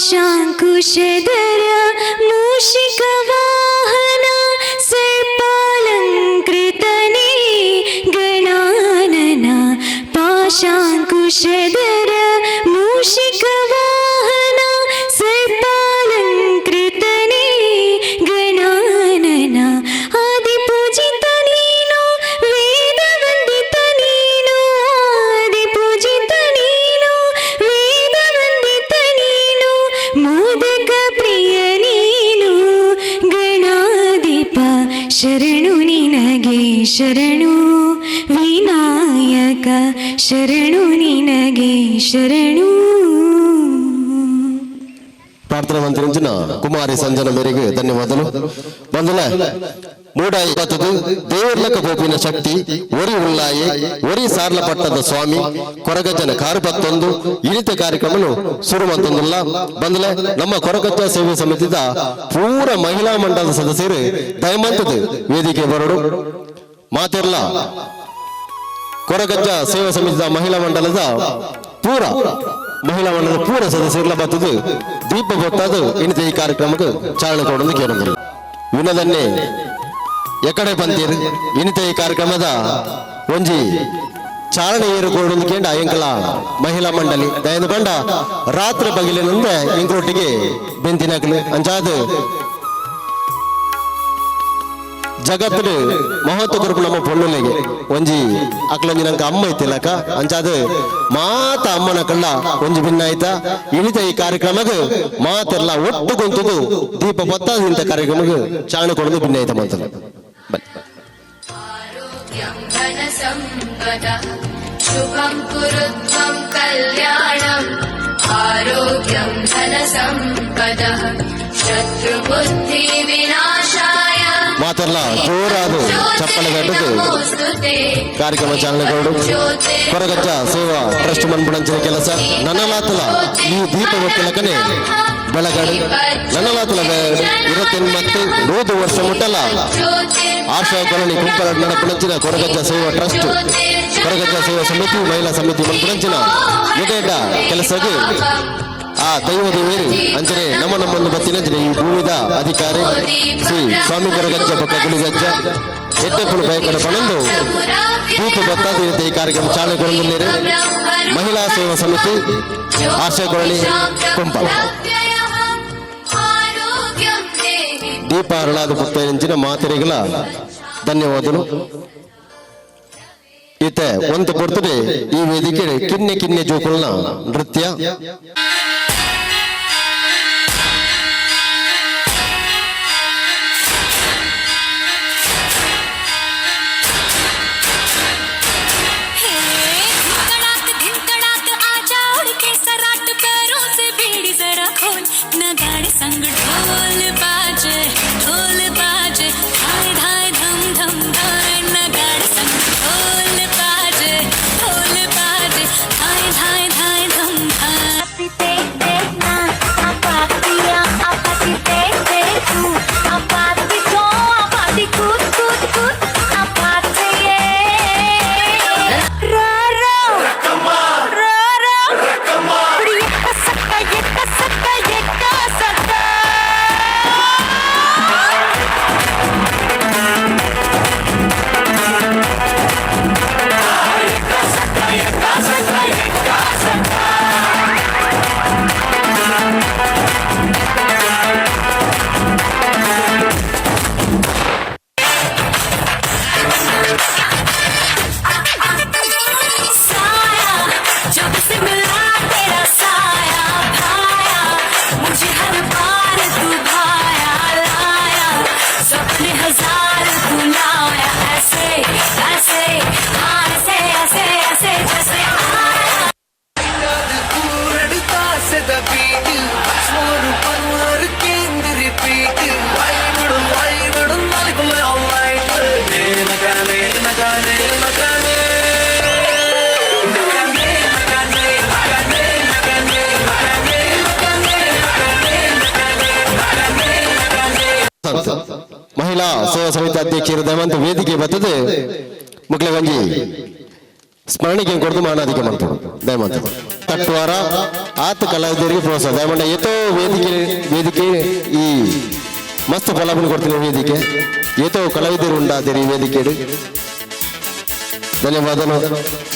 पाशाङ्कुशधर मूषिकवाहन सर्पालङ्कृतने गणानना पाशाङ्कुशधर मूषिकवाहन सर्पालङ्कृतने गणानना आदिपूजित ನೀನು ವೇದವಂದಿತ ನೀನು ಆದಿಪೂಜಿತ ನೀನು ವೇದವಂದಿತ ನೀನು ಮೋದಕ ಪ್ರಿಯ ನೀನು ಗಣಾಧಿಪ ಶರಣು ನಿನಗೆ ಶರಣು ವಿನಾಯಕ ಶರಣು ನಿನಗೆ ಶರಣು. ಪ್ರಾರ್ಥನೆ ಮಂತ್ರಿಂಚಿನ ಕುಮಾರಿ ಸಂಜನ ಮೇರೆಗೆ ಧನ್ಯವಾದಗಳು. ಬಂದಲ ಮೂಡಾಯಿ ಬತ್ತದು ದೇವರ್ಲಕ ಗೋಪಿನ ಶಕ್ತಿ ಒರಿ ಉಲ್ಲಾಯೆ ಒರಿ ಸಾರ್ಲ ಪಟ್ಟದ ಸ್ವಾಮಿ ಕೊರಗಜ್ಜನ ಕಾರು ಬತ್ತೊಂದು ಇಳಿತ ಕಾರ್ಯಕ್ರಮನು ಶುರು ಮಂತೊಂದುಲ್ಲ. ಬಂದಲೆ ನಮ್ಮ ಕೊರಗಜ್ಜ ಸೇವೆ ಸಮಿತಿದ ಪೂರ ಮಹಿಳಾ ಮಂಡಲದ ಸದಸ್ಯರು ದಯಮಂತದ ವೇದಿಕೆ ಬರಡು. ಮಾತಿರ್ಲ ಕೊರಗಜ್ಜ ಸೇವಾ ಸಮಿತಿದ ಮಹಿಳಾ ಮಂಡಲದ ಪೂರ ಮಹಿಳಾ ಮಂಡಲದ ಪೂರ ಸದಸ್ಯರ್ಲ ಬತ್ತದು ದೀಪ ಬೊತ್ತದು ಇನ್ನಿತ ಈ ಕಾರ್ಯಕ್ರಮಕ್ಕೆ ಚಾಲನೆ ಕೊಡೋದು ಕೇಳಿದ್ರು. ವಿನದನ್ನೇ ಎಕಡೆ ಬಂತೀರ್ ಇನ್ನಿತ ಈ ಕಾರ್ಯಕ್ರಮದ ಒಂಜಿ ಚಾಲನೆ ಏರು ಕೊಡೋದು ಕೇಂಡ ಎಂಕಲ ಮಹಿಳಾ ಮಂಡಳಿ ದಯದ ಬಂಡ ರಾತ್ರಿ ಬಗಿಲಿನಿಂದ ಇಂಕ್ರೊಟ್ಟಿಗೆ ಬೆಂತಿನಕಲು ಅಂಚಾದ ಜಗತ್ತು ಮಹತ್ವ ಕೊರಪು ನಮ್ಮ ಪೊಣ್ಣುಲೆಗೆ ಒಂಜಿ ಅಕ್ಲೊಂಜಿ ನಂಗೆ ಅಮ್ಮ ಇತ್ತಿಲ್ಲಕ ಅಂಚಾದ ಮಾತ ಅಮ್ಮನ ಕಳ್ಳ ಒಂಜಿ ಭಿನ್ನ ಆಯ್ತಾ ಇಳಿತ ಈ ಕಾರ್ಯಕ್ರಮಕ್ಕೆ ಮಾತೆಲ್ಲ ಒಟ್ಟು ಗೊಂತದು ದೀಪ ಬತ್ತಾದ ಇಂಥ ಕಾರ್ಯಕ್ರಮಕ್ಕೆ ಚಾಲನೆ ಕೊಡೋದು ಭಿನ್ನ ಆಯ್ತ ಮಂತದ. आरोग्यं धनसम्पदः शुभं कुरु त्वं कल्याणम्। आरोग्यं धनसम्पदः शत्रुबुद्धिविनाशाय ಮಾತೆಲ್ಲ ಜೋರಾದ ಚಪ್ಪಲೆ ಕಟ್ಟದು नमोऽस्तु ते। ಕಾರ್ಯಕ್ರಮ ಚಾಲನೆ ಕೊಡು. ಕೊರಗಜ್ಜ ಸೇವಾ ಟ್ರಸ್ಟ್ ಮನ್ಪುಣಂಚಿನ ಕೆಲಸ ನನ್ನಲಾತಲ ಈ ದೀಪ ಒತ್ತಿಲಕನೆ ಬೆಳಗಾಡು ನನ್ನಲಾತಲ 28 100 ವರ್ಷ ಮುಟ್ಟಲ ಆಶಾ ಕಾಲೋನಿ ಕುಂಪಲ ನಡಪುಣಂಚಿನ ಕೊರಗಜ್ಜ ಸೇವಾ ಟ್ರಸ್ಟ್, ಕೊರಗಜ್ಜ ಸೇವಾ ಸಮಿತಿ, ಮಹಿಳಾ ಸಮಿತಿ ಮನ್ಪುಣಂಚಿನ ಎಡೆಡ ಕೆಲಸಕ್ಕೆ ಆ ದೈವ ದೇವೇರಿ ಅಂಚನೆ ನಮ್ಮ ನಮ್ಮನ್ನು ಬತ್ತಿನಂಚನೆ ಈ ಭೂಮಿದ ಅಧಿಕಾರಿ ಶ್ರೀ ಸ್ವಾಮಿ ಕೊರಗಜ್ಜ ಪಕ್ಕ ಗುಳಿಗಜ್ಜ ಎಟ್ಟೆಪ್ಪುಳು ಬಯಕಡ ಪಣಂದು ದೀಪ ಬತ್ತಾದ ಈ ಕಾರ್ಯಕ್ರಮ ಚಾಲನೆ ಕೊಡಲಿದ್ದಾರೆ. ಮಹಿಳಾ ಸೇವಾ ಸಮಿತಿ, ಆಶಾ ಕಾಲೋನಿ, ಕುಂಪಲ. आरोग्यं देहि। ದೀಪ ಹರಳಾದ ಪುತ್ತಂಚಿನ ಮಾತೆರೆಗಳ ಧನ್ಯವಾದಗಳು. ಈತ ಒಂದು ಪೊರ್ತುಡೆ ಈ ವೇದಿಕೆ ಕಿನ್ನೆ ಕಿನ್ನೆ ಜೋಕುಲ್ನ ನೃತ್ಯ. धिंतड़ाक धिंतड़ाक आजा उड़ के सराट पैरों से बीड़ी जरा खोल नगाड़े संग ढोल बाजे ढोल बाजे धाय धाय धम धम धाय नगाड़े संग ढोल बाजे ढोल बाजे धाय धाय धाय धम धाय। साया जब से मिला तेरा साया भाया मुझे हर बार तू भाया लाया सपने हजार तू लाया ऐसे ऐसे हाँ ऐसे ऐसे ऐसे जैसे आया। ಮಹಿಳಾ ಸೇವಾ ಸಮಿತಿ ಅಧ್ಯಕ್ಷರು ದಯಮಂತ ವೇದಿಕೆ ಬರ್ತದೆ. ಮುಕ್ಲೆ ಒಂಜಿ ಸ್ಮರಣಿಕೆ ಕೊಡ್ದು ಮಾನಾದಿಕೆ ಮಾಡ್ತಾರೆ ದಯಮಂತ ತಟ್ವಾರ. ಆತ್ ಕಲಾವಿದರಿಗೆ ಪ್ರೋತ್ಸಾಹ ದಯಮಂಡ ಏತೋ ವೇದಿಕೆ ವೇದಿಕೆ ಈ ಮಸ್ತ್ ಫಲಾಫಲ ಕೊಡ್ತೀನಿ ವೇದಿಕೆ ಏತೋ ಕಲಾವಿದರು ಉಂಡಾದಿರಿ ವೇದಿಕೆ. ಧನ್ಯವಾದಗಳು.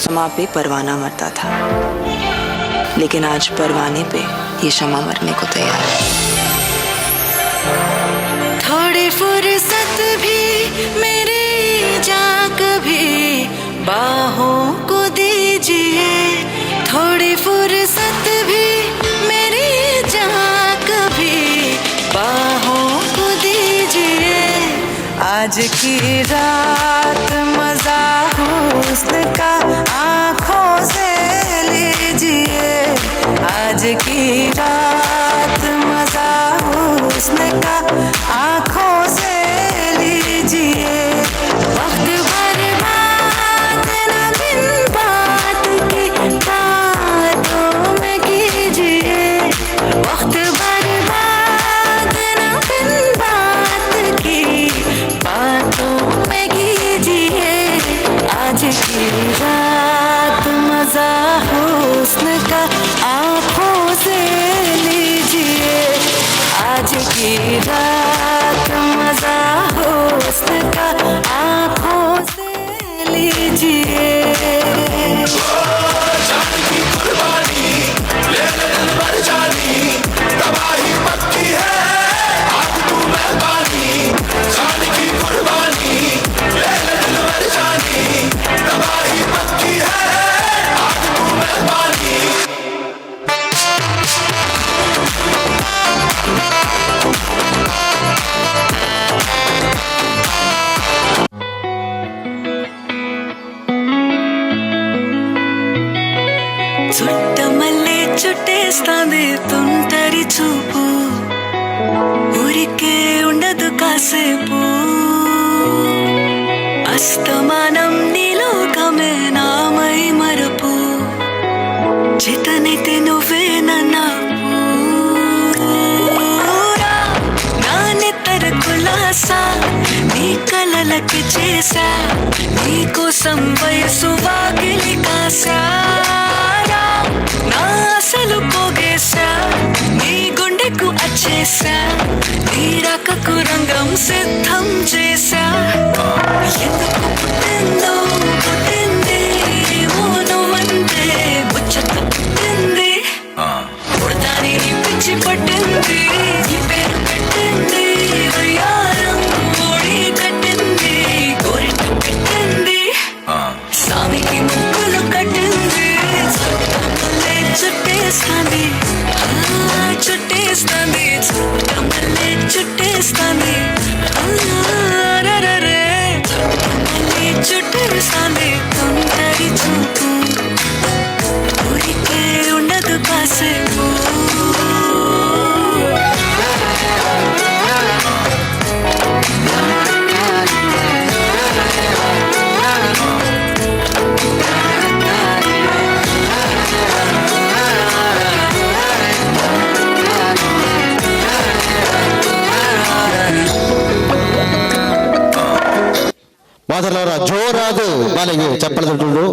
शमा पे परवाना मरता था, लेकिन आज परवाने पे ये शमा मरने को तैयार है। थोड़ी फुर्सत भी मेरी जा कभी बाहों को दीजिए, थोड़ी फुर्सत भी मेरी जा कभी बाहों को दीजिए। आज की रात मजा हुस्न का आँखों से लीजिए, आज की रात मजा हुस्न का आँखों से लीजिए। वक्त बर्बाद न बिन बात की बातों में कीजिए, वक्त बर्बाद न बिन बात की बातों में कीजिए। आज की रात मजा हुस्न का आँखों से लीजिए, आज की रात मजा हुस्न का आँखों से लीजिए। చుట్టమల్లే చుట్టేస్తాంది తుంటరి చూపు, ఊరికే ఉండదు కాసేపు. అస్తమానం నీలోకమే నామై మరపు, చేతనైతే నువ్వే నా నా నిద్ర కులాసా నీ కలలకి చేసా, నీకోసం వయసు వాకిలి కాసా, నా ఆశలు పోగేశా, నీ గుండెకు అచ్చేసా, నీ రాకకు రంగం సిద్ధం చేశా. ఎందుకు పుట్టిందో పుట్టింది ఓ నువ్వంటే ముచ్చట పుట్టింది, పుడతాని నీ పిచ్చి పట్టింది, నీ పేరు పెట్టింది, వయ్యారం ఓడి కట్టింది, గోరింట పెట్టింది, సామికి ముక్కులు కట్టింది. చుట్టమల్లే చుట్టేస్తాంది, ఆ, చుట్టేస్తాంది, చుట్టమల్లే చుట్టేస్తాంది, ఆ, రరరే. చుట్టమల్లే చుట్టేస్తాంది తుంటరి చూపు, ఊరికే ఉండదు కాసేపు. ಮಾತನಾಡ ಜೋರಾದ ಬಾಲೆಗೆ ಚಪ್ಪಳ ತಟ್ಟುಂಡು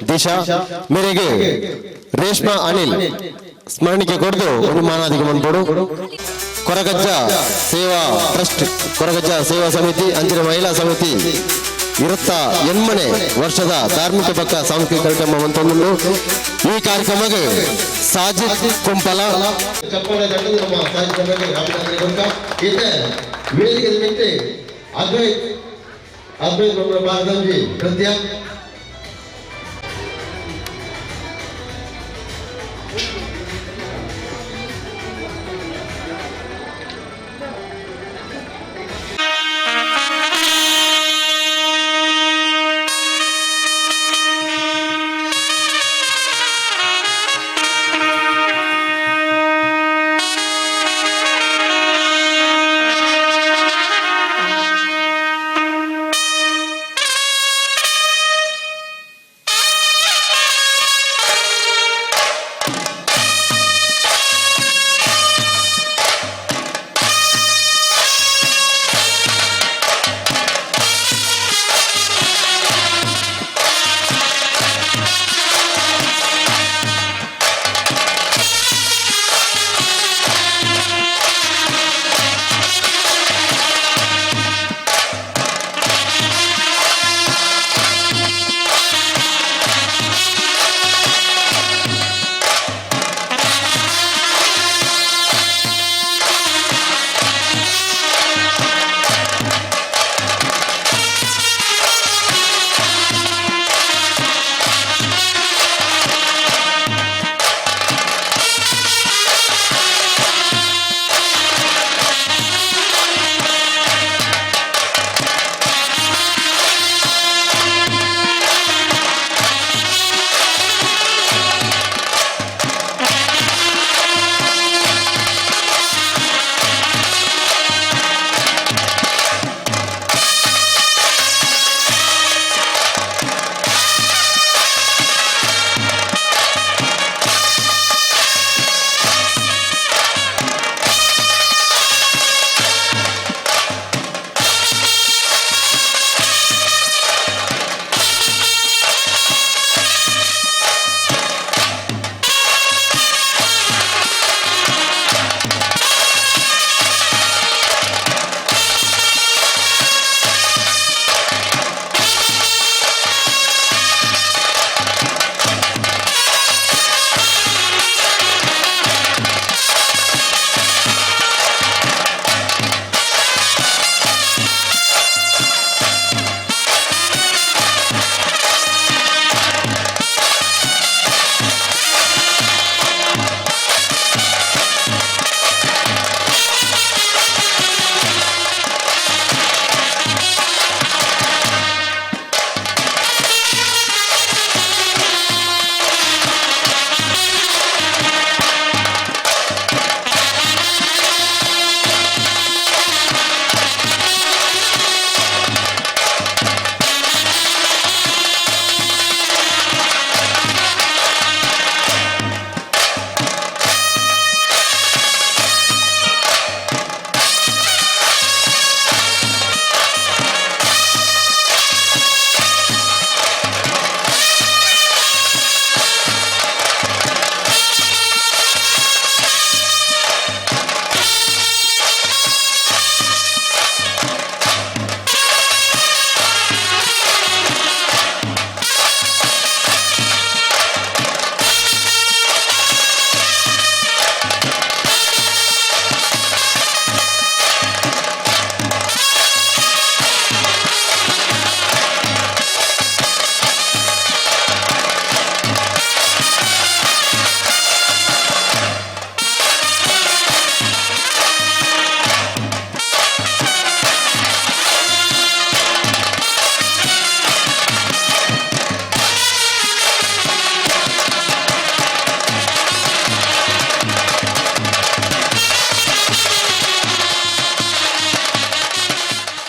ದಿಶಾ ಮೇರೆಗೆ ರೇಷ್ಮಾ ಅನಿಲ್ ಸ್ಮರಣಿಕೆ ಕೊಡ್ದು ಒಂದು ಮಾನಾದಿಗೆ ಮನ್ಪೊಡು. ಕೊರಗಜ್ಜ ಸೇವಾ ಟ್ರಸ್ಟ್, ಕೊರಗಜ್ಜ ಸೇವಾ ಸಮಿತಿ, ಅಂಚಿನ ಮಹಿಳಾ ಸಮಿತಿ 28ನೇ ವರ್ಷದ ಧಾರ್ಮಿಕ ಪಕ್ಕ ಸಾಂಸ್ಕೃತಿಕ ಕಾರ್ಯಕ್ರಮ ಮಂತೊಂದುಂಡು. ಈ ಕಾರ್ಯಕ್ರಮಕ್ಕೆ ಸಾಜಿದ್ ಕುಂಪಲ ಚಪ್ಪಳೆ ತಟ್ಟುದು ನಮ್ಮ ಸಾಜಿದ್ ವೇದಿಕೆ ಮಿತ್ತೆ ಅದ್ವೈತ್ ಅದ್ವೈತ್ ಭಾರತಂಜಿ ನೃತ್ಯ.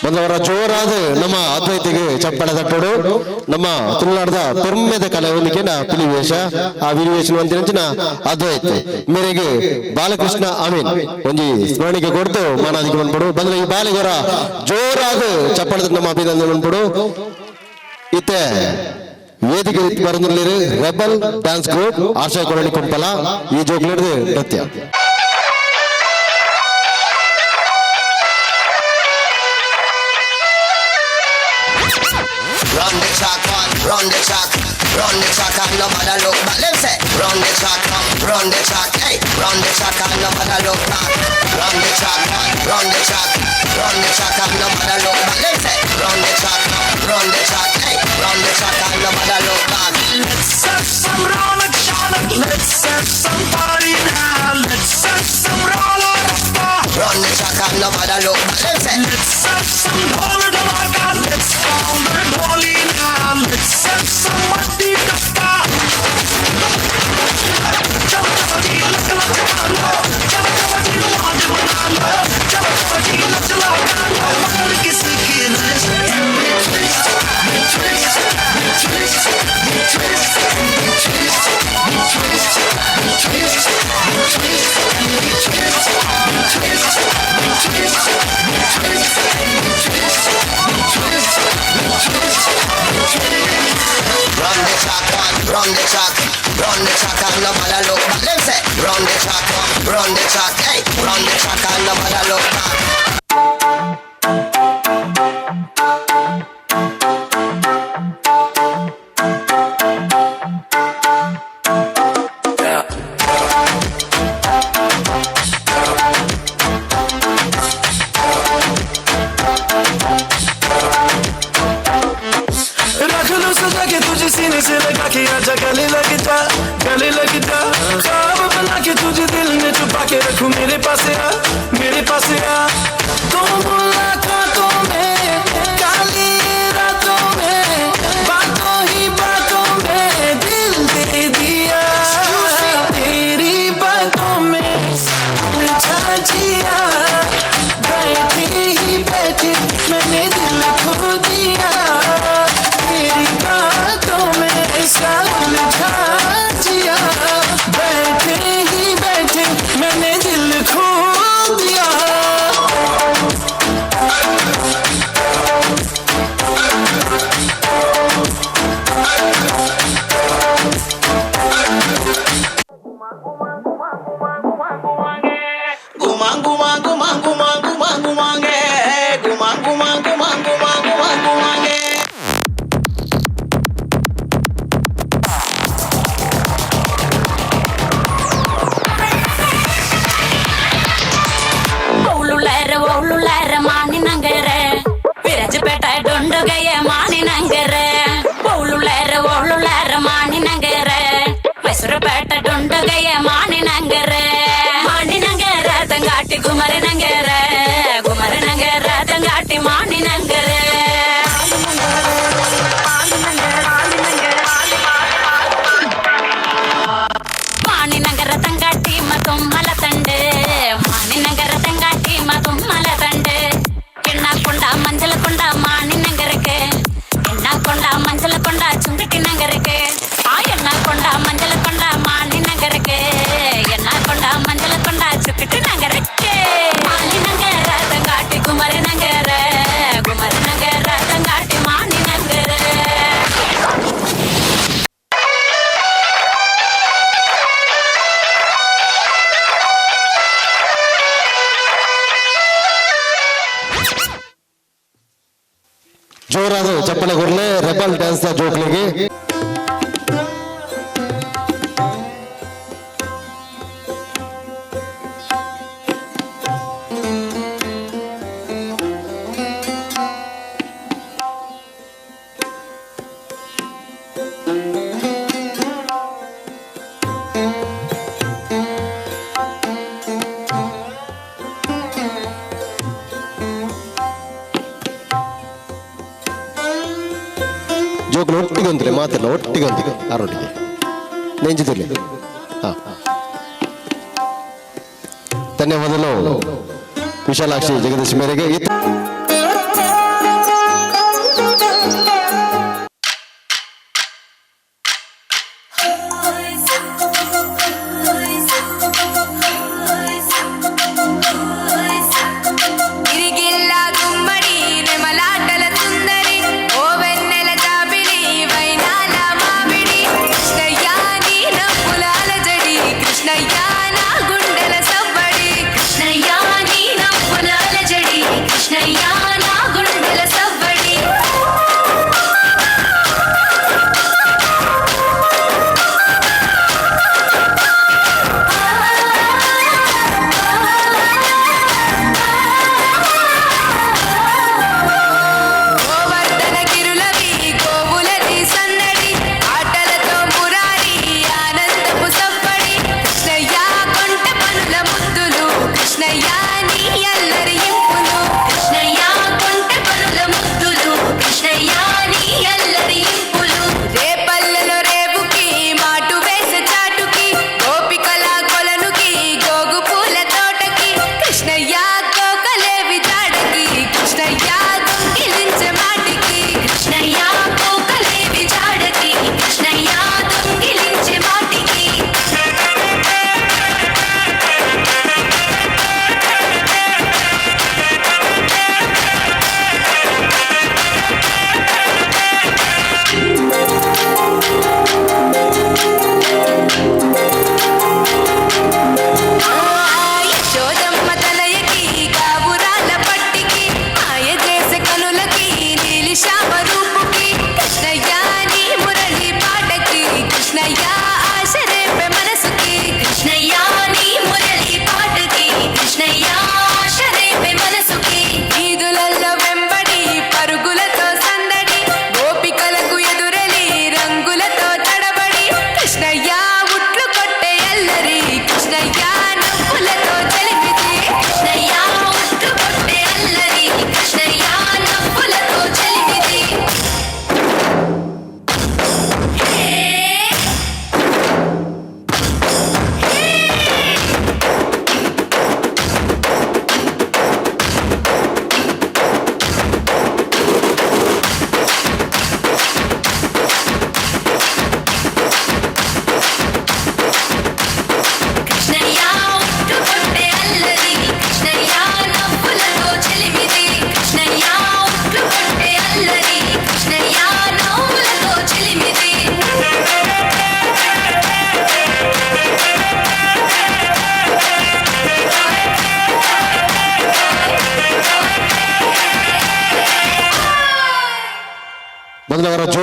ಮೊದಲವರ ಜೋರಾದ ನಮ್ಮ ಅದ್ವೈತಿಗೆ ಚಪ್ಪಳ ತಟ್ಟೋಡು. ನಮ್ಮ ತುಳುನಾಡದ ಪೆರ್ಮೆದ ಕಲೆ ಒಂದಿಕೆನ ಪಿಲಿವೇಶ, ಆ ಪಿಲಿವೇಶನ ಒಂದಿನ ಅದ್ವೈತ್ ಮೇರೆಗೆ ಬಾಲಕೃಷ್ಣ ಅಮೀನ್ ಒಂಜಿ ಸ್ಮರಣಿಕೆ ಕೊಡ್ತು ಮಾನಾದಿಗೆ ಬಂದ್ಬಿಡು. ಬಂದ್ರೆ ಈ ಬಾಲಿಗೊರ ಜೋರಾದ ಚಪ್ಪಳ ನಮ್ಮ ಅಭಿನಂದನೆ ಬಂದ್ಬಿಡು. ಇತ್ತೆ ವೇದಿಕೆ ಬರಂದಿರಲಿರು ರೆಬಲ್ ಡ್ಯಾನ್ಸ್ ಗ್ರೂಪ್ ಆಶಾ ಕೊರಳಿ ಕುಂಪಲ ಈ ಜೋಗ್ಲಿಡ್ದು ನೃತ್ಯ. Run the track, run the track, run the track and nobody look back. Them say, run the track, run the track, hey, run the track and nobody look back. Run the track, run the track, run the track and nobody look back. Them say, run the track, run the track, hey, run the track and nobody look back. Let's have some ronak shanak, let's have some party now. Let's have some roller. Run the track and nobody look back. Them say, Let's have some dhol dhamaka, let's call the dholi now. Let's have some matti dakka. Chalo chalo ji lak lak lo, chalo chalo ji laaj bana lo, chalo chalo ji nach la lo, magar kisi ki Run the track, run the track, run the track and nobody look back. Them say, run the track, run the track, hey, run the track and nobody look back. रख लो सजा के तुझे सीने से लगा के आजा गले लग जा, गले लग जा। ख्वाब बना के तुझे दिल में छुपा के रखूं, मेरे पास आ, मेरे पास आ। दो मुलाकातों में, काली रातों में, बातों ही बातों में दिल दे दिया। तेरी बातों में उलझा जिया, बैठे ही बैठे मैंने दिल खो दिया। तेरी बातों में ऐसा उलझा जिया, बैठे ही बैठे मैंने दिल खो दिया। ಜೋರಾದ ಚಪ್ಪಳೆ ಕೊಡ್ಲೆ ರೆಬಲ್ ಡ್ಯಾನ್ಸ್ ಜೋಕ್ಲಿಗೆ. ಜೋಕ್ಲು ಒಟ್ಟಿಗೆ ಒಂದಿಲ್ಲ ಮಾತಿಲ್ಲ, ಒಟ್ಟಿಗೆ ಒಂದಿಗೆ ಆರೊಟ್ಟಿಗೆ ನೆಂಜಿದಲ್ಲಿ. ಹಾ, ಧನ್ಯವಾದಗಳು ವಿಶಾಲಾಕ್ಷಿ ಜಗದೀಶ್ ಮೇರೆಗೆ.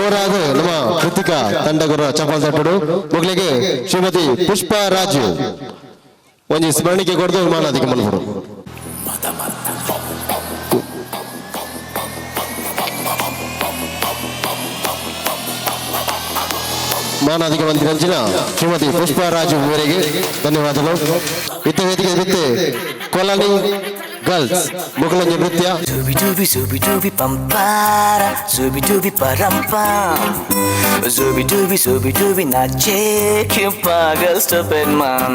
ಜೋರಾದ ನಮ್ಮ ಕೃತಿಕಾ ತಂಡಗುರ ಚಪಾಲ್ ತಟ್ಟುಡು ಮಗಳಿಗೆ ಶ್ರೀಮತಿ ಪುಷ್ಪಾ ರಾಜು ಒಂಜಿ ಸ್ಮರಣಿಕೆ ಕೊಡ್ದು ಮಾನಾದಿಗೆ ಮಲ್ಪಡು. ಮಾನಾದಿಗೆ ಮಂತ್ರಿ ಶ್ರೀಮತಿ ಪುಷ್ಪಾ ರಾಜು ಇವರಿಗೆ ಧನ್ಯವಾದಗಳು. ಇತ್ತ ವೇದಿಕೆ ಬಿತ್ತೆ ಕೊಲನಿ ಗರ್ಲ್ಸ್ ಮುಗುಲಂಜಿ ನೃತ್ಯ. Zooby dooby zooby dooby pampara, zooby dooby parampam, zooby dooby zooby dooby nache kyun pagal stupid man.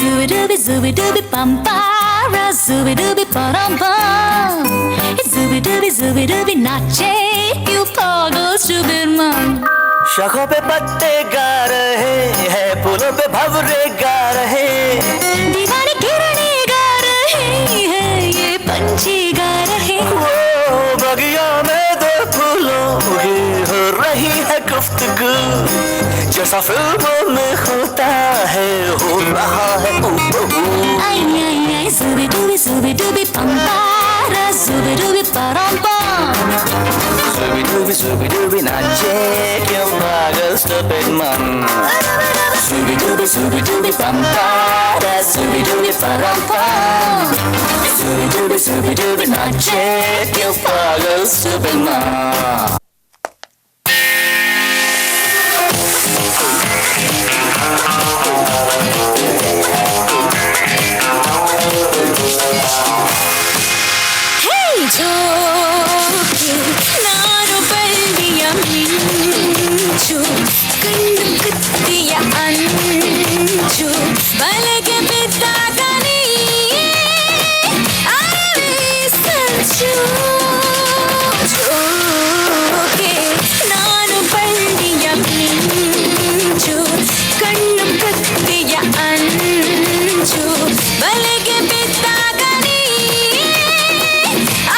Zooby dooby zooby dooby pampara, zooby dooby parampam, zooby dooby zooby dooby nache you pagal stupid man. शाखों पे पत्ते गा रहे हैं, फूलों पे भंवरे गा रहे, दीवाने किरणे गा रहे हैं, ये पंछी गा रहे। वो बगिया में दो फूलों की हो रही है गुफ्तगू, जैसा फिल्मों में होता है हो रहा है। आई आई आई zooby dooby zooby dooby pampara, zooby dooby parampam, zooby dooby zooby dooby nache kyun pagal stupid man. Zooby dooby zooby dooby pampara, zooby dooby parampam, zooby dooby zooby dooby nache kyun pagal stupid man. Hey ಜೋಕೆ ನಾನು ಬಳ್ಳಿಯ ಮಿಂಚು, ಕಣ್ಣು ಕತ್ತಿಯ ಅಂಚು, ಬಲೆಗೆ ಬಿದ್ದಾಗ ನೀ ಅರವೇ ಸಂಚು. ಜೋಕೆ ನಾನು ಬಳ್ಳಿಯ ಮಿಂಚು, ಕಣ್ಣು ಕತ್ತಿಯ ಅಂಚು, ಬಲೆಗೆ ಬಿದ್ದಾಗ ನೀ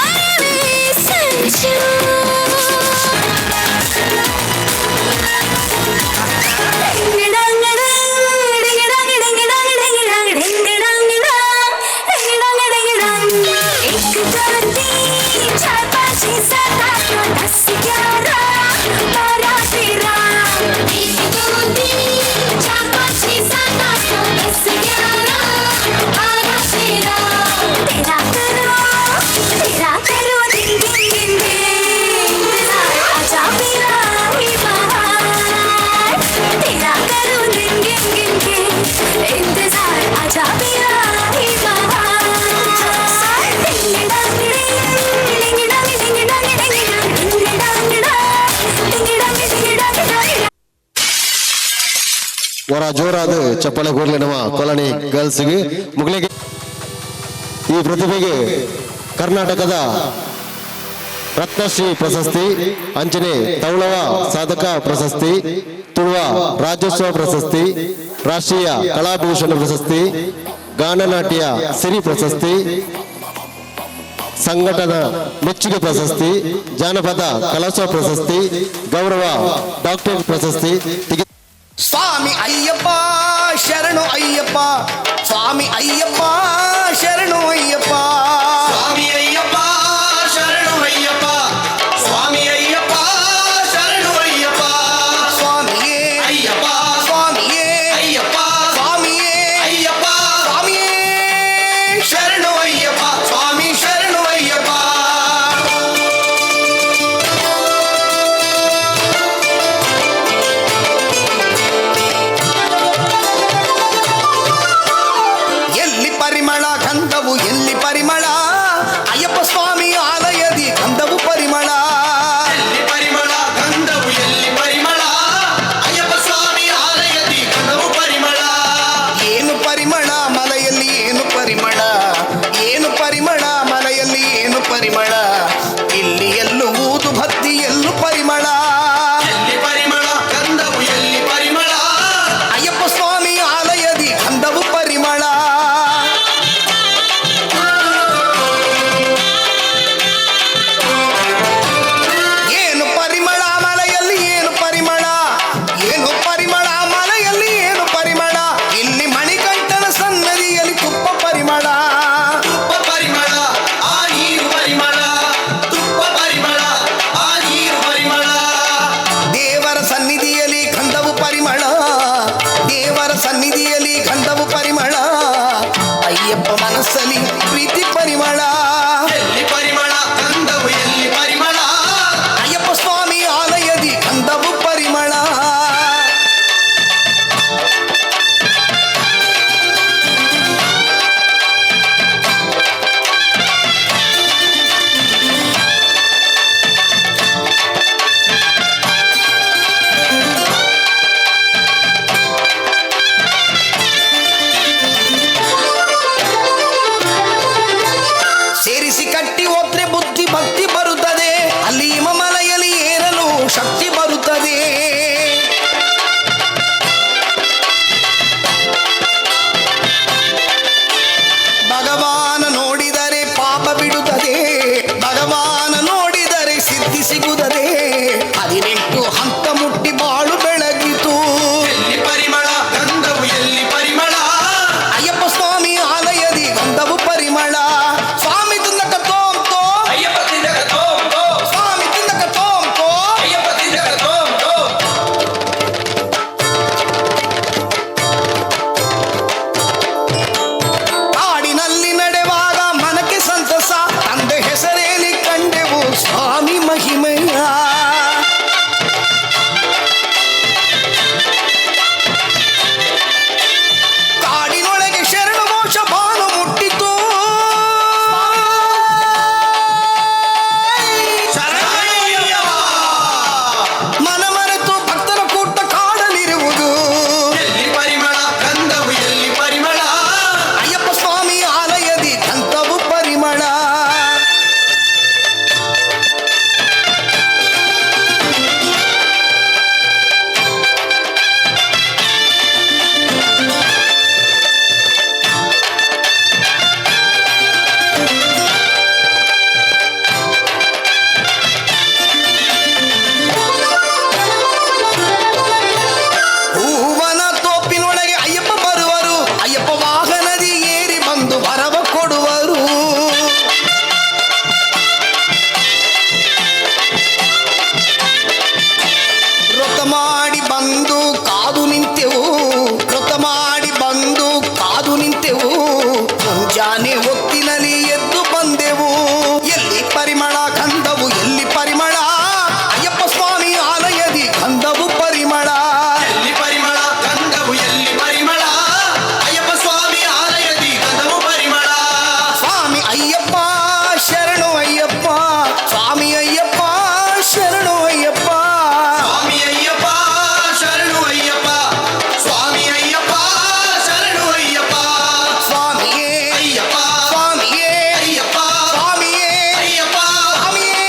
ಅರವೇ ಸಂಚು. एक दो तीन चार पाँच छः सात आठ नौ दस ग्यारह बारह तेरह। एक दो तीन चार पाँच छः सात आठ नौ दस ग्यारह बारह तेरह। तेरा करो तेरा करो दिन दिन दिन दिन आजा मेरा ही बहार। तेरा करो दिन दिन दिन दिन इंतजार आजा मेरा ही बहार। डिंग डांग डिंग डांग डिंग डांग डिंग डांग डिंग डांग डिंग डांग डिंग डांग डिंग। ವರ ಜೋರಾದ ಚಪ್ಪಾಳೆ ಕೂರ್ಲಿ ನಮ್ಮ ಕೊಲನಿ ಗರ್ಲ್ಸ್ಗೆ. ಮುಗಳಿಗೆ ಈ ಪ್ರತಿಭೆಗೆ ಕರ್ನಾಟಕದ ರತ್ನಶ್ರೀ ಪ್ರಶಸ್ತಿ, ಅಂಚನೆ ತೌಳವ ಸಾಧಕ ಪ್ರಶಸ್ತಿ, ತುಳುವ ರಾಜ್ಯೋತ್ಸವ ಪ್ರಶಸ್ತಿ, ರಾಷ್ಟ್ರೀಯ ಕಲಾಭೂಷಣ ಪ್ರಶಸ್ತಿ, ಗಾನನಾಟ್ಯ ಸಿರಿ ಪ್ರಶಸ್ತಿ, ಸಂಘಟನಾ ಮೆಚ್ಚುಗೆ ಪ್ರಶಸ್ತಿ, ಜಾನಪದ ಕಲಾಸೋತ್ಸವ ಪ್ರಶಸ್ತಿ, ಗೌರವ ಡಾಕ್ಟರೇಟ್ ಪ್ರಶಸ್ತಿ ಸ್ವಾಮಿ ಅಯ್ಯಪ್ಪ ಶರಣು ಅಯ್ಯಪ್ಪ, ಸ್ವಾಮಿ ಅಯ್ಯಪ್ಪ ಶರಣು ಅಯ್ಯಪ್ಪ, ಸ್ವಾಮಿ ಅಯ್ಯಪ್ಪ ಶರಣು ಅಯ್ಯಪ್ಪ, ಸ್ವಾಮಿ ಅಯ್ಯಪ್ಪ ಶರಣು ಅಯ್ಯಪ್ಪ, ಸ್ವಾಮಿಯೇ ಅಯ್ಯಪ್ಪ ಸ್ವಾಮಿಯೇ ಅಯ್ಯಪ್ಪ ಸ್ವಾಮಿಯೇ ಅಯ್ಯಪ್ಪ ಸ್ವಾಮಿಯೇ ಶರಣು ಅಯ್ಯಪ್ಪ, ಸ್ವಾಮಿ ಶರಣು ಅಯ್ಯಪ್ಪ. ಎಲ್ಲಿ ಪರಿಮಳ ಗಂಧವು, ಎಲ್ಲಿ ಪರಿಮಳ ಅಯ್ಯಪ್ಪ ಸ್ವಾಮಿ ಆಲಯದಿ ಗಂಧವು ಪರಿಮಳ. ಎಲ್ಲಿ ಪರಿಮಳ ಗಂಧವು, ಎಲ್ಲಿ ಪರಿಮಳ ಅಯ್ಯಪ್ಪ ಸ್ವಾಮಿ ಆಲಯದಿ ಗಂಧವು ಪರಿಮಳ. ಏನು ಪರಿಮಳ ಮಲೆಯಲ್ಲಿ, ಏನು ಪರಿಮಳ, ಏನು ಪರಿಮಳ ಮಲೆಯಲ್ಲಿ, ಏನು ಪರಿಮಳ, ಇಲ್ಲಿ ಎಲ್ಲೂ ಊದು ಭಕ್ತಿ ಎಲ್ಲೂ ಪರಿಮಳ. ಎಲ್ಲಿ ಪರಿಮಳ ಗಂಧವು, ಎಲ್ಲಿ ಪರಿಮಳ ಅಯ್ಯಪ್ಪ ಸ್ವಾಮಿ ಆಲಯದಿ ಗಂಧವು ಪರಿಮಳ. ಅಯ್ಯಪ್ಪ ಮನಸ್ಸಲ್ಲಿ ಪ್ರೀತಿ ಪರಿಮಳ. ಎಲ್ಲಿ ಪರಿಮಳ ಗಂಧವು, ಎಲ್ಲಿ ಪರಿಮಳ? ಅಯ್ಯಪ್ಪ ಸ್ವಾಮಿ ಆಲಯದಿ ಗಂಧವು ಪರಿಮಳ. ಸೇರಿಸಿ ಕಟ್ಟಿ ಹೋದ್ರೆ ಬುದ್ಧಿ ಭಕ್ತಿ ಬರುತ್ತದೆ. ಅಲ್ಲಿ ಹಿಮಮಲೆಯಲ್ಲಿ ಏರಲು ಶಕ್ತಿ ಬರುತ್ತದೆ. ಭಗವಾನ ನೋಡಿದರೆ ಪಾಪ ಬಿಡುತ್ತದೆ, ಭಗವಾನ ನೋಡಿದರೆ ಸಿದ್ಧಿ ಸಿಗುತ್ತದೆ. 18 ಹಂತ ಮುಟ್ಟಿ ಬಾಳು ಬೆಳಗಿತು. ಎಲ್ಲಿ ಪರಿಮಳ ಗಂಧವು, ಎಲ್ಲಿ ಪರಿಮಳ? ಅಯ್ಯಪ್ಪ ಸ್ವಾಮಿ ಆಲಯದಿ ಗಂಧವು ಪರಿಮಳ. ಸ್ವಾಮಿ ತಿಂದಕ ತೋಂ ತೋ, ಅಯ್ಯಪ್ಪ ತಿಂದಕ ತೋಂ ತೋಂ. ಸ್ವಾಮಿ ತಿಂದಕ ತೋಂ ತೋ. ಅಯ್ಯಪ್ಪ ತಿಂದಕ ತೋಂ ತೋಂ. ಕಾಡಿನಲ್ಲಿ ನಡೆವಾಗ ಮನಕ್ಕೆ ಸಂತಸ, ತಂದೆ ಹೆಸರೇಲಿ ಕಂಡೆವು ಸ್ವಾಮಿ ಮಹಿಮೆಯ. ಕಾಡಿನೊಳಗೆ ಶರಣು ಘೋಷ ಬಾನು ಮುಟ್ಟಿತು. ಶರಣಯ್ಯಪ್ಪ. ಮನಮರೆತು ಭಕ್ತರ ಕೂಟ ಕಾಡಲಿರುವುದು. ಎಲ್ಲಿ ಪರಿಮಳ ಗಂಧವು, ಎಲ್ಲಿ ಪರಿಮಳ? ಅಯ್ಯಪ್ಪ ಸ್ವಾಮಿ ಆಲಯದಿ ಗಂಧವು ಪರಿಮಳ. ಹೂವನ ತೋಪಿನೊಳಗೆ ಅಯ್ಯಪ್ಪ ಬರುವರು, ಅಯ್ಯಪ್ಪ ವಾಹನದಿ ಏರಿ ಬಂದು ವರವ ಕೊಡುವರು. ವ್ರತ ಮಾಡಿ ಬಂದು ಕಾದು ನಿಂತೆವು, ವ್ರತ ಮಾಡಿ ಬಂದು ಕಾದು ನಿಂತೆವು. ಮುಂಜಾನೆ ಹೊತ್ತಿನಲ್ಲಿ ಎದ್ದು ಬಂದೆವು. ಎಲ್ಲಿ ಪರಿಮಳ ಗಂಧವು, ಎಲ್ಲಿ ಪರಿಮಳ? ಅಯ್ಯಪ್ಪ ಸ್ವಾಮಿ ಆಲಯದಿ ಗಂಧವು ಪರಿಮಳ. ಎಲ್ಲಿ ಪರಿಮಳ ಗಂಧವು, ಎಲ್ಲಿ ಪರಿಮಳ? ಅಯ್ಯಪ್ಪ ಸ್ವಾಮಿ ಆಲಯದಿ ಗಂಧವು ಪರಿಮಳ. ಸ್ವಾಮಿ ಅಯ್ಯಪ್ಪ ಶರಣು ಅಯ್ಯಪ್ಪ, ಸ್ವಾಮಿ ಅಯ್ಯಪ್ಪ ಶರಣು ಅಯ್ಯಪ್ಪ. ಸ್ವಾಮಿ ಅಯ್ಯಪ್ಪ ಶರಣು ಅಯ್ಯಪ್ಪ, ಸ್ವಾಮಿ ಅಯ್ಯಪ್ಪ ಶರಣು ಅಯ್ಯಪ್ಪ. ಸ್ವಾಮಿಯೇ ಅಯ್ಯಪ್ಪ, ಸ್ವಾಮಿಯೇ ಅಯ್ಯಪ್ಪ, ಸ್ವಾಮಿಯೇ ಅಯ್ಯಪ್ಪ, ಸ್ವಾಮಿಯೇ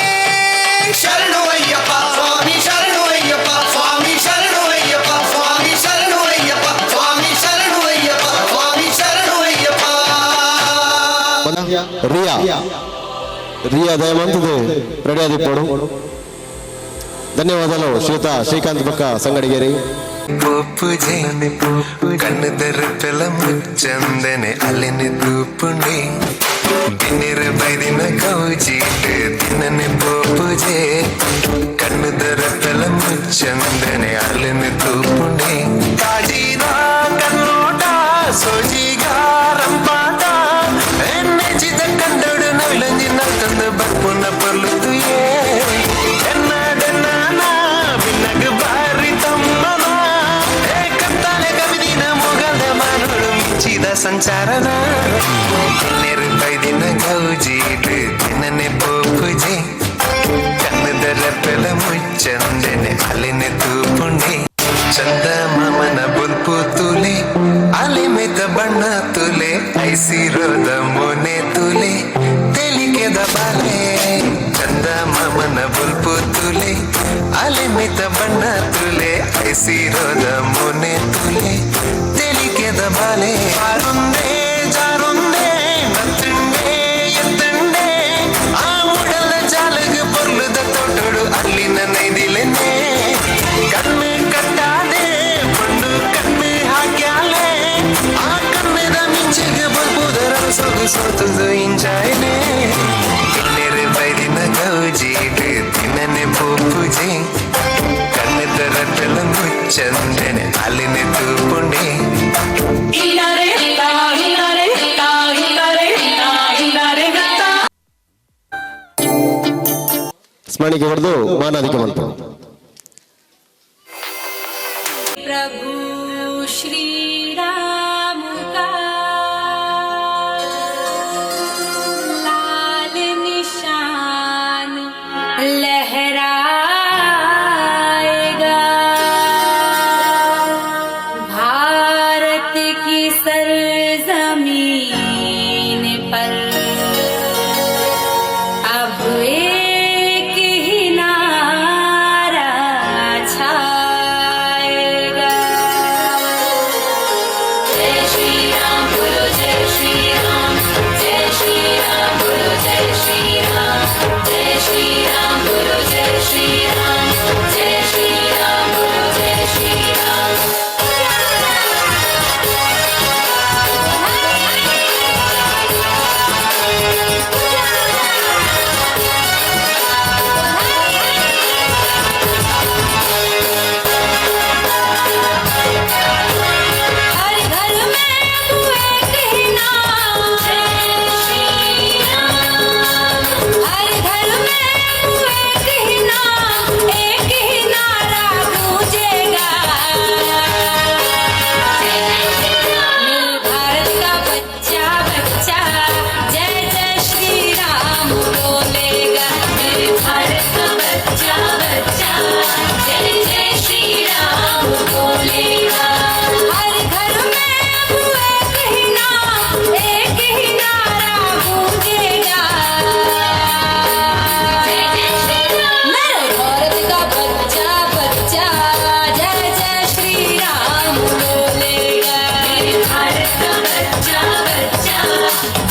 ಶರಣು ಅಯ್ಯಪ್ಪ, ಸ್ವಾಮಿ ಶರಣು ಅಯ್ಯಪ್ಪ, ಸ್ವಾಮಿ ಶರಣು ಅಯ್ಯಪ್ಪ, ಸ್ವಾಮಿ ಶರಣು ಅಯ್ಯಪ್ಪ, ಸ್ವಾಮಿ ಶರಣು ಅಯ್ಯಪ್ಪ, ಸ್ವಾಮಿ ಶರಣು ಅಯ್ಯಪ್ಪ. ರಿಯಾ ರಿಯಾ ದಯಮಂತದು ರೆಡಿ ಆದಿಪ್ಪೋಡು. ಧನ್ಯವಾದಗಳು ಶ್ರೀತಾ ಶ್ರೀಕಾಂತ್ ಬಕ್ಕ ಸಂಗಡಿಗೇರಿ. ಪೂಪುಜೆ ಕಣ್ಣದರ ಪೆಲ ಮುಚ್ಚಂದನೆ ಅಲೆನೆ ತೂಪುಂಡೆ ಬಿನ್ನಿರ ಬೈದಿನ ಕೌಜಿಟ್ ದಿನನೆ ಪೂಪುಜೆ ಕಣ್ಣದರ ಪೆಲ ಮುಚ್ಚಂದನೆ ಅಲೆನೆ ತೂಪುಂಡೆ ಕಾಜಿದ ಕಣ್ಣೋಟ ಸೋಜಿಗ ರಂಪಾಟ ಎನ್ನೆಜಿದ ಕಂಡೋಡು ನವಿಲಂಜಿನ ತಂದು ಬಪ್ಪುನ ಪೊರ್ಲುತುಯೇ ಎನ್ನಡೆನ್ನ ಬಿನ್ನಗ ಬಾರಿ ತಮ್ಮನ ಏ ಕತ್ತಾಲೆ ಕವಿದಿನ ಮೊಗಲ ಮನೋಡು ಮಿಂಚಿದ ಸಂಚಾರನ ನೆರು ಬೈದಿನ ಗೌಜಿಡು ದಿನನೆ ಪೋಪುಜೆ ಕಣ್ಣದರ ಪೆಲ ಮುಚ್ಚಂದನೆ ಅಲೆನೆ ತೂಪುಂಡೆ ಚಂದ ಮಾಮನ ಬೊಲ್ಪು ತುಲೆ ಅಲೆ ಮೆತ ಬಣ್ಣ ತುಲೆ ಐಸಿರೋದ ಮೋನೆ ತುಲೆ ತೆಲಿಕೆದ ಬಾಲೆ ಚಂದ ಮಾಮನ ಬೊಲ್ಪು ತುಲೆ ಅಲೆ ಮೆತ ಬಣ್ಣ ತುಲೆ ಐಸಿರೋದ ಮೋನೆ ತುಲೆ ತೆಲಿಕೆದ ಬಾಲೆ ಬಾರುಂದೆ ಜಾರುಂದೆ ನತ್ತುಂಡೆ ಎತ್ತುಂಡೆ ಆ ಉಡಲ ಜಾಲಗ ಪೊರ್ಲುದ ತೋಟೋಡು ಅಲ್ಲಿನ ನೈದಿಲೆನೆ ಕಣ್ಣು ಕಟ್ಟಾದೆ ಪೊಣ್ಣು ಕಣ್ಣು ಹಾಕ್ಯಾಲೆ ಆ ಕಣ್ಣದ ಮಿಂಚಿಗೆ ಬಲ್ಬುದರ ಸೊಗು ಸೋತುದು ಇಂಜಾಯನೆ ಇನ್ನೆರೆ ಬೈದಿನ ಗೌಜಿಡು ತಿನ್ನನೆ ಪೂಪುಜೆ ಕಣ್ಣು ತರ ಮುಚ್ಚಂದನೆ ಅಲ್ಲಿನ ತೂಪುಂಡೆ. ಇಲ್ಲರೆ ಇಲ್ಲರೆ. ಮಣಿಗೆ ಹೊಡೆದು ಮಾನಾದಿಕೆ ಮನ್ಪು. प्रभु श्री राम का लाल निशान लहराएगा, भारत की सरजमीन पर अब एक ही नारा छाएगा। जय श्री राम बोलो जय श्री राम, जय श्री राम बोलो जय श्री राम, जय श्री राम बोलो जय श्री राम, जय श्री राम बोलो जय श्री राम। हर घर में अब एक ही नाम, जय श्री राम। हर घर में अब एक ही नाम, एक ही नारा गूंजेगा। मेरे भारत का बच्चा बच्चा जय जय श्री राम बोलेगा। मेरे भारत का बच्चा बच्चा जय जय श्री राम बोलेगा। हर घर में अब एक ही नाम, एक ही नारा गूंजेगा। जय जय श्री राम। मेरे भारत का बच्चा बच्चा जय जय श्री राम बोलेगा। मेरे भारत का बच्चा बच्चा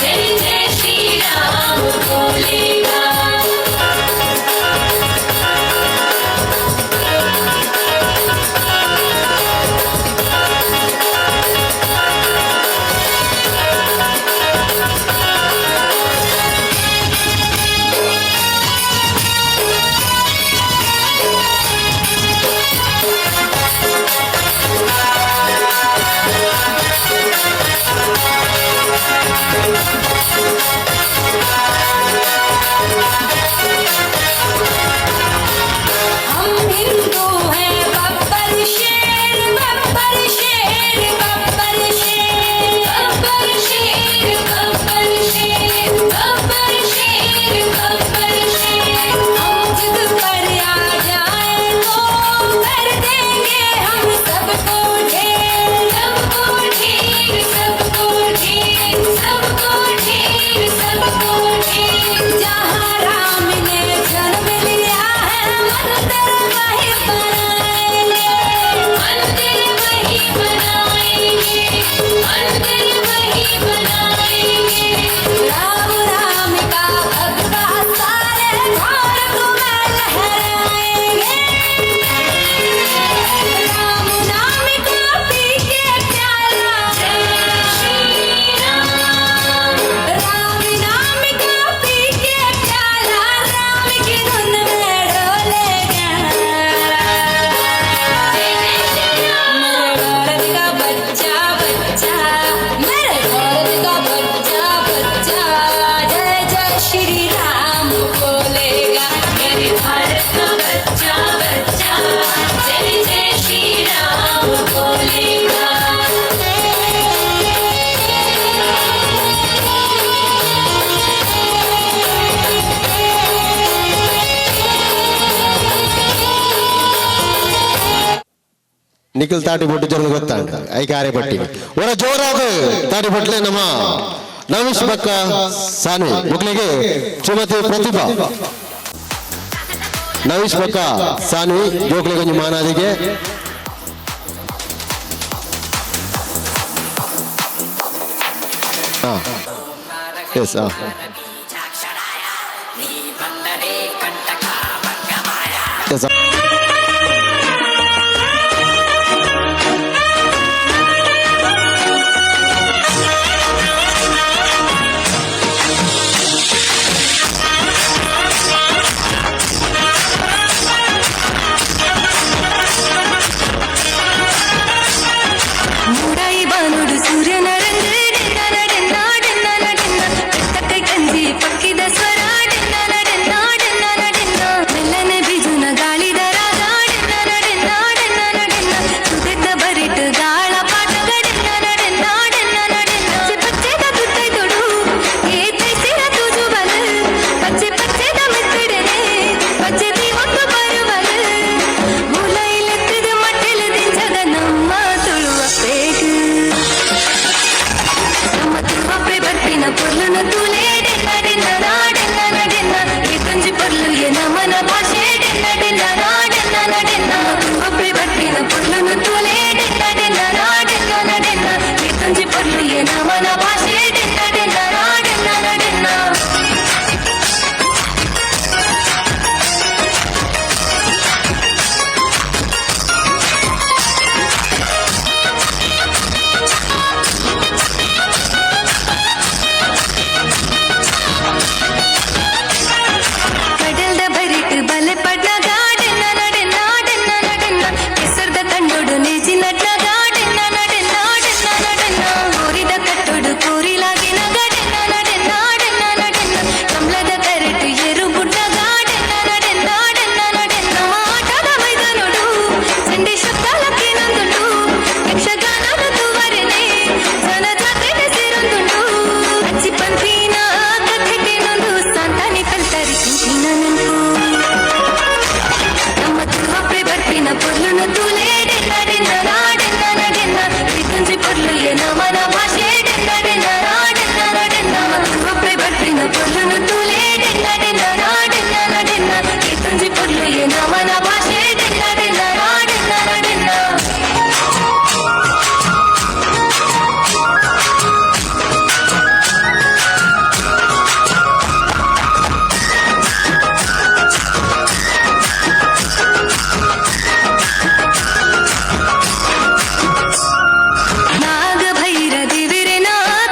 जय जय श्री राम बोलेगा। हम हिंदू हैं बब्बर शेर, बब्बर शेर, बब्बर शेर, बब्बर शेर, बब्बर शेर, बब्बर शेर, बब्बर शेर। हम जिद पर आ जाए तो कर देंगे हम सबको ढेर। सबको ढेर, सबको ढेर, सबको ढेर, सबको ढेर। जहाँ राम ने जन्म लिया है मंदिर वही बनाएंगे। मंदिर वही बनाएंगे, मंदिर वही बनाएंगे। राम राम का भगवा सारे भारत में लहराएंगे। राम नाम का पी के प्याला, जय श्री राम। राम नाम का पी के प्याला, राम की धुन में डोलेगा। जय जय श्री राम। मेरे भारत का बच्चा बच्चा, मेरे भारत का बच्चा बच्चा जय जय श्री राम बोलेगा। मेरे भारत का बच्चा बच्चा जय जय श्री राम बोलेगा। ನಿಖಿಲ್ ತಾಟಿ ಬೊಟ್ಟು ಜರದ ಗೊತ್ತಾಂಡ ಐಕಾರೆ ಬಟ್ಟಿ ಒರ ಜೋರಾದ ತಾಟಿ ಬೊಟ್ಲೆ ನಮ್ಮ ನವೀಶ್ ಬಕ್ಕ ಸಾನ್ವಿ ಮುಕ್ಳಿಗೆ ಶ್ರೀಮತಿ ಪ್ರತಿಭಾ ನವೀಶ್ ಬಕ್ಕ ಸಾನ್ವಿ ಜೋಕ್ಲಿಗೆ ಒಂಜಿ ಮಾನಾದಿಗೆ. ಹಾ ಎಸ್ ಹಾ ಎಸ್. ಮೂಡಾಯಿ ಬಾನುಡು ಸೂರ್ಯನ ರಂಗು ಡಿನ್ನ ಡಿನ್ನ ಡಿನ್ನ ಡಿನ್ನ. ಬರ್ಪಿನ ಪೊರ್ಲುನು ತೂಲೆ ಡೆನ್ನ ಡೆನ್ನ ನಾಡೆನ್ನ ನಡೆನ್ನ ಏತೊಂಜಿ ಪೊರ್ಲು ಎನ ಮನ ಭಾಷೆ ಡೆನ್ನ ಡೆನ್ನ ನಾಡೆನ್ನ ನಡೆನ್ನ ತುಳುವಪ್ಪೆ ಬರ್ಪಿನ ಪೊರ್ಲುನು ತೂಲೆ ಡೆನ್ನ ಡೆನ್ನ ನಾಡೆನ್ನ ನಡೆನ್ನ ಏತೊಂಜಿ ಪೊರ್ಲು ಎನ ಮನ ಭಾಷೆ ಡೆನ್ನ ಡೆನ್ನ ನಾಡೆನ್ನ ನಡೆನ್ನ. ಕಡಲ್ದ ಬರಿಟ್ ಬಲೆ ಪಡ್ನ ಗಾಡೆನ್ನ ನಡೆನ್ನ ನಡೆನ್ನ ನಡೆನ್ನ ಕೆಸರ್ದ ಕಂಡೋಡು ನೇಜಿ ನಡ್ನ ಗಾಡೆನ್ನ ನಡೆನ್ನ ನಡೆನ್ನ ನಡೆನ್ನ ಕೋರಿದ ಕಟ್ಟೋಡು ಕೋರಿಲಾಗಿನ ಗಾಡೆನ್ನ ನಡೆನ್ನ ನಡೆನ್ನ ನಡೆನ್ನ ಕಮಲದ ಕರೆಟು ಏರು ಬುಡ್ನ ಗಾಡೆನ್ನ ನಡೆನ್ನ ನಡೆನ್ನ ನಡೆನ್ನ ಆಟದ ಮೈದಾನೋಡು ಚಂಡಿ ಶಬ್ದಲಕ್ಕೆ ನಂದುಂಡು ಯಕ್ಷಗಾನದ ತೂವರೆನೆ ಜನ ಜಾತ್ರೆ ಸೇರೊಂದುಂಡು ಅಚ್ಚಿ ಪಂಥೀನ ಕಥೆಟೇನೊಂದು ಸಾಂತಾನಿ ಕಲ್ತರಿ ಕಿಂಚಿನ ನೆನಪು ನಮ್ಮ ತುಳುವಪ್ಪೆ ಬರ್ಪಿನ ಪೊರ್ಲುನು ತೂಲೆ ಡೆನ್ನ ಡೆನ್ನ ನಾಡೆನ್ನ ನಡೆನ್ನ ಇತ್ತೊಂಜಿ ಪೊರ್ಲು ಎನ ಮನ ಭಾಷೆ ಡೆನ್ನ ಡೆನ್ನ ನಾಡೆನ್ನ ನಡೆನ್ನ ತುಳುವಪ್ಪೆ ಬರ್ಪಿನ ಪೊರ್ಲುನು ತೂಲೆ ಡೆನ್ನ ಡೆನ್ನ ನಾಡೆನ್ನ ನಡೆನ್ನ ಇತ್ತೊಂಜಿ ಪೊರ್ಲು ಎನ ಮನ ಭಾಷೆ ಡೆನ್ನ ಡೆನ್ನ ನಾಡೆನ್ನ ನಡೆನ್ನ. ನಾಗಭೈರ ದೇವಿರೆನ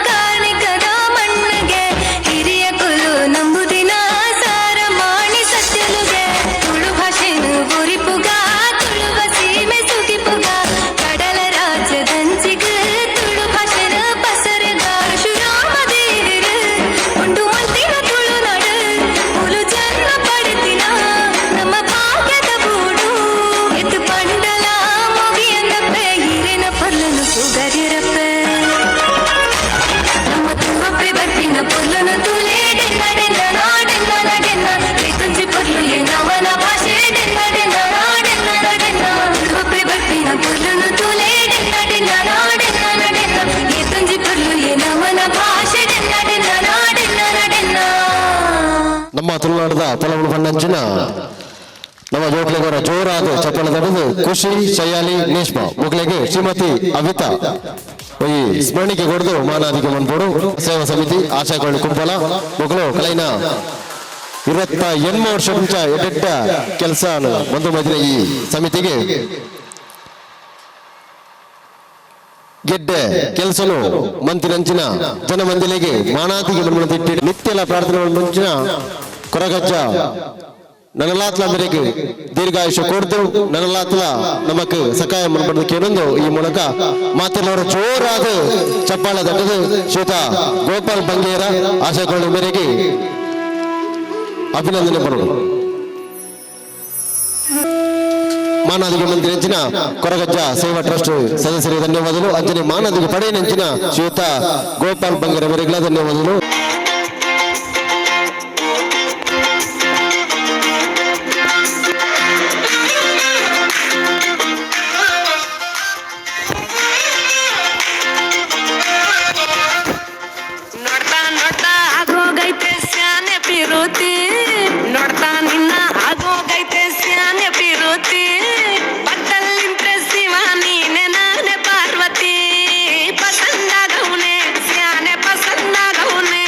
ಕಾರ್ಣಿಕದ ಮಣ್ಣಗೆ ಹಿರಿಯ ಕುಲು ನಂಬುದಿನ ಸಾರ ಮಾಣಿ ಸತ್ಯಲುಗೆ ತುಳು ಭಾಷೆನು ಒರಿಪುಗ ತುಳುವ ಸೀಮೆ ಸುಗಿಪುಗ ಕಡಲ ರಾಜ್ಯದಂಚಿಗ ತುಳು ಭಾಷೆನ ಪಸರಗ ಪರಶುರಾಮ ದೇವಿರು ಉಂಡು ಮಲ್ತಿನ ತುಳುನಾಡು ಮುಲು ಜನ್ಮ ಪಡೆದಿನ ನಮ್ಮ ಭಾಗ್ಯದ ಬೂಡು ಎತ್ತು ಪಂಡಲ ಮುಗಿಯಂದಪ್ಪೆ ಹಿರೇನ ಪೊರ್ಲನು ಸುಗರಿರಪ್ಪೆ ನಮ್ಮ ತುಳುವಪ್ಪೆ ಬರ್ಪಿನ ಪೊರ್ಲನು ತೂಲೆ ಡೆನ್ನ ಡೆನ್ನ ನಾಡೆನ್ನ ನಡೆನ್ನ ಏತೊಂಜಿ ಪೊರ್ಲು ಏನವನ ಭಾಷೆ ಡೆನ್ನ ಡೆನ್ನ ನಾಡೆನ್ನ ನಡೆನ್ನ ತುಳುವಪ್ಪೆ ಬರ್ಪಿನ ಪೊರ್ಲನು ತೂಲೆ ಡೆನ್ನ ಡೆನ್ನ ನಾಡೆನ್ನ ನಡೆನ್ನ ಏತೊಂಜಿ ಪೊರ್ಲು ಏನವನ ಭಾಷೆ ಡೆನ್ನ ಡೆನ್ನ ನಾಡೆನ್ನ ನಡೆನ್ನ. ನಮ್ಮ ತುಳುನಾಡದ ಪೊಲವು ಬಣ್ಣಂಚಿನ ನಮ್ಮ ಜೋಕ್ಲೆಗವರ ಜೋರಾದ ಚಪ್ಪಳ ತಡೆದು ಖುಷಿ ಶಯಾಲಿ ನೇಷ್ಮ ಮಕ್ಕಳಿಗೆ ಶ್ರೀಮತಿ ಅವಿತಾ ಈ ಸ್ಮರಣಿಕೆ ಕೊಡದು ಮಾನಾದಿಗೆ ಮನ್ಪೋಡು ಸೇವಾ ಸಮಿತಿ ಆಶಾಕೊಳ್ಳಿ ಕುಂಪಲ ಮಕ್ಕಳು ಕಲೈನ 28 ವರ್ಷ ಮುಂಚ ಎಡ್ಡೆಡ್ಡ ಕೆಲಸ ಒಂದು ಮದಿನ ಈ ಸಮಿತಿಗೆ ಗೆಡ್ಡೆ ಕೆಲಸನು ಮಂತಿನಂಚಿನ ಜನಮಂದಿಲಿಗೆ ಮಾನಾತಿಗೆ ಮನ್ಮನ ನಿತ್ಯಲ ಪ್ರಾರ್ಥನೆ ಮುಂಚಿನ ಕೊರಗಜ್ಜ ನನಲಾತ್ಲ ಮೇರೆಗೆ ದೀರ್ಘಾಯುಷ್ಯ ಕೊಡ್ದು ನನಲಾತ್ಲ ನಮಕ್ ಸಕಾಯ ಮನ್ಪಡ್ದು ಕೇಳೊಂದು ಈ ಮೂಲಕ ಮಾತಿನವರ ಜೋರಾದ ಚಪ್ಪಾಳ ದಟ್ಟದು ಶ್ವೇತ ಗೋಪಾಲ್ ಬಂಗೇರ ಆಶಾಕೊಳ್ಳಿ ಮೇರೆಗೆ ಅಭಿನಂದನೆ ಬರೋದು. ಮಾನಾದಿಗೆ ಮಂತ್ರಿ ಅಂಚಿನ ಕೊರಗಜ್ಜ ಸೇವಾ ಟ್ರಸ್ಟ್ ಸದಸ್ಯರಿಗೆ ಧನ್ಯವಾದಗಳು. ಅಂಚನೆ ಮಾನಾದಿಗೆ ಪಡೆಯನಂಚಿನ ಶ್ವೇತ ಗೋಪಾಲ್ ಬಂಗೇರ ಅವರಿಗೆಲ್ಲ ಧನ್ಯವಾದಗಳು. ನೋಡ್ತಾ ನೋಡ್ತಾ ಆಗೋಗೈತೆ ಸ್ಯಾನೆ ಪಿರೋತಿ ನೋಡ್ತಾ ನಿನ್ನ ಆಗೋಗೈತೆ ಸ್ಯಾನೆ ಪಿರೋತಿ ಪಕ್ಕದಲ್ಲಿಂತ್ರೆ ಶಿವ ನೀನೆ ನಾನೆ ಪಾರ್ವತಿ ಪಸಂದಾಗವ್ನೆ ಸ್ಯಾನೆ ಪಸಂದಾಗವ್ನೆ.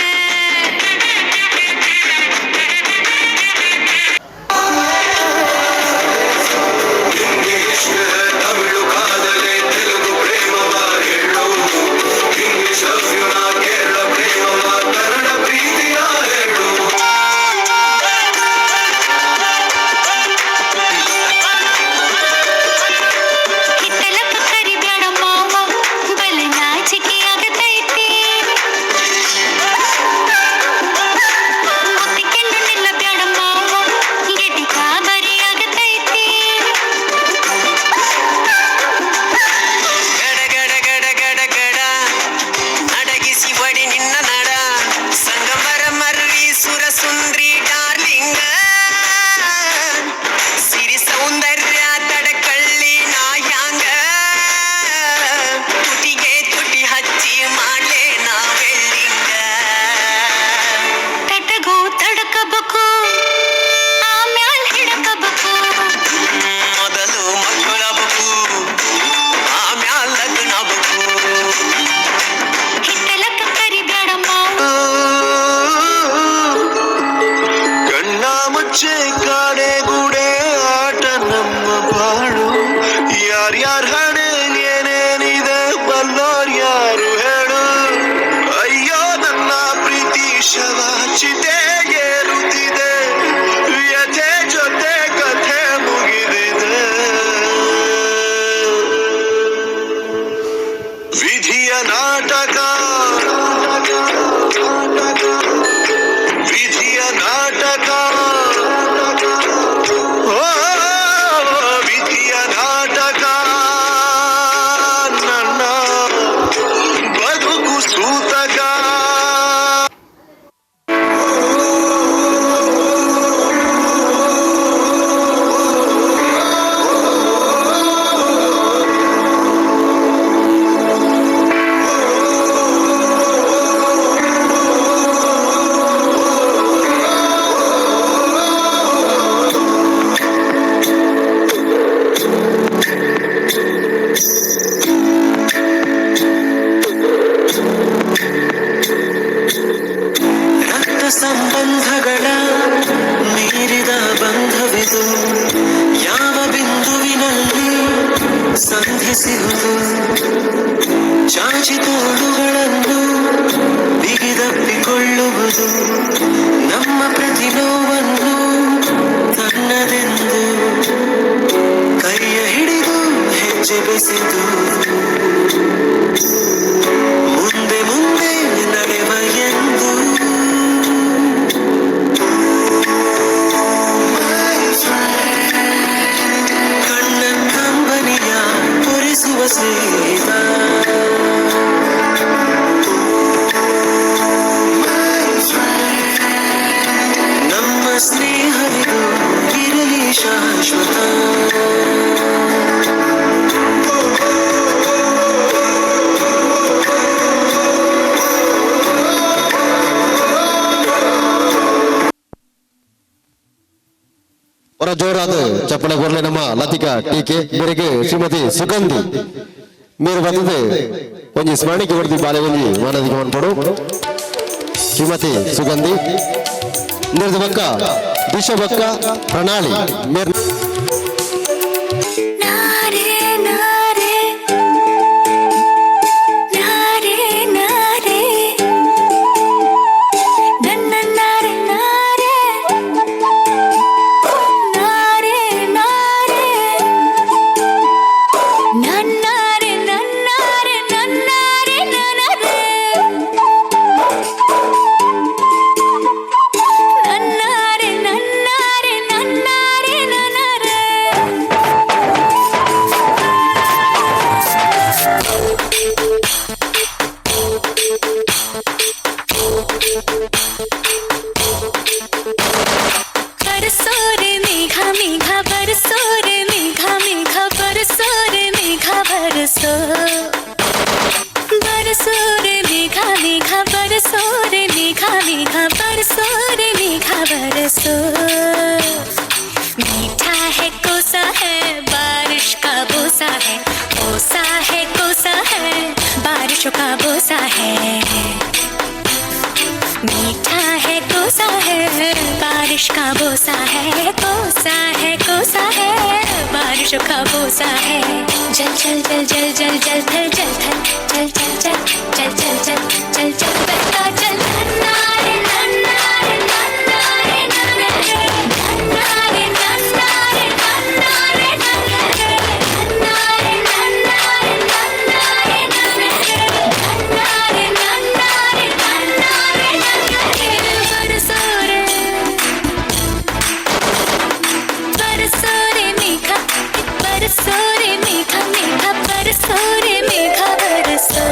ಸಂಧಿಸಿರುವುದು ಚಾಚಿ ತೋಳುಗಳನ್ನು ಬಿಗಿದಪ್ಪಿಕೊಳ್ಳುವುದು ನಮ್ಮ ಪ್ರತಿ ನೋವನ್ನು ತನ್ನದೆಂದು ಕೈಯ ಹಿಡಿದು ಹೆಜ್ಜೆ ಬೆಸೆದು ಮುಂದೆ ಮುಂದೆ ನಡೆವ ಎಂದು. ಕಣ್ಣ ಕಂಬನಿಯ ಪೊರೆಸುವ ಸ್ನೇಹಿತ, ನಮ್ಮ ಸ್ನೇಹವಿದು ಇರಲಿ ಶಾಶ್ವತ. ಹೊರ ಜೋರಾದ ಚಪ್ಪಳೆ ಕೊರ್ಲೆ ನಮ್ಮ ಲತಿಕಾ ಟೀಕೆ ಮೇರೆಗೆ ಶ್ರೀಮತಿ ಸುಗಂಧಿ ಮೇರು ಬಂದಿದೆ ಒಂಜಿ ಸ್ಮರಣಿಕೆ ಕೊಡ್ತಿ ಬಾಲೆ ಒಂಜಿ ಮಾನದಿಗೆ ಮನ್ಪಡು. ಶ್ರೀಮತಿ ಸುಗಂಧಿ ನಿರ್ದ ಬಕ್ಕ ದಿಶಾ ಬಕ್ಕ ಪ್ರಣಾಳಿ ಮೇರ್ ನಾರೇ ನಾರೇ ನಾರೇ ನಾರೇ ನನ್ನ ನಾರೆ ನಾರೇ ನಾರೇ ನಾರೇ ನನ್ನಾರೆ ನನ್ನಾರೆ ನನ್ನಾರೆ ನನ್ನರೆ ನನ್ನಾರೆ ನನ್ನಾರೆ ನನ್ನಾರೆ ನನ್ನರೆ. बरसो रे मेघा मेघा बरसो रे मेघा मेघा बरसो रे मेघा बरसो, बरसो रे मेघा मेघा बरसो रे मेघा मेघा बरसो रे मेघा बरसो। मीठा है कोसा है बारिश का बोसा है, कोसा है कोसा है बारिश का बोसा है। मीठा है कोसा है बारिश का बोसा है, कोसा है कोसा है बारिश का बोसा है। जल जल जल जल जल जल थल जल थल जल जल जल जल जल जल जल जल बहता जल। नन्नारे नन्नारे नन्नारे नन्नारे नन्नारे नन्नारे नन्नारे नन्नारे नन्नारे नन्नारे नन्नारे नन्नारे नन्नारे नन्नारे। बरसो रे बरसो रे मेघा बरसो रे मेघा मेघा बरसो रे मेघा बरसो।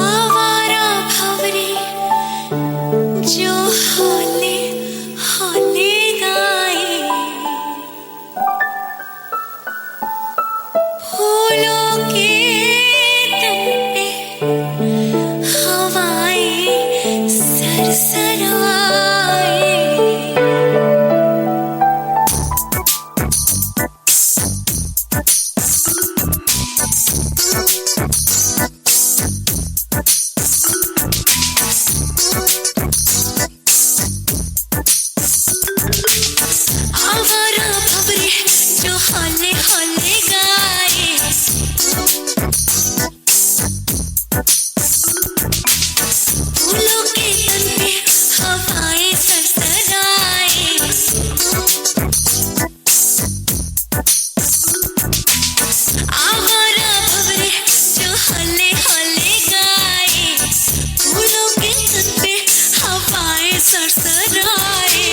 आवारा भंवरे जो होले होले गाए, फूलों के तन पे हवाएं सरसराए। आवारा भंवरे जो हौले हौले गाए, फूलों के तन पे हवाएं सरसराए। आवारा भंवरे जो हौले हौले गाए, फूलों के तन पे हवाएं सरसराए।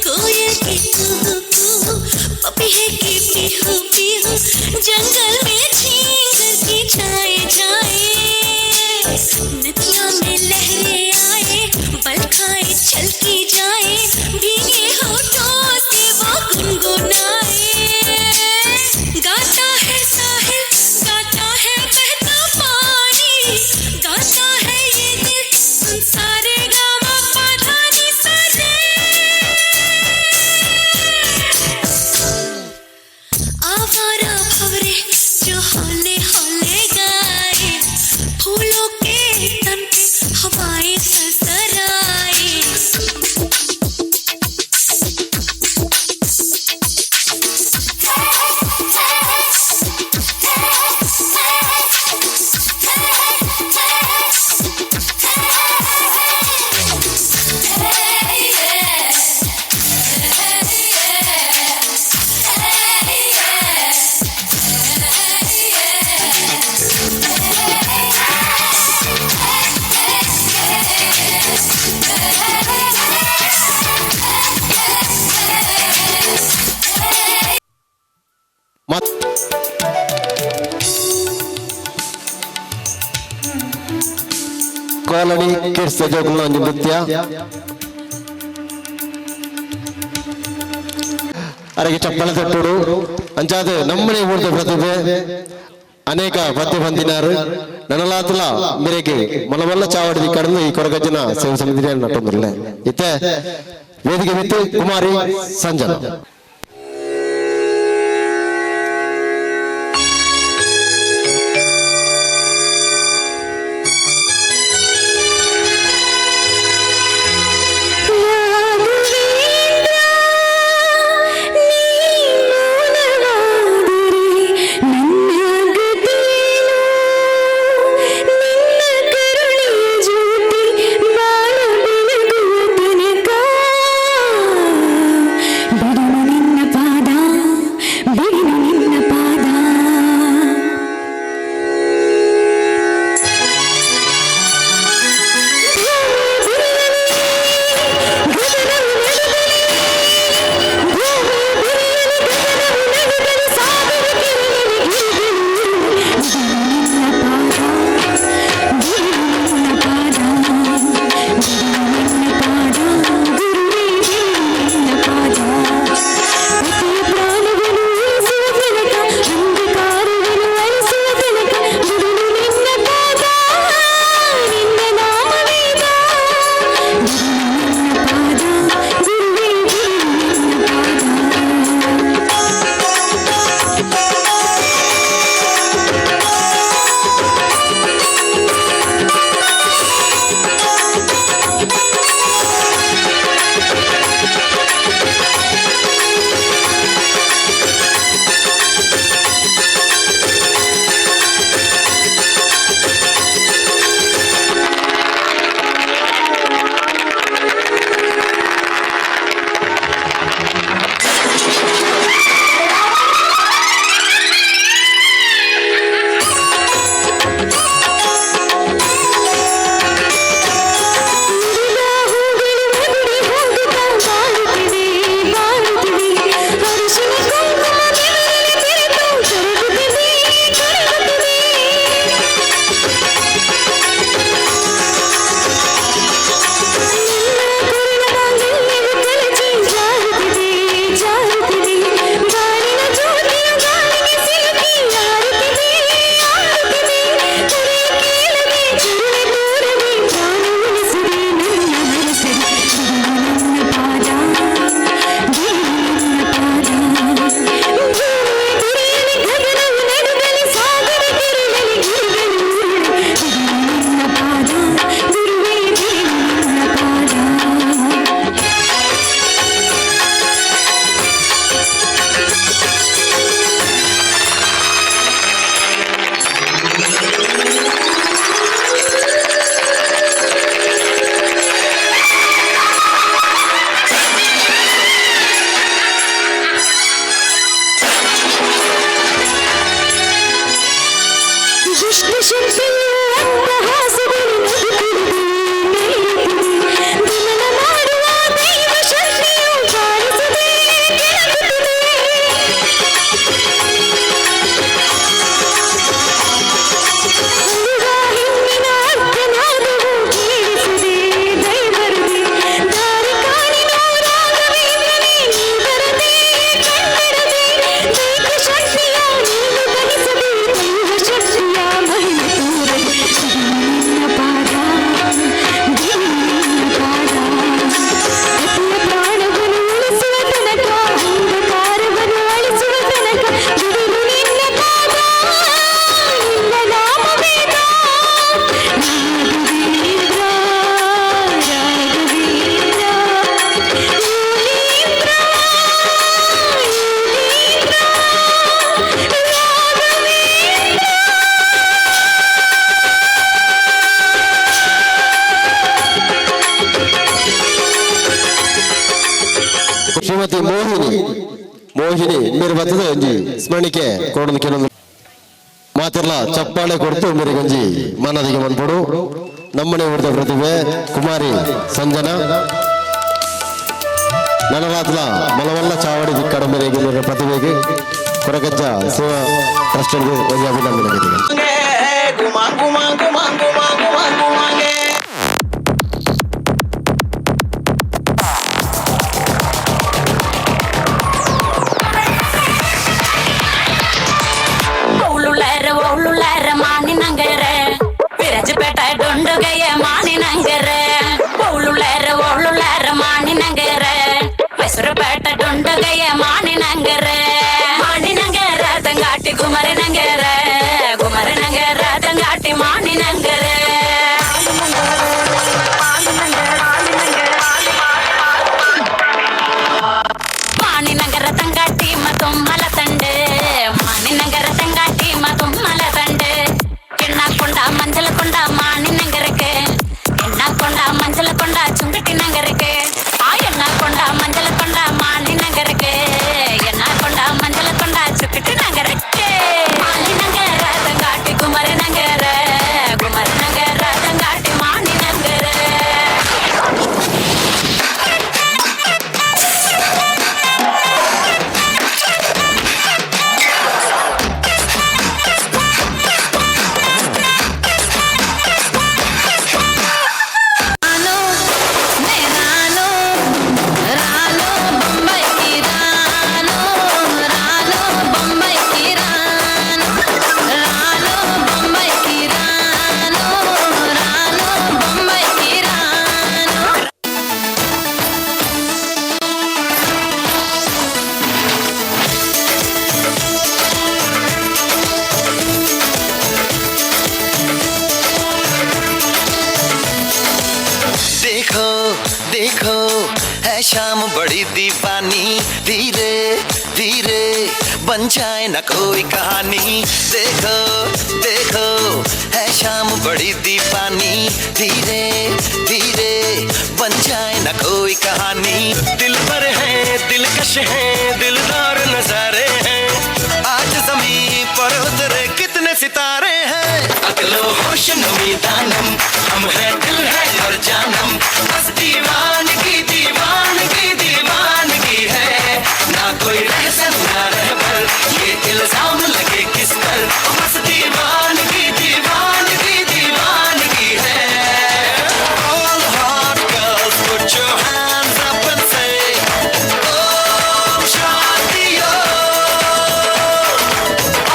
कोयल की कुहू कुहू, पपीहे की पीहू पीहू, जंगल में झींगुर की छाए छाए। ಕಾಲನಿ ಕಿಡ್ಸ್ ಜೋಕುಲ್ನ ಒಂಜಿ ನೃತ್ಯ. ಅರೆಗೆ ಚಪ್ಪಳ ತಟ್ಟುಡು ಅಂಚಾದ ನಮ್ಮನೆ ಊರ್ದ ಪ್ರತಿಭೆ ಅನೇಕ ಪದ್ಯ ಬಂದಿನಾರು ನನಲಾತಲ ಮೇರೆಗೆ ಮಲವಲ್ಲ ಚಾವಡಿ ಕಡಲು ಈ ಕೊರಗಜ್ಜನ ಸೇವಾ ಸಮಿತಿ ನಟ್ಟೊಂದಿರಲೆ. ಇತ್ತೆ ವೇದಿಕೆ ಬಿತ್ತು ಕುಮಾರಿ ಸಂಜನಾ. ಶ್ರೀಮತಿ ಮೋಹಿನಿ ಮೋಹಿನಿ ಮೇರೆ ಬರ್ತದೆ ಒಂಜಿ ಸ್ಮರಣಿಕೆ ಕೊಡಲು ಕೆಲವೊಂದು ಮಾತಿರ್ಲ ಚಪ್ಪಾಳೆ ಕೊಡ್ತು ಮೇರೆಗೆ ಒಂಜಿ ಮಾನದಿಗೆ ಮನ್ಪಡು. ನಮ್ಮನೆ ಊರ್ದ ಪ್ರತಿಭೆ ಕುಮಾರಿ ಸಂಜನಾ ನನಲಾತ್ಲ ಮಲವಲ್ಲ ಚಾವಡಿ ದಿಕ್ಕಡ ಮೇರೆಗೆ ಮೇರೆ ಪ್ರತಿಭೆಗೆ ಕೊರಗಜ್ಜ ಸೇವಾ ಟ್ರಸ್ಟ್ ಒಂಜಿ ಅಭಿನಂದನೆ. ಗುಮಾ ಗುಮಾ ಗುಮಾ ಗುಮಾ ಗುಮಾ ಗುಮಾಗೆ. है शाम बड़ी दीवानी, धीरे धीरे बन जाए न कोई कहानी। देखो देखो है शाम बड़ी दीवानी, धीरे धीरे बन जाए न कोई कहानी। दिल पर है दिलकश है दिलदार नजारे हैं, आज जमीन पर उतरे कितने सितारे हैं। अकलो होश नमी दानम, हम है दिल है और जानम, बस दीवानगी दीवानगी दीवानगी है। ना कोई रहसन ना रहबर, ये इल्जाम लगे किस पर, बस दीवानगी दीवानगी दीवानगी है। All hot girls put your hands up and say, Om Shanti Om.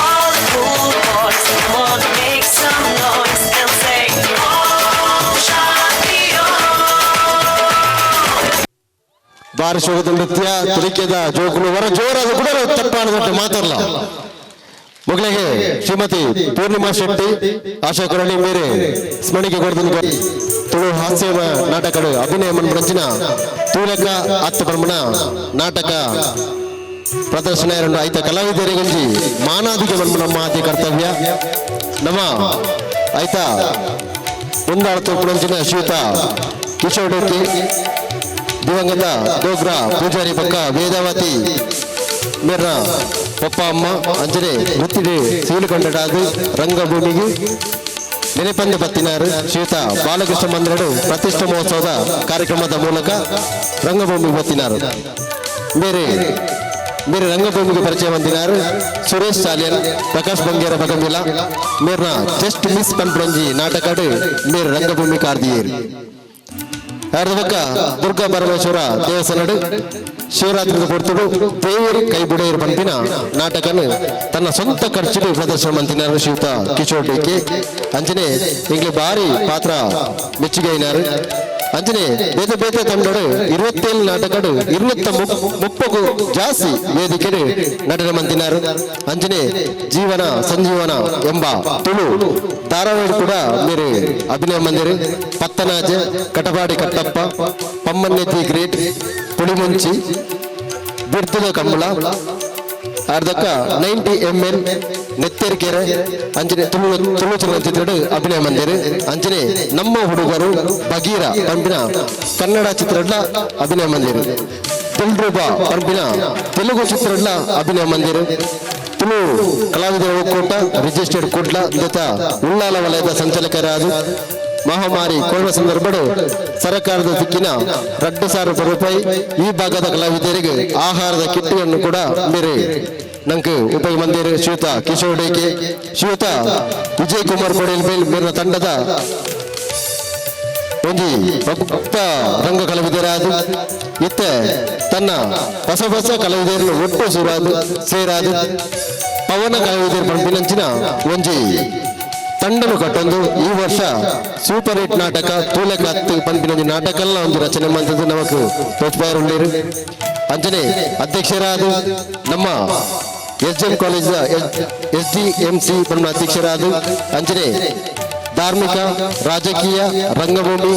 All cool boys, come on, make some noise and say, Om Shanti Om. ಬಾರಿಸೋಗದ ನೃತ್ಯ ತುಲಿಕೆದ ಜೋಕುಲು ವರ ಜೋರಾದ ಕೂಡ ತಪ್ಪಾಡದಟ್ಟು ಮಾತಾಡಲ್ಲ. ಮೊದಲಿಗೆ ಶ್ರೀಮತಿ ಪೂರ್ಣಿಮಾ ಶೆಟ್ಟಿ ಆಶಾ ಕೊರಳಿ ಮೇರೆ ಸ್ಮರಣಿಕೆ ಕೊಡ್ತೀನಿ. ತುಳು ಹಾಸ್ಯ ನಾಟಕಡು ಅಭಿನಯ ಮನ್ಪುನಂಚಿನ ತೂಲಕ ಅತ್ತ ಪ್ರಮಾಣ ನಾಟಕ ಪ್ರದರ್ಶನ ಎರಡು ಐತ ಕಲಾವಿದರಿಗೊಂಜಿ ಮಾನಾದಿಗೆ ಮನ್ಪು ನಮ್ಮ ಆದ್ಯ ಕರ್ತವ್ಯ. ನಮ್ಮ ಐತ ಮುಂದಾಳತು ಪುಣಂಚಿನ ಶ್ರೀಯುತ ಕಿಶೋರ್ ಡೋಕಿ, ದಿವಂಗತ ಡೋಗ್ರಾ ಪೂಜಾರಿ ಪಕ್ಕ ವೇದಾವತಿ ಮೇರ್ನ ಪಪ್ಪ ಅಮ್ಮ ಅಂಜನೆ ವೃತ್ತಿಡೆ ಸೀಲುಕೊಂಡಾದ ರಂಗಭೂಮಿಗೆ ನೆನೆಪಂದೆ ಪತ್ತಿನಾರು ಶ್ರೀಯುತ ಬಾಲಕೃಷ್ಣ ಮಂದಿರಡು ಪ್ರತಿಷ್ಠಾ ಮಹೋತ್ಸವದ ಕಾರ್ಯಕ್ರಮದ ಮೂಲಕ ರಂಗಭೂಮಿಗೆ ಬತ್ತಿನಾರು. ಬೇರೆ ಬೇರೆ ರಂಗಭೂಮಿಗೆ ಪರಿಚಯ ಹೊಂದಿನಾರು ಸುರೇಶ್ ಸಾಲಿಯನ್, ಪ್ರಕಾಶ್ ಬಂಗೇರ ಬಗಂಬಿಲ ಮೇರ್ನ ಜಸ್ಟ್ ಮಿಸ್ ಪನ್ಪುರಂಜಿ ನಾಟಕಡು ಮೇರೆ ರಂಗಭೂಮಿ ಕಾರ್ದಿಯೇರು. ಪಕ್ಕ ದುರ್ಗಾ ಪರಮೇಶ್ವರ ದೇವಸ್ಥಾನಡು ಶಿವರಾತ್ರಿ ಪೊರ್ತುಡು ದೇವರು ಕೈ ಬುಡೆಯರು ಪನ್ಪಿನ ನಾಟಕನು ತನ್ನ ಸ್ವಂತ ಖರ್ಚಿಡು ಪ್ರದರ್ಶನ ಮಂತಿನಾರು ಶ್ರೀಯುತ ಕಿಶೋರ್ ಡಿಕೆ. ಅಂಚನೆ ಇಂಗ್ಲಿ ಬಾರಿ ಪಾತ್ರ ಮೆಚ್ಚುಗೆ అయినారు. ಅಂಚನೆ ಬೇತೆ ಬೇತೆ ತಂಡಡು 27 ನಾಟಕಡು 230 ಜಾಸ್ತಿ ವೇದಿಕೆಡು ನಟನೆ ಮಂತಿನಾರು. ಅಂಚನೆ ಜೀವನ ಸಂಜೀವನ ಎಂಬ ತುಳು ಧಾರಾವಾಹಿ ಕೂಡ ಮೇರೆ ಅಭಿನಯ ಮಂದಿರು. ಪತ್ತನಾಜೆ, ಕಟಪಾಡಿ ಕಟ್ಟಪ್ಪ, ಪಮ್ಮನ್ನೆ the great, Pulimunchi, ಬಿರ್ತದ Kambala, ಅರ್ಧಕ್ಕ 90 ML, Netterkere ಅಂಚನೆ ತುಳು ತುಳು ಚಲನಚಿತ್ರಡು ಅಭಿನಯ ಮಂದಿರು. ಅಂಚನೆ ನಮ್ಮ ಹುಡುಗರು, ಬಗೀರ ಪಂಪಿನ ಕನ್ನಡ ಚಿತ್ರಡ್ಲ ಅಭಿನಯ ಮಂದಿರು. ದಿಲ್ರೂಬ ಪಂಪಿನ ತೆಲುಗು ಚಿತ್ರಡ್ಲ ಅಭಿನಯ ಮಂದಿರು. ತುಳು ಕಲಾವಿದರ ಒಕ್ಕೂಟ ರಿಜಿಸ್ಟರ್ಡ್ ಕುಡ್ಲ ದತ್ತ ಉಳ್ಳಾಲ ವಲಯದ ಸಂಚಾಲಕರಾದ ಮಹಾಮಾರಿ ಕೊರೋನಾ ಸಂದರ್ಭಡು ಸರ್ಕಾರದ ದಿಕ್ಕಿನ 2,000 ರೂಪಾಯಿ ಈ ಭಾಗದ ಕಲಾವಿದರಿಗೆ ಆಹಾರದ ಕಿಟ್ಟುಗಳನ್ನು ಕೂಡ ಬೇರೆ ನಂಗೆ ಉಪಯೋಗ ಮಂದಿರು. ಶ್ರೀಯುತ ಕಿಶೋರ್ ಡೇಕೆ, ಶ್ರೀಯುತ ವಿಜಯ್ ಕುಮಾರ್ ಕೊಡೇಲ್ ಮೇಲ್ ಮೇಲಿನ ತಂಡದ ಒಂಜಿ ಭಕ್ತ ರಂಗ ಕಲಾವಿದರಾದ ಇತ್ತೆ ತನ್ನ ಹೊಸ ಹೊಸ ಕಲಾವಿದರನ್ನು ಒಟ್ಟು ಸುರಾದು ಸೇರಾದು ಪವನ ಕಲಾವಿದರು ಪಂಪಿನಂಚಿನ ಒಂಜಿ ತಂಡನು ಕಟ್ಟೊಂದು ಈ ವರ್ಷ ಸೂಪರ್ ಹಿಟ್ ನಾಟಕ ತೂಲಕ ಹತ್ತು ಪಂಪಿನೊಂಜಿ ನಾಟಕಲ್ಲ ಒಂದು ರಚನೆ ಮಂತದ್ದು ನಮಕ್ ತೋಚ್ಪಾರುಂಡೇರು. ಅಂಚನೆ ಅಧ್ಯಕ್ಷರಾದ ನಮ್ಮ S D M college S D M C ಪಂಪಿನ ಅಧ್ಯಕ್ಷರಾದ ಅಂಚನೆ ಧಾರ್ಮಿಕ ರಾಜಕೀಯ ರಂಗಭೂಮಿ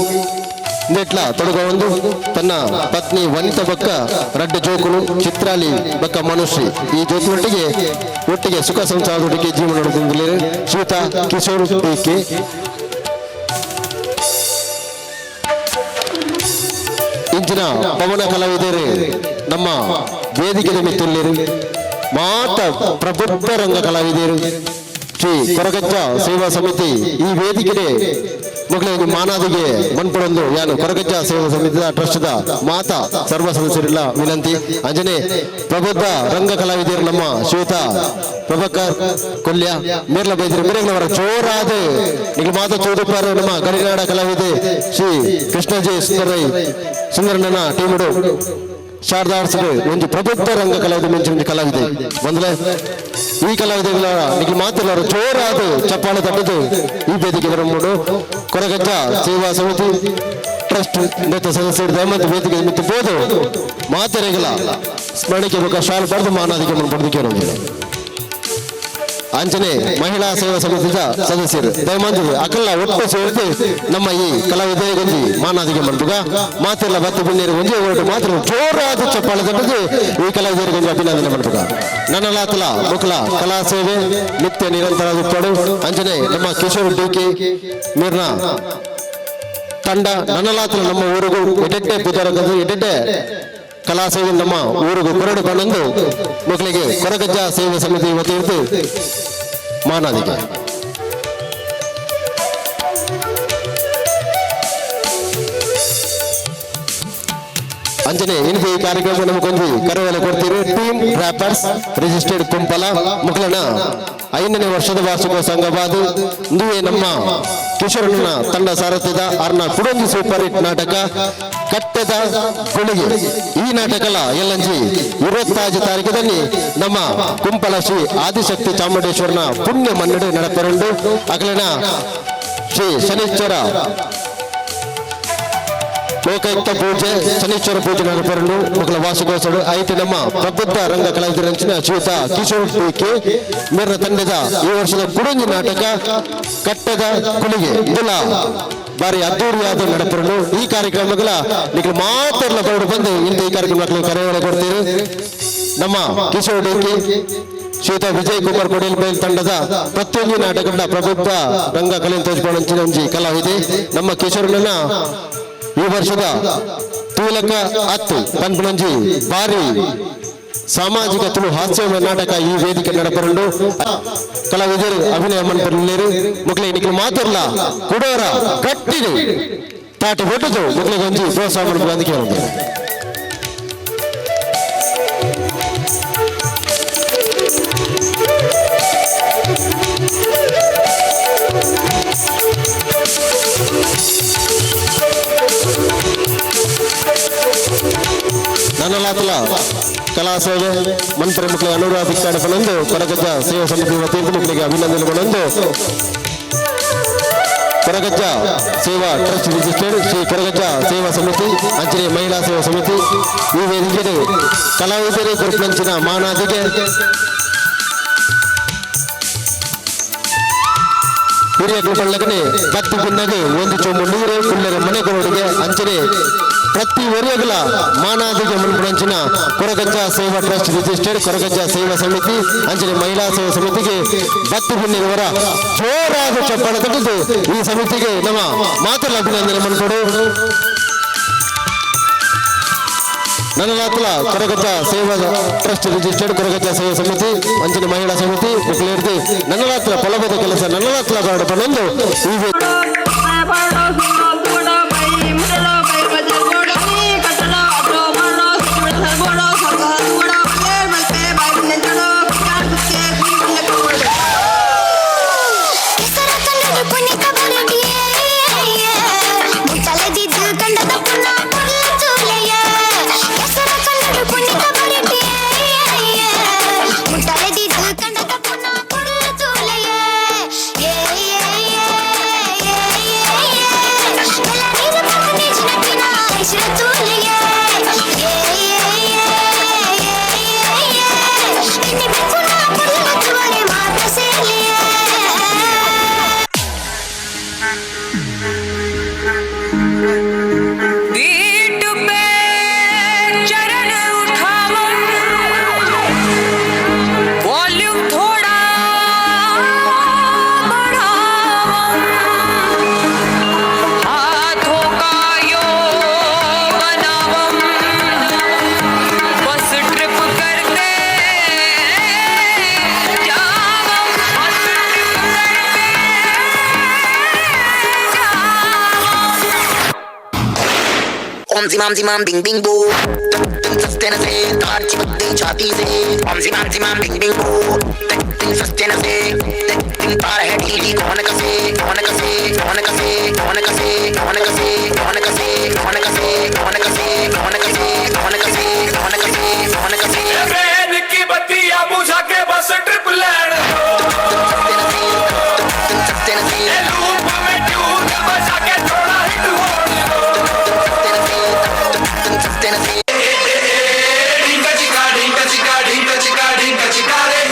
ನೆಟ್ಲ ತೊಡಗೊಂದು ತನ್ನ ಪತ್ನಿ ವನಿತಾ ಬಕ್ಕ ರಡ್ಡ ಜೋಕುಲು ಚಿತ್ರಾಲಿ ಬಕ್ಕ ಮನುಷ್ಯ ಈ ಜೋಕುಲೊಟ್ಟಿಗೆ ಒಟ್ಟಿಗೆ ಸುಖ ಸಂಸಾರದೊಟ್ಟಿಗೆ ಜೀವನ ನಡೆಸುತ್ತಿದ್ದಾರೆ. ಶ್ರೀಯುತ ಕಿಶೋರ್ ಡಿ ಕೆ. ಇಂಚಿನ ಪವನ ಕಲಾವಿದರು ನಮ್ಮ ವೇದಿಕೆದ ಮಿತ್ತುಲ್ಲೇರು ಮಾತ ಪ್ರಬುದ್ಧ ರಂಗ ಕಲಾವಿದರು ಶ್ರೀ ಕೊರಗಜ್ಜ ಸೇವಾ ಸಮಿತಿ ಈ ವೇದಿಕೆಗೆ ಮಕ್ಕಳಿಗೆ ಮಾನಾದಿಗೆ ಮನ್ಪಡೊಂದು ಯಾನು ಕೊರಗಜ್ಜ ಸೇವಾ ಸಮಿತಿಯ ಟ್ರಸ್ಟ್ದ ಮಾತಾ ಸರ್ವ ಸದಸ್ಯರಿಲ್ಲ ವಿನಂತಿ. ಅಂಜನೆ ಪ್ರಬುದ್ಧ ರಂಗ ಕಲಾವಿದರು ನಮ್ಮ ಶ್ವೇತ ಪ್ರಭಾಕರ್ ಕೊಲ್ಯ ಮೇರ್ಲ ಬೈದಿರು ಮೇರೆಗಳವರ ಜೋರಾದ ನಿಮಗೆ ಮಾತಾ ಚೌದುಪಾರು ನಮ್ಮ ಗಡಿನಾಡ ಕಲಾವಿದೆ ಶ್ರೀ ಕೃಷ್ಣಜಿ ಸುಂದರೈ ಸುಂದರಣ್ಣನ ಟೀಮುಡು ಶಾರದಾರ್ಸ್ಗೆ ಒಂದು ಪ್ರಬುದ್ಧ ರಂಗ ಕಲಾವಿದ ಮಿಂಚಿನ ಕಲಾವಿದೆ ಒಂದಲೇ ಈ ಕಲಾವಿದೆಗಳ ನಿಮಗೆ ಮಾತೆಲ್ಲರೂ ಜೋರಾದ ಚಪ್ಪಾಳೆ ತಟ್ಟದು ಈ ವೇದಿಕೆ ಬರಮೂಡು ಕೊರಗಜ್ಜ ಸೇವಾ ಸಮಿತಿ ಟ್ರಸ್ಟ್ ನೇತ ಸದಸ್ಯರು ದಯಮಾಡಿ ವೇದಿಕೆ ಮಿತ್ತು ಬೋದು ಮಾತೆರೆಗಳ ಸ್ಮರಣಿಕೆ ಬೇಕಾ ಶಾಲು ಪಡೆದು ಮಾನಾದಿಗೆ ಪಡೆದಕ್ಕೆ. ಅಂಚನೆ ಮಹಿಳಾ ಸೇವಾ ಸಮಿತಿಯ ಸದಸ್ಯರು ದಯಮಾಡಿ ಅಕಲ್ಲ ಒಟ್ಟು ಸೇರಿದು ನಮ್ಮ ಈ ಕಲಾವಿದರಿಗೊಂಜಿ ಮಾನಾದಿಗೆ ಮಂಡುಗ ಮಾತೆಲ್ಲ ಬತ್ತು ಬಿಣ್ಣೀರು ಒಂಜಿ ಹೊರಟು ಮಾತ್ರ ಜೋರಾದ ಚಪ್ಪಾಳೆ ತಟ್ಟದು ಈ ಕಲಾವಿದರಿಗೊಂಜಿ ಅಭಿನಂದನೆ ಮಂಡುಗ. ನನ್ನಲಾತಲ ಮುಕಲ ಕಲಾ ಸೇವೆ ನಿತ್ಯ ನಿರಂತರ ಉಪ್ಪಡು ಅಂಚನೆ ನಮ್ಮ ಕಿಶೋರ್ ಡಿಕೆ ಮೀರ್ನ ತಂಡ ನನ್ನಲಾತಲ ನಮ್ಮ ಊರಿಗೂ ಎಡೆಡ್ಡೆ ಪುದರಗದು ಎಡೆಡ್ಡೆ ಕಲಾ ಸೇವೆ ನಮ್ಮ ಊರಿಗೂ ಕೊರಡು ಬಂದು ಮಕ್ಕಳಿಗೆ ಕೊರಗಜ್ಜ ಸೇವೆ ಸಮಿತಿ ವತಿಯಿಂದ ಮಾನಾದಿಗೆ. ಅಂಜನೆ ಇಂದು ಈ ಕಾರ್ಯಕ್ರಮ ನಮಗೊಂದು ಕರವಲೆ ಕೊಡ್ತೀರಿ ಟೀಮ್ ರ್ಯಾಪರ್ಸ್ ರಿಜಿಸ್ಟರ್ಡ್ ಕುಂಪಲ ಮಕ್ಕಳನ್ನ 5ನೇ ವರ್ಷದ ವಾರ್ಷಿಕ ಸಂಘವಾದ ಇಂದುವೇ ನಮ್ಮ ಕಿಶೋರನ ತಂಡ ಸಾರಥ್ಯದ ಅರ್ನ ಕುಡೊಂದು ಸೂಪರ್ ಹಿಟ್ ನಾಟಕ ಕಟ್ಟೆದ ಗುಳಿಗೆ. ಈ ನಾಟಕಲ ಎಲ್ಲಂಜಿ 25 ತಾರೀಕದಲ್ಲಿ ನಮ್ಮ ಕುಂಪಲ ಶ್ರೀ ಆದಿಶಕ್ತಿ ಚಾಮುಂಡೇಶ್ವರನ ಪುಣ್ಯ ಮನ್ನಡೆ ನಡಪರುಂಡು. ಅಗಲಿನ ಶ್ರೀ ಶನಿಶ್ಚರ ಲೋಕಾಯುಕ್ತ ಪೂಜೆ ಶನೀಶ್ವರ ಪೂಜೆ ನಡಪರುಂಡು ಮಕ್ಕಳ ವಾರ್ಷಿಕೋತ್ಸವ ಐತಿ ನಮ್ಮ ಪ್ರಬುದ್ಧ ರಂಗ ಕಲಾವಿದರಂಚಿನ ಶ್ರೀಯುತ ಕಿಶೋರ್ ಟಿ ಕೆ ಮೇರ್ನ ತಂಡದ ಈ ವರ್ಷದ ಕುಡಂಜಿ ನಾಟಕ ಕಟ್ಟದ ಕುಳಿಗೆ ಇದೆಲ್ಲ ಬಾರಿ ಅದ್ದೂರಿಯಾದ ನಡಪರುಂಡು. ಈ ಕಾರ್ಯಕ್ರಮಗಳ ನಿಖಿಲ್ ಮಾತೆಲ್ಲ ಬರಡು ಬಂದು ಇಂಥ ಈ ಕಾರ್ಯಕ್ರಮಕ್ಕೆ ಕರೆಯನ್ನು ಕೊಡ್ತೀರಿ. ನಮ್ಮ ಕಿಶೋರ್ ಡಿ ಕೆ ಶ್ರೀಯುತ ವಿಜಯ್ ಕುಮಾರ್ ಕೊಡಿಯಲ್ ತಂಡದ ಪ್ರತಿಯೊಂದು ನಾಟಕದ ಪ್ರಬುದ್ಧ ರಂಗ ಕಲೆ ತೋರಿಸಿಕೊಂಡ ಒಂಜಿ ಕಲಾವಿದೆ ನಮ್ಮ ಕಿಶೋರ್ನ ಈ ವರ್ಷದ ತೂಲಕ ಅತ್ತು ಪನ್ಪುಣಂಜಿ ಬಾರಿ ಸಾಮಾಜಿಕ ತುಳು ಹಾಸ್ಯ ನಾಟಕ ಈ ವೇದಿಕೆ ನಡಪರುಂಡು. ಕಲಾವಿದರು ಅಭಿನಯ ಮನ್ಪರ್ಲೇರು ಮಕ್ಕಳಿಗೆ ನಿಖಿಲ್ ಮಾತಿರ್ಲ ಕುಡೋರ ಗಟ್ಟಿದು ತಾಟಿ ಹೊಟ್ಟದು ಮಕ್ಕಳಿಗೆ ಒಂಜಿ ಪ್ರೋತ್ಸಾಹ ಮನ್ಪು ಅಂತ ಕೇಳುದು. ನನ್ನಲಾತಲ ಕಲಾ ಸೇವೆ ಮಂತ್ರ ಮಕ್ಕಳಿಗೆ ಅನುರಾಧ ಪಣಂದು ಕೊರಗಜ್ಜ ಸೇವಾ ಸಮಿತಿ ವತಿಯಿಂದ ಮಕ್ಕಳಿಗೆ ಅಭಿನಂದನೆಗಳೊಂದು ಕೊರಗಜ್ಜ ಸೇವಾ ಟ್ರಸ್ಟ್ ರಿಜಿಸ್ಟರ್ಡ್ ಶ್ರೀ ಕೊರಗಜ್ಜ ಸೇವಾ ಸಮಿತಿ ಅಂಚನೆ ಮಹಿಳಾ ಸೇವಾ ಸಮಿತಿ ಈ ವೇದಿಕೆಗೆ ಕಲಾವಿದರು ಗುರುಪಂಚಿನ ಮಾನಾದಿಗೆ ಹಿರಿಯ ಗುರುಪಳ್ಳಗನೆ ಬತ್ತಿ ಗುನ್ನಗೆ ಒಂದು ಚೊಂಬು ನೀರು ಕುಳ್ಳರ ಮನೆ ಕೊರಡಿಗೆ ಅಂಚನೆ ಪ್ರತಿ ಒರಿಯಗಲ ಮಾನಾದಿಗೆ ಮುನ್ಪುಣಂಚಿನ ಕೊರಗಜ್ಜ ಸೇವಾ ಟ್ರಸ್ಟ್ ರಿಜಿಸ್ಟರ್ಡ್ ಕೊರಗಜ್ಜ ಸೇವಾ ಸಮಿತಿ ಅಂಚನೆ ಮಹಿಳಾ ಸೇವಾ ಸಮಿತಿಗೆ ಬತ್ತಿ ಬುನ್ನಿರುವರ ಜೋರಾದ ಚಪ್ಪಾಳೆ ತಟ್ಟಿದ್ದು ಈ ಸಮಿತಿಗೆ ನಮ್ಮ ಮಾತಲ್ಲ ಅಭಿನಂದನೆ ಮನ್ಕೊಡು. ನನ್ನಲಾತಲ ಕೊರಗಜ್ಜ ಸೇವಾ ಟ್ರಸ್ಟ್ ರಿಜಿಸ್ಟರ್ಡ್ ಕೊರಗಜ್ಜ ಸೇವಾ ಸಮಿತಿ ಅಂಚನೆ ಮಹಿಳಾ ಸಮಿತಿ ಮುಕ್ಳಿರ್ದು ನನ್ನಲಾತಲ ಫಲವಾದ ಕೆಲಸ ನನ್ನಲಾತಲ ಬರಡು ಪನ್ನೊಂದು ಈ Om zimam bing bing bo, sustain se तार चिपक गई छाती से. Om zimam zimam bing bing bo, sustain से तार है ढीली कौन कसे कौन कसे कौन कसे कौन कसे कौन कसे कौन कसे कौन कसे कौन कसे कौन कसे कौन कसे कौन कसे कौन कसे. बहन की बत्तियां बुझा के बस ट्रिप लैंड दो. लूप में ट्यून बजा के थोड़ा हिट होड़ दो. ढिंका चिका ढिंका चिका ढिंका चिका ढिंका चिका रे.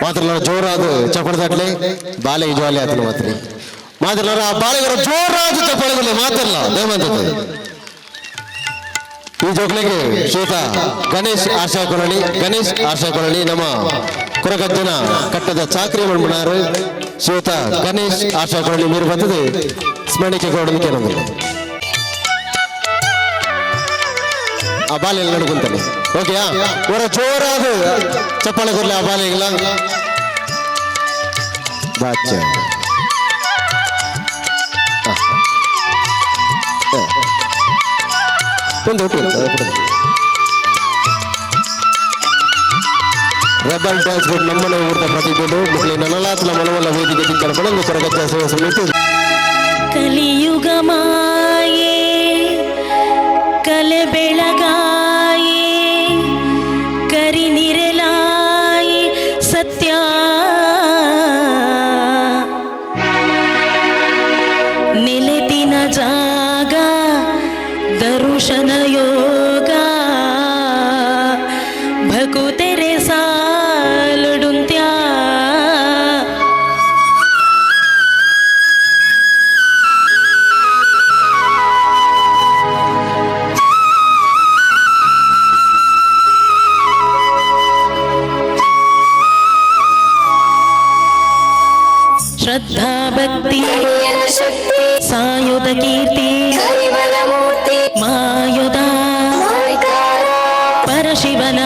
ಮಾತ್ರ ಜೋರಾದ ಚಪ್ಪಳದಾಟ್ಲೆ ಬಾಲೆಗೆ ಜಾಲಿ ಆತನ ಮಾತ್ರ ಮಾತ್ರ ಆ ಬಾಳೆಗರ ಜೋರಾದ ಚಪ್ಪಳದಲ್ಲಿ ಮಾತ್ರಲ್ಲ ದೇವಂತತೆ. ಈ ಜೋಕ್ಲೆಗೆ ಶ್ವೇತ ಗಣೇಶ್ ಆಶಾ ಕೊಳಲಿ, ಗಣೇಶ್ ಆಶಾ ಕೊಳಲಿ ನಮ್ಮ ಕುರಗಜ್ಜನ ಕಟ್ಟದ ಚಾಕ್ರಿ ಮಣ್ಮಣಾರು ಶ್ವೇತ ಗಣೇಶ್ ಆಶಾ ಕೊಳಲಿ ನೀರು ಬಂದದೆ ಸ್ಮರಣಿಕೆ ಕೊಡಲಿಕ್ಕೆ ನಮ್ಮಲ್ಲಿ ಆ ಬಾಲೆಲ್ಲ ನಡ್ಕೊಂತಾನೆ. ಓಕೆಯಾ? ಅವರ ಜೋರಾದ ಚಪ್ಪಾಳೆ ಕೊಡ್ಲಿ ಆ ಬಾಲೆಗಳ. ಬಾಚ ಒಂದು ರೆಬಲ್ ಡ್ಯಾನ್ಸ್ ಬೋರ್ಡ್ ನಮ್ಮನೆ ಊರ್ದ ಪ್ರತಿಭೆಗಳು ಮಕ್ಕಳಿ ನನಲಾತ್ಲ ಮನವಲ್ಲ ವೇದಿಕೆ ದಿಕ್ಕಡ ಬಳಂದು ಕೊರಗಜ್ಜ ಸೇವಾ ಸಮಿತಿ. ಕಲಿಯುಗ ಮಾಯೆ ಕಲೆ ಬೆಳಗಾಯೆ ಕರಿನಿರಲಾಯಿ ಸತ್ಯ ನೆಲೆತಿನ ಜಾಗ ದರುಶನ ಯೋಗ ಭಕುತೆರೆ ಸಾಲುಡುಂತ್ಯಾ. ಶ್ರದ್ಧಾ ಭಕ್ತಿ ಸಾಯುಧ ಕೀರ್ತಿ ಮಾಯುಧ ಪರಶಿವನ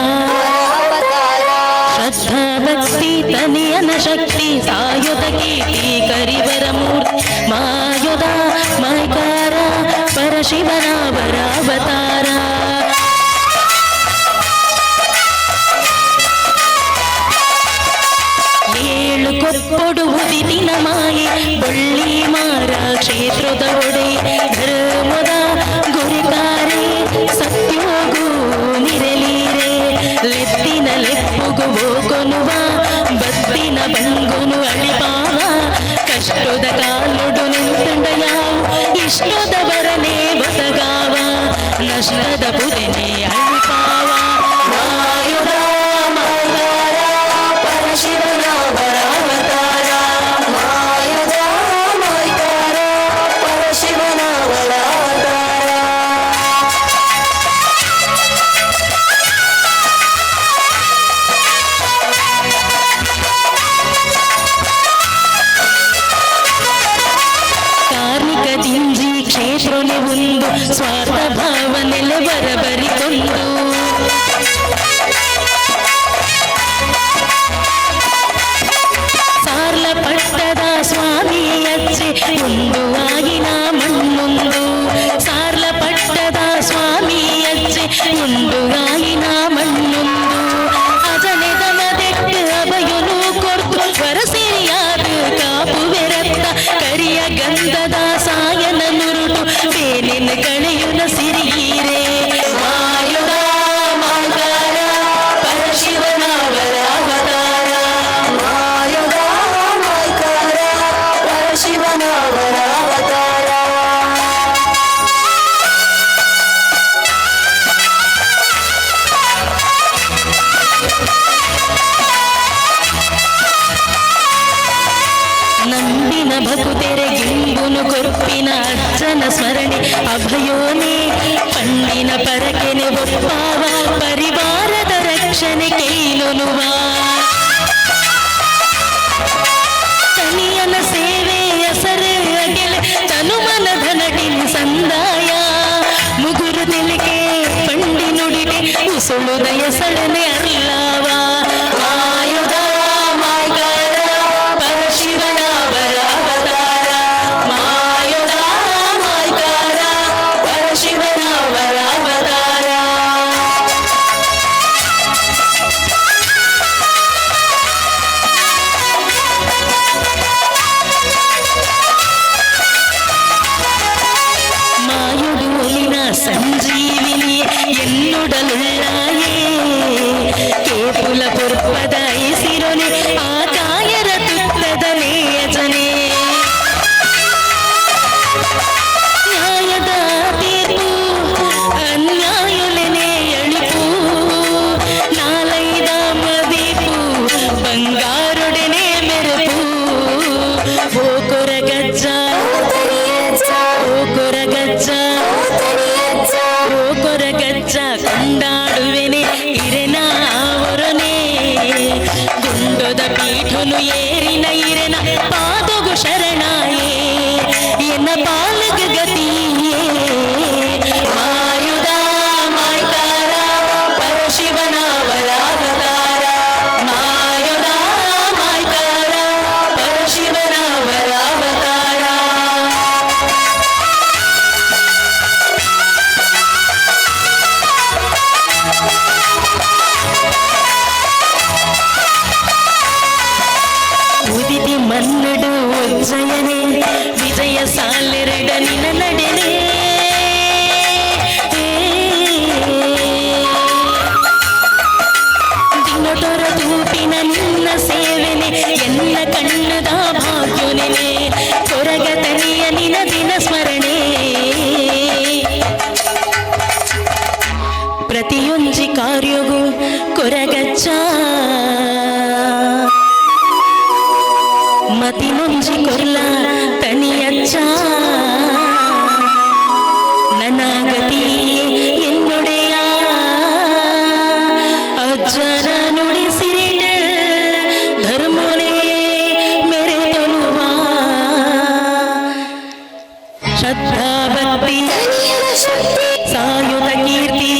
ಶ್ರದ್ಧಾ ಭಕ್ತಿ ತನಿಯನ ಶಕ್ತಿ ಸಾಯುಧ ಕೀರ್ತಿ ಕರಿವರ ಮೂರ್ತಿ ಮಾಯುಧ ಮೈಕಾರ ಪರಶಿವನ ವರಾವತಾರ. ಏಳು ಕೊಪ್ಪೊಡುವುದಿನ ಮಾಯೆ ಬೊಳ್ಳಿ ಮಾರ ಕ್ಷೇತ್ರದ ಒಡೆ ಧರ್ಮದ ಗುರಿಕಾರೆ ಸತ್ಯೋಗು ನಿರಲೀರೆ ಲೆತ್ತಿನ ಲೆಪ್ಪುಗು ಕೊನುವ ಬತ್ತಿನ ಬಂಗುನು ಅಳಿಪಾವ ಕಷ್ಟದ ಕಾಲುಡು ನಿಂತಂಡ ಯಾವ ಇಷ್ಟದ ಬರನೆ ಬಸಗಾವ ನಷ್ಟದ ಪುದೆನೆ ಅಳಿಪಾವ ಮಾಯುಧ ಮಾಕಾರ ಪರಶಿವನ ವರಾವತಾರ ಮಾಯುಧ ಮಾಯ್ಕಾರ ಪರಶಿವನ ವರಾವತಾರ. ಕಾರ್ಮಿಕ ಜಿಂಜಿ ಕ್ಷೇತ್ರನೆ ಒಂದು ಸ್ವಾರ್ಥ ಭಾವನೆಲೆ ಬರಬರಿಕೊಂಡು ಸಾರ್ಲ ಪಟ್ಟದ ಸ್ವಾಮಿ ಅಚ್ಚೆ ಒಂದು ಆಗಿನ ಮಣ್ಣೊಂದು ಸಾರ್ಲ ಪಟ್ಟದ ಸ್ವಾಮಿ ಅಚ್ಚೆ ಒಂದು ಆಗಿನ ಮಣ್ಣೊಂದು ಅಜನೆದ ಮದೆಟ್ಟು ಅಭಯನು ಕೊರ್ತು ವರಸಿರಿಯಾದ ಕಾಪುವೆರತ್ತ ಕರಿಯ ಗಂಧದ ಸಾಯನ ನುರುಟು ಬೇನಿನ ಕಳೆಯುನ ಸಿರಿಯೀರೆ ಮಾಯುಧ ಮಾಂಗಾರ ಪರಶಿವನ ವರಾವತಾರ ಮಾಯುಧ ಮಾಯ್ಕಾರ ಪರಶಿವನ ವರಾವತಾರ. ನಂಬಿನ ಭಕುತೆರೆ ಗಿಂಬುನು ಕೊರ್ಪಿನ ಅಜ್ಜನ ಸ್ಮರಣೆ ಅಭಯೋನೆ ಪಂಡಿನ ಪರಕೆನೆ ಒಪ್ಪಾವ ಪರಿವಾರದ ರಕ್ಷಣೆ ಕೈಲುನುವ ತನಿಯನ ಸೇವೆ ಅಸರು ಅಗೆಲ ತನುಮನ ಧನಟಿನ ಸಂದಾಯ ಮುಗುರು ತೆಲಿಕೆ ಪಂಡಿ ನುಡಿಗೆ ಉಸುಳುದ ಎಸಳನೆ ಅರ್ಲಾವ ಮಾಯುಧ ಮಾಯ್ಕಾರ ಪರಶಿವನ ವರಾವತಾರ ಮಾಯುಧ ಮಾಯ್ಕಾರ ಪರಶಿವನ ವರಾವತಾರ. ಮಾಯುಡು ಒಲಿನ ಸಂಜೀವಿನಿ ಎನ್ನುಡಲುಳ್ಳಾಯೇ ಕೇಪುಲ ಪುರ್ಪದ ಐಸಿರೊನೆ ಆ ಕಾಯರ ತುತ್ತದ ನೇಯಜನೆ ನ್ಯಾಯದ ತೀರ್ಪು ಅನ್ಯಾಯುಲೆನೆ ಅಳಿಪು. ವಿಜಯನೇ ವಿಜಯ ಸಾಲೆರಡ ನಿನ ನಡೆನೇ ದಿನದೊರ ತೂಪಿನ ನಿನ್ನ ಸೇವೆನೆ ಎಲ್ಲ ಕಣ್ಣದ ಭಾಗ್ಯುನೆನೆ ಕೊರಗತನಿಯ ನಿನ ದಿನ ಸ್ಮರಣೆ ಪ್ರತಿಯೊಂಜಿ ಕಾರ್ಯಗೂ ಕೊರಗಚ್ಚ ಮತಿನೊಂಜಿ ಕೊರ್ಲ ತನಿಯಚ್ಚ ನನಗತಿ ಎನ್ನುಡೆಯ ಅಜ್ಜನ ನುಡಿಸಿರಿಟ ಧರ್ಮನೇ ಮೆರೆತೊಲುವ ಶ್ರದ್ಧಾ ಭಕ್ತಿ ಸಾಯುಧ ಕೀರ್ತಿ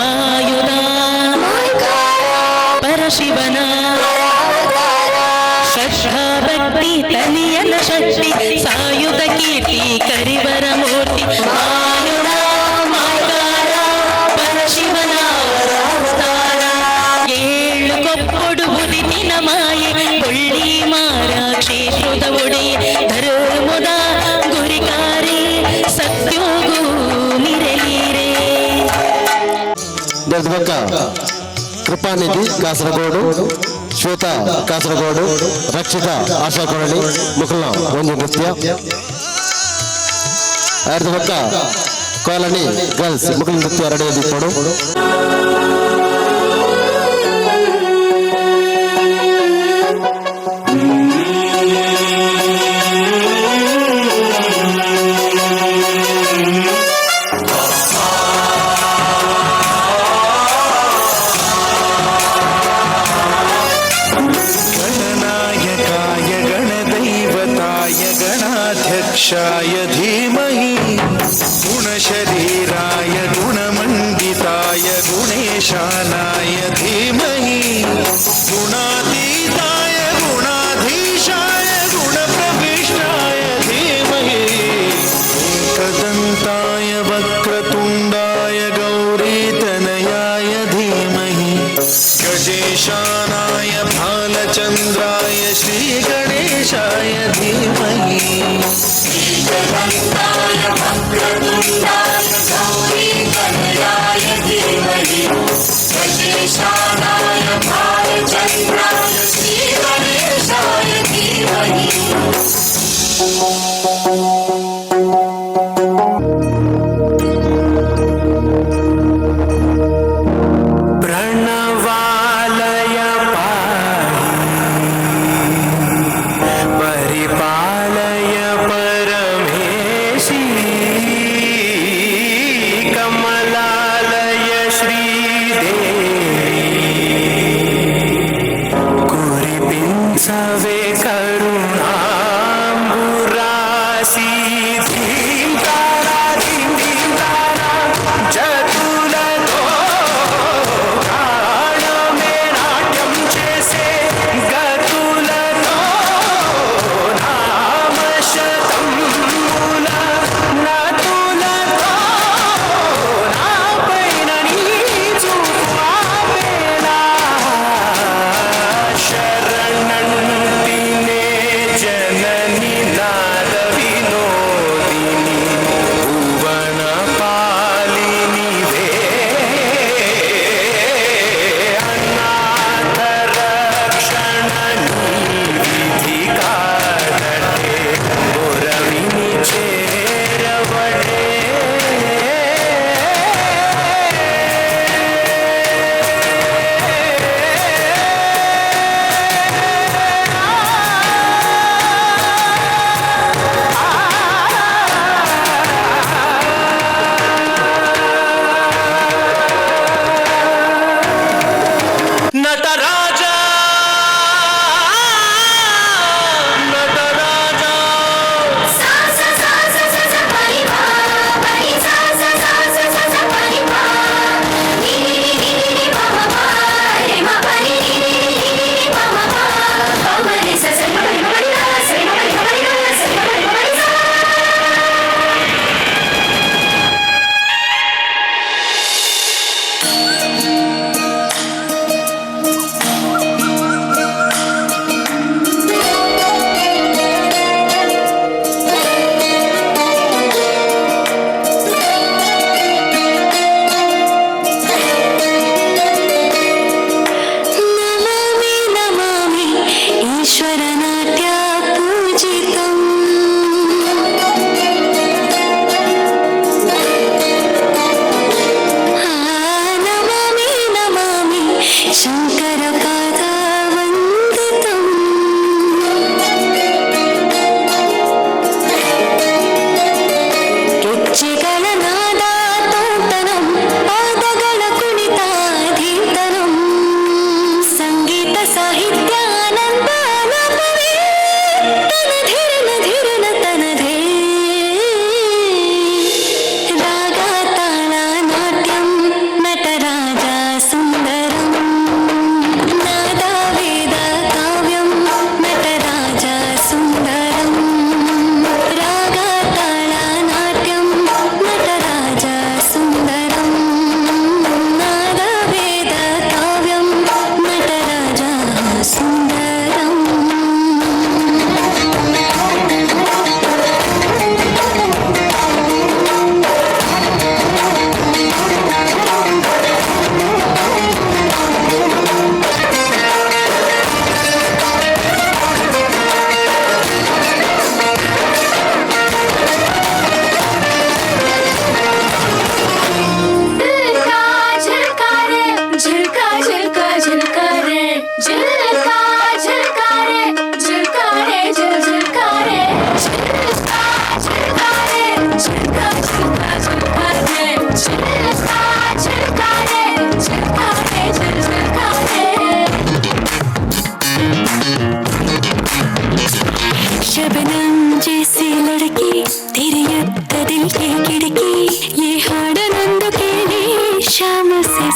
ಮಾಯುಧ ಪರಶಿವನ ಶ್ರದ್ಧಾ ಭಕ್ತಿ ತನಿಯನ ಶಕ್ತಿ ಸಾಯುಧ ಕೀರ್ತಿ ಕರಿವರ ಮೂರ್ತಿ ಮಾಯುಧ ಮಾಕಾರ ಪರಶಿವನ ಅವತಾರ. ಏಳು ಕೊಪ್ಪೊಡು ಉದಿತಿನ ಮಾಯೆ ಕೊಳ್ಳಿ ಮಾರ ಕ್ಷೇತ್ರದ ಒಡೆಯ ಧರ್ಮದ ಗುರಿಕಾರೆ ಸತ್ಯೋಗು ಮಿರಲೀರೆ. ದೊಡ್ಡಬಕ್ಕ ಕೃಪಾನಿಧಿ ಕಾಸರಗೋಡು, ಶ್ವೇತಾ ಕಾಸರಗೋಡು, ರಕ್ಷಿತಾ ಆಶಾ ಕೊರಳಿ ಮುಖಲ ಒಂದು ನೃತ್ಯ. ಅರ್ಧ ಬಕ್ಕ ಕಾಲನಿ ಗರ್ಲ್ಸ್ ಮುಖಲ ನೃತ್ಯ ರೆಡಿ ಕೊಡು. गणनायकाय गणदैवताय गणाध्यक्षाय धीमहि गुणशरीराय गुणमण्डिताय गुणेशानाय धीमहि गुणातीताय गुणाधीशाय गुणप्रविष्टाय धीमहि एकदन्ताय वक्रतुण्डाय गौरीतनयाय धीमहि गजेशानाय भालचन्द्राय श्रीगणेशाय धीमहि. प्रणवालय पाहि परिपालय परमेशी कमलालय श्रीदेवी कुरिपिंसवे करुणाम्बुरासी धीं तारा धीं धीं तारा जतुलतो ప్రాణమే నాట్యం చేసే గతులతో నామశతముల నతులతో నాపైన నీ చూపు ఆపేనా శరణంటినే జనని నాద వినోదిని భువన పాలిని వే అనాథ రక్షణ విధి కాదటే గురవిని చేరవటే. నటరాజా నటరాజా ಿ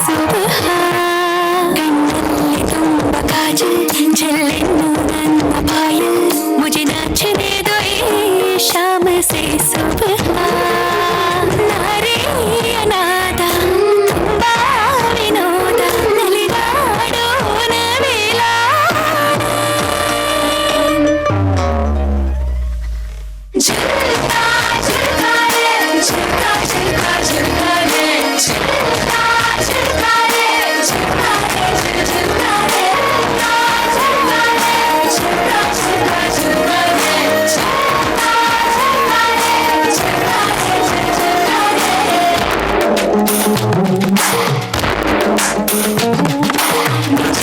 सुबह. ಕಣ್ಣಲ್ಲಿ ತುಂಬ ಕಾಜಲ್ ಜಲ್ಲೆನ್ನು ನನ್ನ ಪಾಯಲ್, मुझे नाचने दो ये शाम से सुबह. ನಾರೇ ಅನಾದ ತುಂಬಾ ವಿನೋದ, ನಲಿದಾಡೋಣ ಮೇಲಾಡ. झुलता झुलता रे, झुलता झुलता झुलता रे, झुलता झुलता रे, झुलता रे, झुल झुलता रे, झुलता रे, झुलता झुलता झुलता रे, झुलता झुलता रे, झुलता रे, झुल झुलता रे.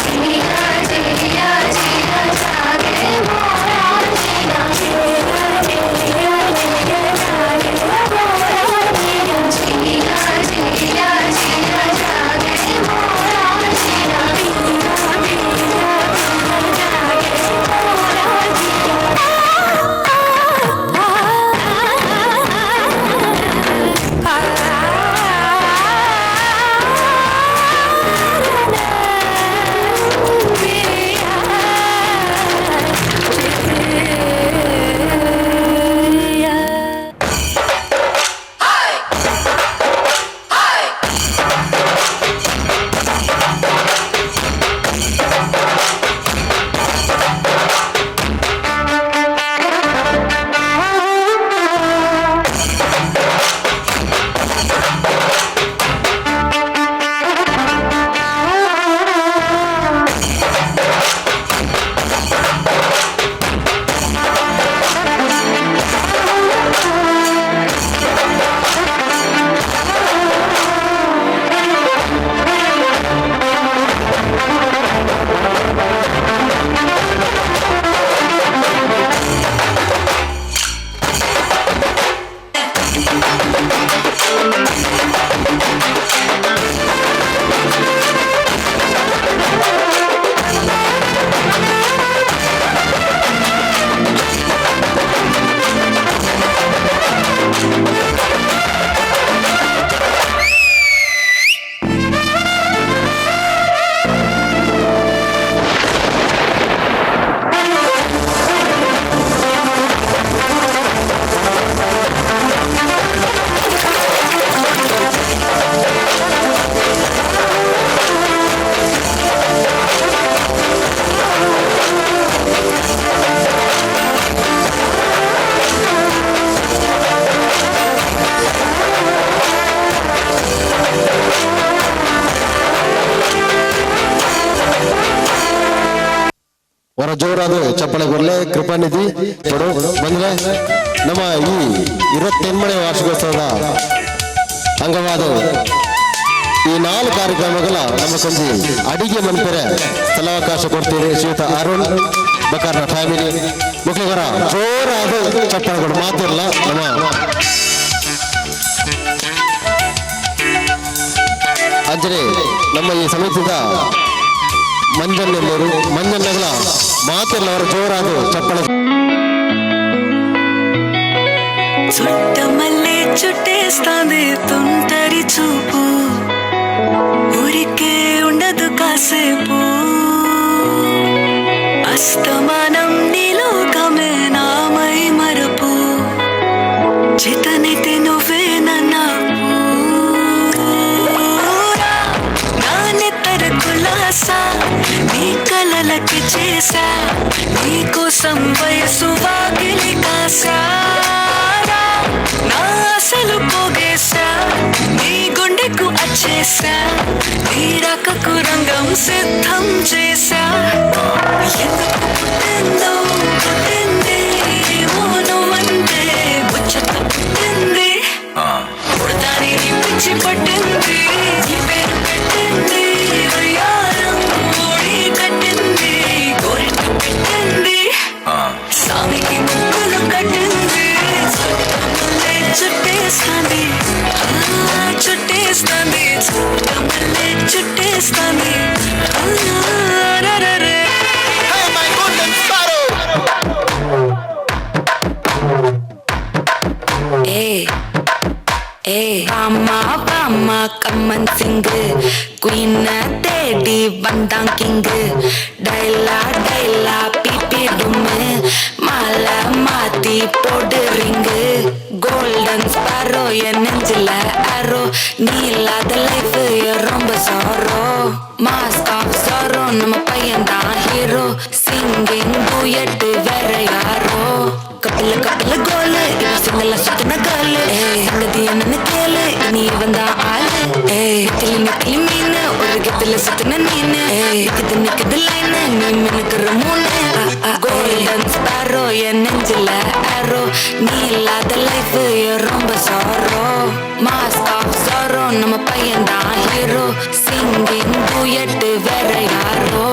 जिया जिया जिया जागे मोरा जीना, जिया जिया जिया जागे मोरा जीना, जिया जिया जिया जागे मोरा जीना, जिया जिया जागे मोरा जीना. ವರ ಜೋರಾದ ಚಪ್ಪಳೆ ಕೊಡ್ಲೆ ಕೃಪಾನಿಧಿ ಕೊಡು. ಬಂದ್ರೆ ನಮ್ಮ ಈ 28ನೇ ವಾರ್ಷಿಕೋತ್ಸವದ ಅಂಗವಾದ ಈ 4 ಕಾರ್ಯಕ್ರಮಗಳ ನಮ್ಮ ಸಂಜೆ ಅಡಿಗೆ ಮನ್ಪೆರೆ ಸ್ಥಳಾವಕಾಶ ಕೊಡ್ತೀರಿ ಶ್ರೀಯುತ ಅರುಣ್ ಬಕಾರ್ನ ಫ್ಯಾಮಿಲಿ ಮುಖಗರ ಜೋರಾದ ಚಪ್ಪಳೆ ಕೊಡು. ಮಾತಿರಲ್ಲ ನಮ್ಮ ಅಂಜನೆ ನಮ್ಮ ಈ ಸಮಿತಿದ ಮಂಜಣ್ಣೆಲ್ಲರು ಮಂಜಣ್ಣಗಳ ಮಾತೆಲ್ಲವರ ಜೋರಾದ ಚಪ್ಪಳೆ. చుట్టమల్లే చుట్టేస్తాంది తుంటరి చూపు, ఊరికే ఉండదు కాసేపు. అస్తమానం నీలోకమే నామై మరపు, చితనితి నువ్వే నన్నా నానెత్తర కులాసా, నీ కలలకి చేసా, నీకోసం వయసు వాకిలి కాసా, నా ఆశలు పోగేశా, నీ గుండెకు అచ్చేసా, నీ రాకకు రంగం సిద్ధం చేశా. ఎందుకు పుట్టిందో పుట్టింది ఏమో నువ్వంటే ముచ్చట పుట్టింది, పుడతాని నీ పిచ్చి పట్టింది, నీ పేరు పెట్టింది, వయ్యారం ఓడి కట్టింది, గోరింట పెట్టింది, సామికి ముక్కులు కట్టింది. చుట్టమల్లే చుట్టేస్తాంది, చుట్టేస్తాంది, చుట్టమల్లే చుట్టేస్తాంది. రరరే. ఏ ఏ బామ్మ బామ్మ கம்மன் சிங்கு குயின தேடி வந்தான் கிங்கு டைலா டைலா பிபி டும்மு மாலை மாத்தி போடு ரிங்கு கோல்டன் ஸ்பாரோ என் நெஞ்சில அரோ நீ இல்லாத லைஃப் ரொம்ப சாரோ மாஸ்க் ஆஃப் சாரோ நம்ம பையன் தான் ஹீரோ சிங்கிங் டூயட்டு வேற யாரோ கப்பில கப்பில கோலு இவ சிங்கல சுத்தின காலு சங்கதி என்னன்னு கேளு இனி இவன் தான் ஆளு நெத்திலி நெத்திலி மீன் ஒரு கெத்துல சுத்தின நீனு நிக்குது நிக்குது லைனு நீ மினுக்குற மூணு கோல்டன் ஸ்பாரோ என் நெஞ்சில அரோ நீ இல்லாத லைஃப் ரொம்ப சாரோ மாஸ்க் ஆஃப் சாரோ நம்ம பையன் தான் ஹீரோ சிங்கிங் டூயட்டு வேற யாரோ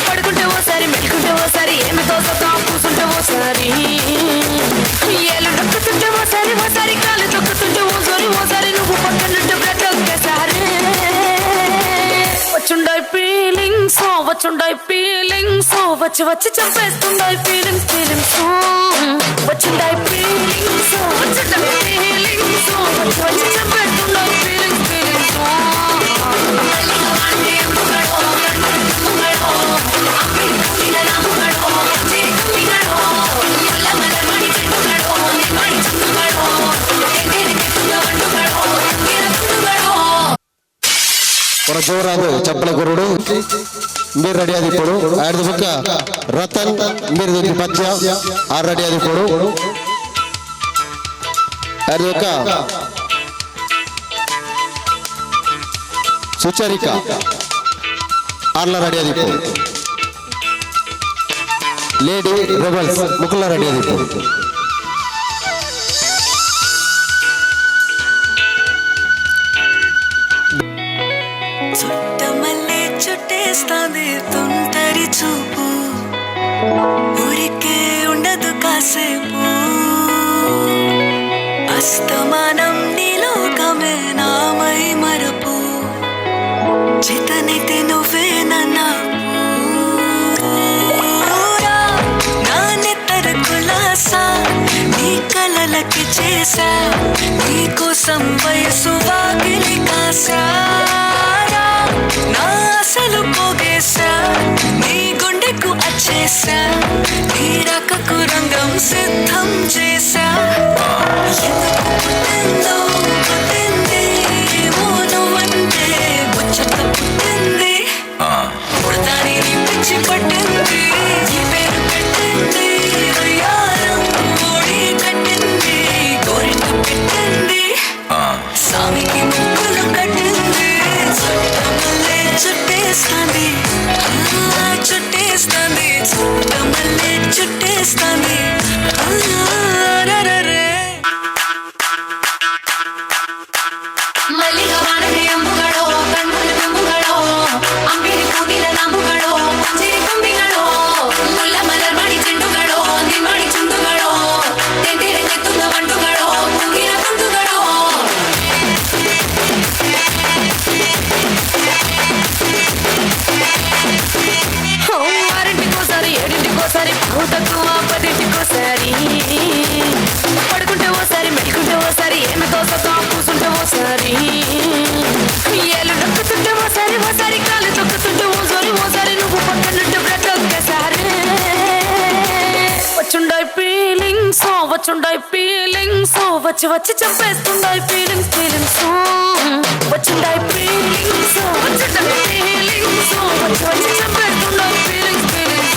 పడుకుంటే ఓసారి మెలుకుంటే ఓసారి ఏమి తోసతో కూసుంటే ఓసారి ఏలు నొక్కుతుంటే ఓసారి ఓసారి కాలు తొక్కుతుంటే ఓసారి ఓసారి నువ్వు పక్కనుంటే బ్లడ్ ఒక్కసారి వచ్చుండాయి ఫీలింగ్స్ వచ్చుండాయి ఫీలింగ్స్ వచ్చి వచ్చి చంపేస్తుండాయి ఫీలింగ్స్ ఫీలింగ్స్ వచ్చుండాయి ఫీలింగ్స్ వచ్చుండాయి ఫీలింగ్స్ వచ్చి వచ్చి చంపేస్తుండాయి ఫీలింగ్స్ ఫీలింగ్స్ ఒక జోరాదు చప్పల గురుడు మీరు రెడీ అది ఇప్పుడు ఆడిది పక్క రతన్ మీరు దీనికి పచ్చ ఆరు రెడీ అది ఇప్పుడు ఆడిది ఒక సుచరిక ఆర్ల రెడీ అది ఇప్పుడు లేడీ రెబల్స్ ముకుల రెడీ అది ఇప్పుడు చుట్టమల్లే చుట్టేస్తాది తుంటరి చూపు ఊరికే ఉండదు కాసేపు అస్తమానం నీలోకమే నామై మరపు చేతనైతే నువ్వే నా నానెత్తర కులాసా నీ కలలకి చేసా నీకోసం వయసు వాకిలి కాసా నా అసలు పోగేశా నీ గుండెకు అచ్చేసా నీ రాకకు రంగం సిద్ధం చేశా ఎందుకు పుట్టిందో పుట్టింది ఏమో నువ్వంటే ముచ్చట పుట్టింది పుడతాని నీ పిచ్చి పట్టింది నీ పేరు పెట్టింది వయ్యారం ఓడి కట్టింది గోరింట పెట్టింది సామి മല്ലിക വാണകയമ്പുകളോ കൺമുന തുമ്പുകളോ അമ്പിളി പൂനില നാമ്പുകളോ പുഞ്ചിരി തുമ്പികളോ മുല്ല മലർമണി ചെണ്ടുകളോ നിന്മണി ചുണ്ടുകളോ തെന്തിരഞ്ഞെത്തുന്ന വണ്ടുകളോ കുങ്കിര കുണ്ടുകളോ. ఆరింటికోసారి ఏడింటికోసారి పావు తక్కువ పదింటికోసారి పడుకుంటే ఓసారి మెలుకుంటే ఓసారి ఏమి తోసతో కూసుంటే ఓసారి ఏలు నొక్కుతుంటే ఓసారి ఓసారి కాలు తొక్కుతుంటే ఓసారి ఓసారి నువ్వు పక్కనుంటే బ్రతొక్కసారి వచ్చుండాయి ఫీలింగ్స్ వచ్చుండాయి ఫీలింగ్స్ వచ్చి వచ్చి చంపేస్తుండాయి ఫీలింగ్స్ ఫీలింగ్స్ వచ్చుండాయి ఫీలింగ్స్ వచ్చుండాయి ఫీలింగ్స్ వచ్చి వచ్చి చంపేస్తుండాయి ఫీలింగ్స్ ఫీలింగ్స్.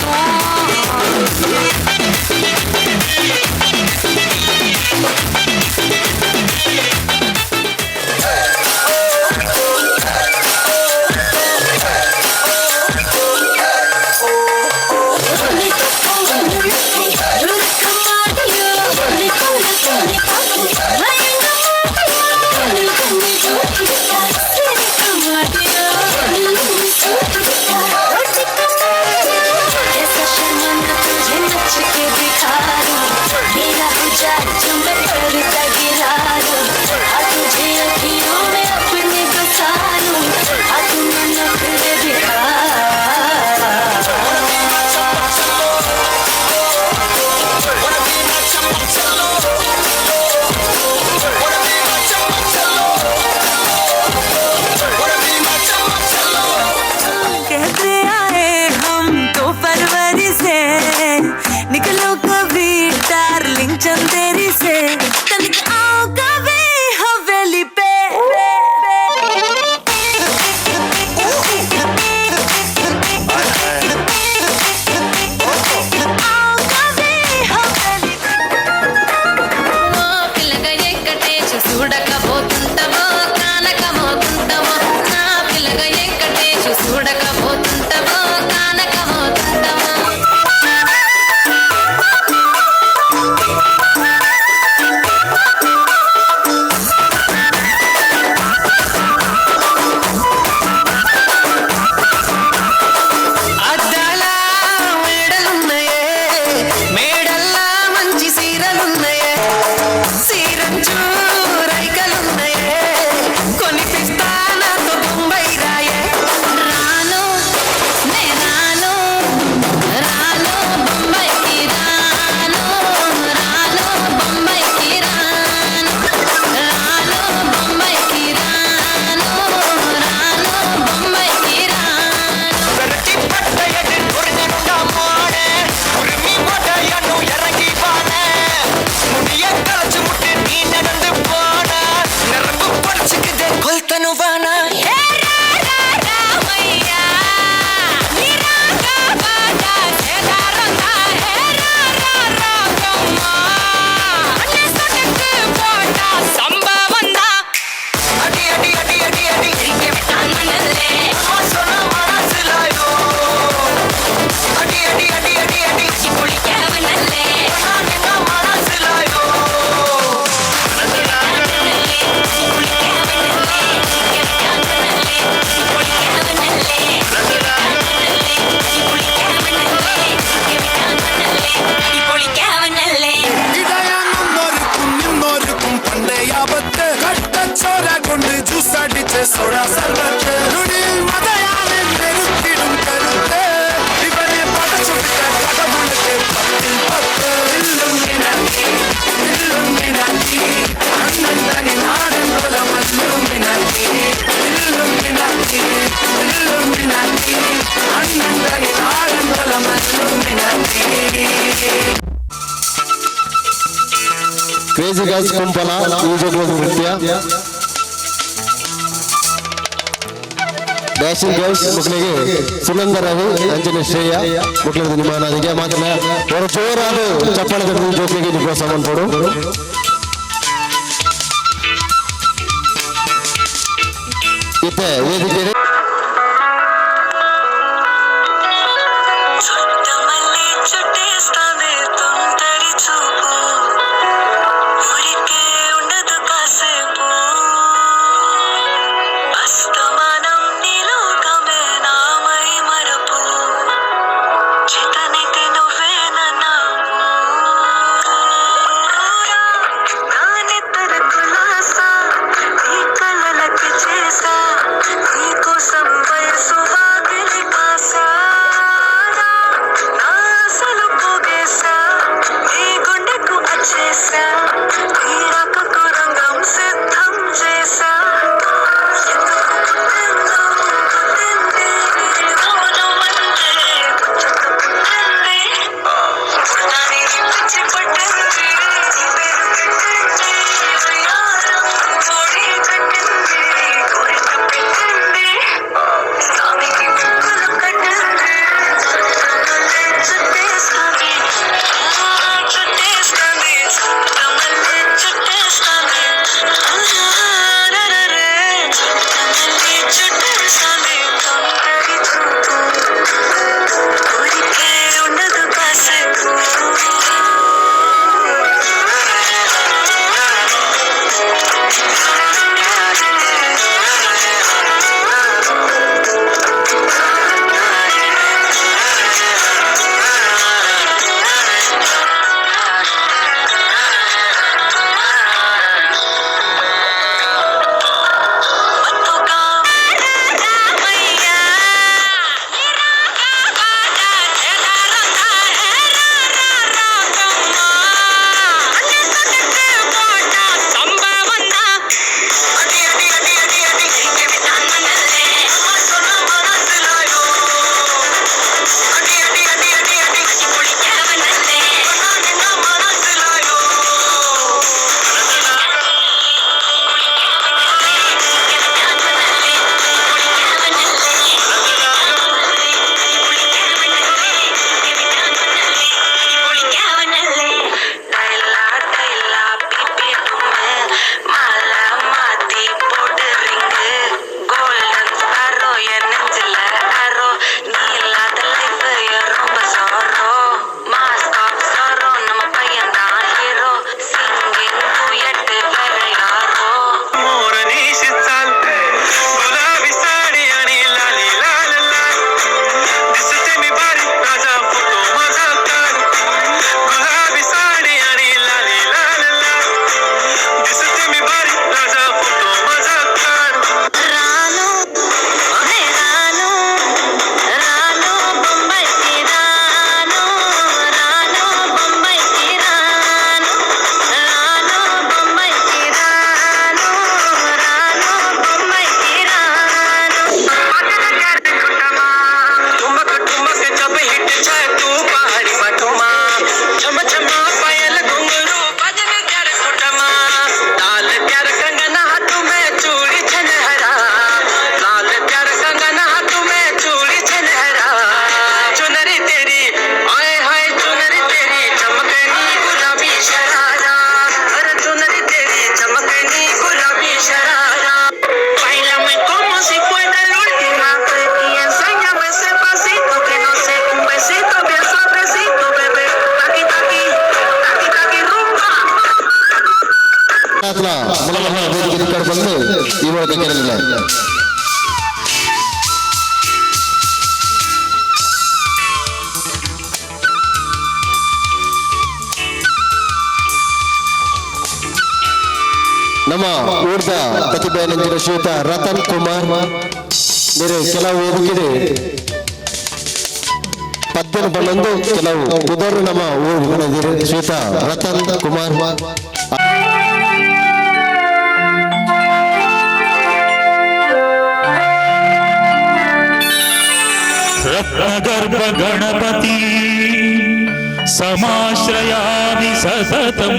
कहते आए हम तो फरवरी से, निकलो कभी डार्लिंग चंदेरी से, तनिक आओ कभी हवेली पे। आओ कभी हवेली ఓ పిల్లగ వెంకటేశు చూడకపోతుంటవో కానకమోతుంటవో, నా పిల్లగ వెంకటేశు చూడకపోతుంటవో కానకమోతుంటవో. అద్దాల మేడలున్నాయే, మేడల్లా మంచి సీరలున్నాయే, సీరంచు రైకలున్నాయే, కొనిపిస్తా నాతో బొంబాయి రాయే. రాను నే రాను, రాను బొంబాయికి రాను, రాను బొంబాయికి రాను, రాను బొంబాయికి రాను, రాను బొంబాయికి రాను. కొల్తనువానా హే రా రా రామయ్య, నీ రాగా బాగా సేదారంగా. హే రా రా రామమ్మ, అన్నే సొటకు పోటా సంభవందా. అడి అడి అడి అడి అడి మనల్లే మనసులాయో అడి అడి అడి అడి అడి కుళికేవనల్లే మనసులాయో. പൊളിക്കാവനല്ലേ. ഇടയാനൊന്നൊരുക്കും നിന്നൊരുക്കും പണ്ടേയാപത്ത് കട്ടച്ചോര കൊണ്ട് ജ്യൂസ് അടിച്ച് സോഡ സർബത്ത് നുടിയിൽ മതയാനെ പെരുത്തിടും കരുത്ത് ഇവനെ പടച്ചുവിട്ട കടവുളുക്ക് പത്തിൽ പത്ത്. ഇല്ലുമിനാറ്റി, ഇല്ലുമിനാറ്റി, അണ്ണൻ തനി നാടൻ കുലമല്ലുമിനാറ്റി. ഇല്ലുമിനാറ്റി, ഇല്ലുമിനാറ്റി, അണ്ണൻ തനി നാടൻ കുലമല്ലുമിനാറ്റി. ಕ್ರೇಜಿ ಗರ್ಲ್ಸ್ ಕುಂಪಲ ಈ ಜೋಗ್ಲ ನೃತ್ಯ. ಡ್ಯಾಶಿಂಗ್ ಗರ್ಲ್ಸ್ ಮಕ್ಕಳಿಗೆ ಸುನಂದ ರವಿ ಅಂಜನೆ ಶ್ರೇಯ ಮಕ್ಕಳಿಗೆ ನಿಮಾನಾದಿಗೆ ಮಾತ್ರ ಅವರ ಜೋರಾದ ಚಪ್ಪಾಳೆ ತಟ್ಟುವ ಜೋಕ್ಲಿಗೆ ನೀವು ಪ್ರೋತ್ಸಾಹ ಕೊಡು. ಇತ್ತೆ ವೇದಿಕೆ చుట్టమల్లి చుట్టేస్తాంది తుంటరి చూపు, ఊరికే ఉండదు కాసేపు. ವೇದಿಕೆ ಬಂದು ಈ ಮೂಲಕ ಕೇಳಲಿಲ್ಲ. ನಮ್ಮ ಊರ್ದ ಪ್ರತಿಭೆ ನಂಜಿನ ಶ್ರೀಯುತ ರತನ್ ಕುಮಾರ್ ಬೇರೆ ಕೆಲವು ವೇದಿಕೆ ಪದ್ಯನ ಬಂದು ಕೆಲವು ಪುದರು ನಮ್ಮ ಊರು ಶ್ರೀಯುತ ರತನ್ ಕುಮಾರ್. ರತ್ನಗರ್ಭ ಗಣಪತಿ ಸಮಾಶ್ರಯಾಮಿ ಸತತಂ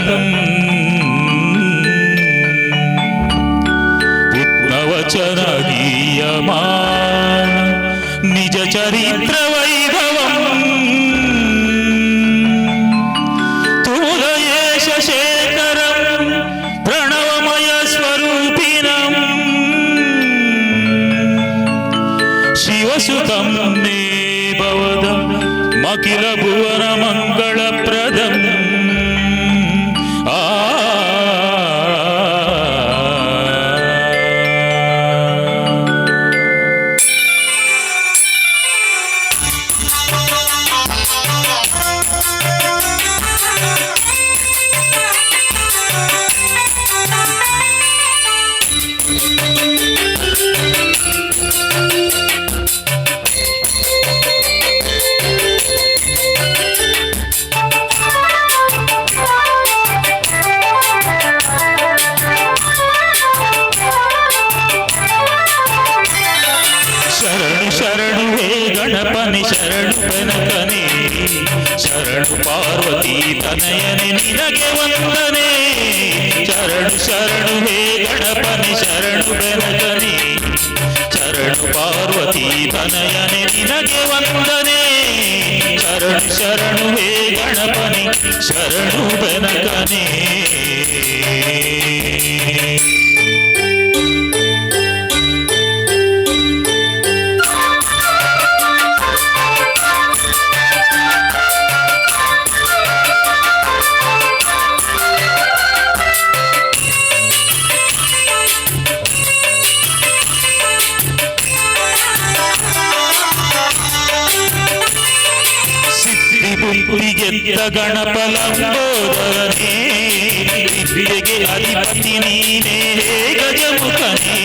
ವಚನ ಗೀಯಮಾನ ನಿಜ ಚರಿತ್ರ ವೈಭವಂ ತುಲಯೇಶ ಶೇಖರಂ ಪ್ರಣವಮಯ ಸ್ವರೂಪಿಣಂ ಶಿವಸುತಂ ನೇ ಭವದಂ ಮಖಿಲ ಭುವನ ಮಂಗಳಪ್ರದಂ. ಆ ಶರಣು ಶರಣು ಹೇ ಗಣಪನಿ ಶರಣು ಬೆನಕನೆ ಶರಣು ಪಾರ್ವತಿ ತನಯನೆ ನಿನಗೆ ವಂದನೆ. ಶರಣು ಶರಣು ಹೇ ಗಣಪನಿ ಶರಣು ಬೆನಕನೆ ಶರಣು ಪಾರ್ವತಿ ತನಯನೆ ನಿನಗೆ ವಂದನೆ. ಶರಣು ಶರಣು ಹೇ ಗಣಪನಿ ಶರಣು ಬೆನಕನೆ. ಬುದ್ಧಿಗೆದ್ದ ಗಣಪಲಂಬೋದರನೇ ವಿದ್ಯೆಗೆ ಅಧಿಪತಿ ನೀನೇ ಗಜಮುಖನೇ.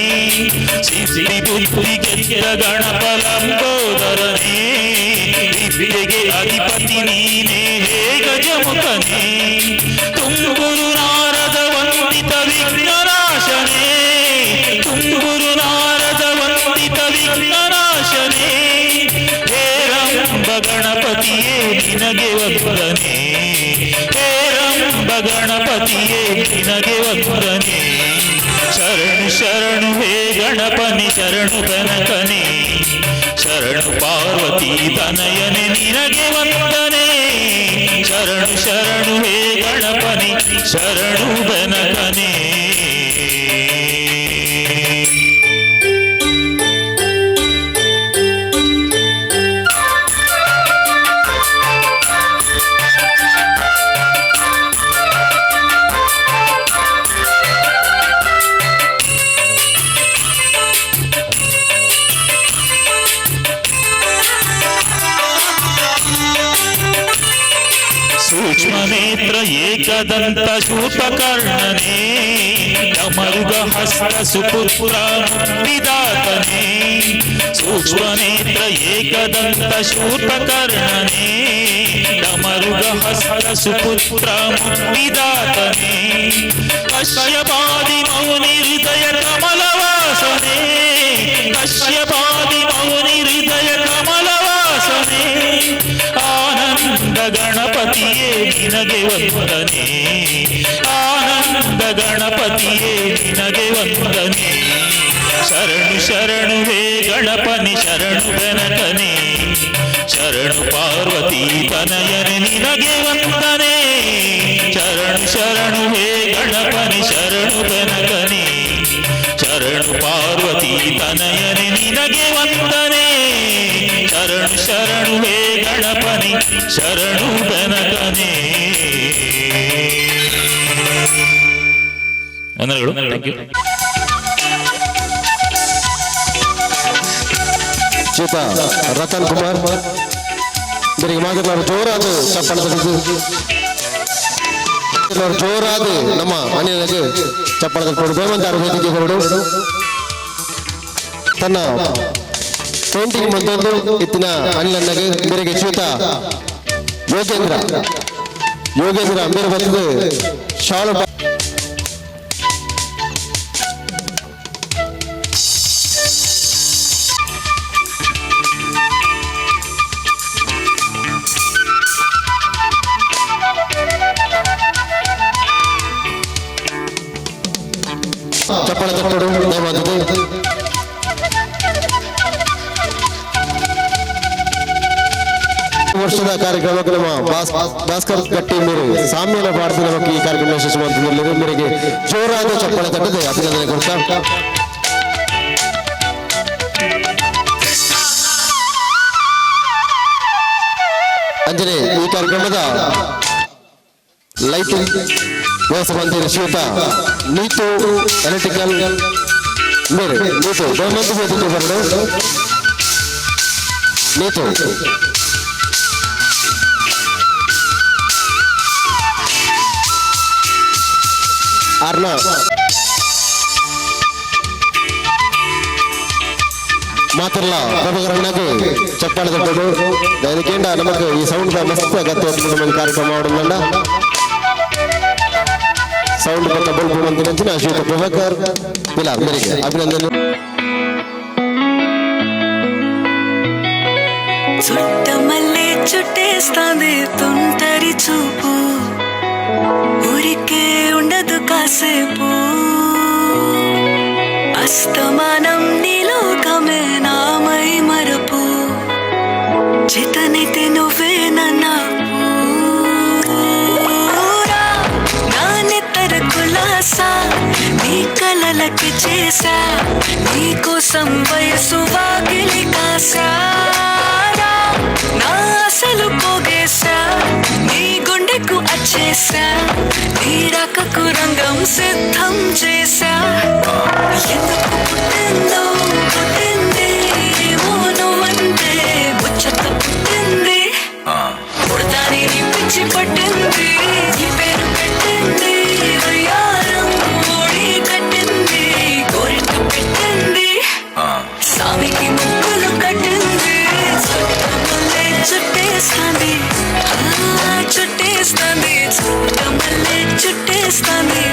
ಸಿದ್ಧಿ ಬುದ್ಧಿಗೆದ್ದ ಗಣಪಲಂಬೋದರನೇ ವಿದ್ಯೆಗೆ ಅಧಿಪತಿ ನೀನೇ ಗಜಮುಖನೇ. ತುಂಬುರು ನಾರದ ವಂದಿತ ವಿಘ್ನನಾಶನೇ ತುಂಬುರು ನಾರದ ವಂದಿತ ವಿಘ್ನನಾಶನೇ. ಹೇ ರಂಬ ಗಣಪತಿಯೇ ನಿನಗೆ ವಂದನೆ ಹೇ ರಂಬ ಗಣಪತಿಯೇ ನಿನಗೆ ವಂದನೆ. ಶರಣು ಶರಣು ಹೇ ಗಣಪನಿ ಶರಣು ಬೆನಕನೆ ಶರಣು ಪಾರ್ವತಿ ತನಯನೆ ನಿನಗೆ ವಂದನೆ. ಶರಣು ಶರಣು ಹೇ ಗಣಪನಿ ಶರಣು ಬೆನಕನೆ. ಸೂಕ್ಷ್ಮನೇತ್ರ ಏಕದಂತ ಶೂಪಕರ್ಣನೇ ಡಮರುಗ ಹಸ್ತ ಸುಪುತ್ರ ಮುಕ್ತಿದಾತನೇ. ಸೂಕ್ಷ್ಮನೇತ್ರ ಏಕದಂತ ಶೂಪಕರ್ಣನೇ ಡಮರುಗ ಹಸ್ತ ಸುಪುತ್ರ ಮುಕ್ತಿದಾತನೇ. ಕಶ್ಯಪಾದಿ ಮೌನಿ ಹೃದಯ ಕಮಲವಾಸನೆ ಕಶ್ಯಪಾದಿ ಮೌನಿ ಹೃದಯ ಕಮಲವಾಸನೆ. ಆನಂದ ಗಣಪತಿಯೇ ನಿನಗೆ ವಂದನೆ ಆನಂದ ಗಣಪತಿಯೇ ನಿನಗೆ ವಂದನೆ. ಶರಣು ಶರಣು ಹೇ ಗಣಪನಿ ಶರಣು ಬೆನಕನೆ ಶರಣು ಪಾರ್ವತಿ ತನಯನೆ ನಿನಗೆ ವಂದನೆ. ಶರಣು ಶರಣು ಹೇ ಗಣಪನಿ ಶರಣು ಬೆನಕನೆ ಶರಣು ಪಾರ್ವತಿ ತನಯನೆ ನಿನಗೆ ವಂದನೆ. ಶರಣು ಶರಣು ಹೇ ಗಣಪನಿ ಶರಣು ಬೆನಕನೆ. ವಂದನೆಗಳು. Thank you. ಶ್ರೀತ ರತನ್ ಕುಮಾರ್ ಇದರಿಗೆ ಮಾತ್ರ ಜೋರಾದ ಚಪ್ಪಾಳೆ ತಟ್ಟಿದ್ದು ಜೋರಾದ ನಮ್ಮ ಅನಿಲಗೆ ಚಪ್ಪಾಳೆ ತಟ್ಟೋಡು. ದೇವಂತಾರು ವೇದಿಕೆ ಹೊರಡು ತನ್ನ ಪೇಂಟಿಂಗ್ ಮಂತೊಂದು ಇತ್ತಿನ ಅನಿಲನ್ನಗೆ ಮೇರೆಗೆ ಶ್ರೀತ ಯೋಗೇಂದ್ರ ಯೋಗೇಂದ್ರ ಮೇರೆ ಬರ್ತದೆ ಶಾಲು ಚಪ್ಪಾಳೆ ತಟ್ಟೋಡು ದಯಮಾಡಿದೆ. ವರ್ಷದ ಕಾರ್ಯಕ್ರಮಕ್ಕೆ ನಮ್ಮ ಭಾಸ್ಕರ್ ಗಟ್ಟಿ ಮೇರೆ ಸಾಮ್ಯನ ಭಾರತ ನಮಗೆ ಈ ಕಾರ್ಯಕ್ರಮ ಯಶಸ್ವಿ ಮೇರೆಗೆ ಜೋರಾದ ಚಪ್ಪಾಳೆ ತಟ್ಟದೆ ಅಭಿನಂದನೆ ಕೊಡ್ತಾ ಅಂಜನೆ ಈ ಕಾರ್ಯಕ್ರಮದ ಲೈಟಿಂಗ್ ವ್ಯವಸ್ಥೆ ಮಂತ್ರಿ ಶ್ರೀಯುತ ನೀತು ಎಲೆಕ್ಟ್ರಿಕಲ್ ಮೇರೆ ನೀತು ದಯಮಾಡಿ ವೇದಿಕೆ ಬರಡು ನೀತು ಅರ್ಣ ಮಾತ್ರಲ್ಲ ಪ್ರಭುಕರಣ್ಣಗೆ ಚಪ್ಪಾಳೆ ತಟ್ಟೋದು. ದಯವಿಟ್ಟು ನಮಗೆ ಈ ಸೌಂಡ್ ಮಸ್ತ್ ಅಗತ್ಯ ಕಾರ್ಯಕ್ರಮ ಮಾಡೋಣ. ಸೌಂಡ್ ಪಕ್ಕ ಬಲ್ಬು ಮಂತಿನ ಶ್ರೀಯುತ ಪ್ರಭಾಕರ್ ಇಲ್ಲ ಮೇರೆಗೆ ಅಭಿನಂದನೆ. చుట్టమల్లే చుట్టేస్తాంది తుంటరి చూపు, ఊరికే ఉండదు కాసేపు. అస్తమానం నీలోకమే నామై మరపు, చేతనైతే నువ్వే నా పూరా. నానెత్తర కులాసా నీ కలలకి చేసా, నీకోసం వయసు వాకిలి కాసా. నా ఆశలు పోగేశా, నీ గుండెకు అచ్చేసా, నీ రాకకు రంగం సిద్ధం చేసా. ఎందుకు పుట్టిందో పుట్టింది ఏమో నువ్వంటే ముచ్చట పుట్టింది, పుడతాని నీ పిచ్చి పట్టింది, నీ పేరు పెట్టింది, వయ్యారం ఓడి కట్టింది, గోరింట పెట్టింది, సామికి ముక్కులు కట్టింది. చుట్టమల్లే చుట్టేస్తాంది, చుట్టేస్తాంది, చుట్టమల్లే చుట్టేస్తాంది.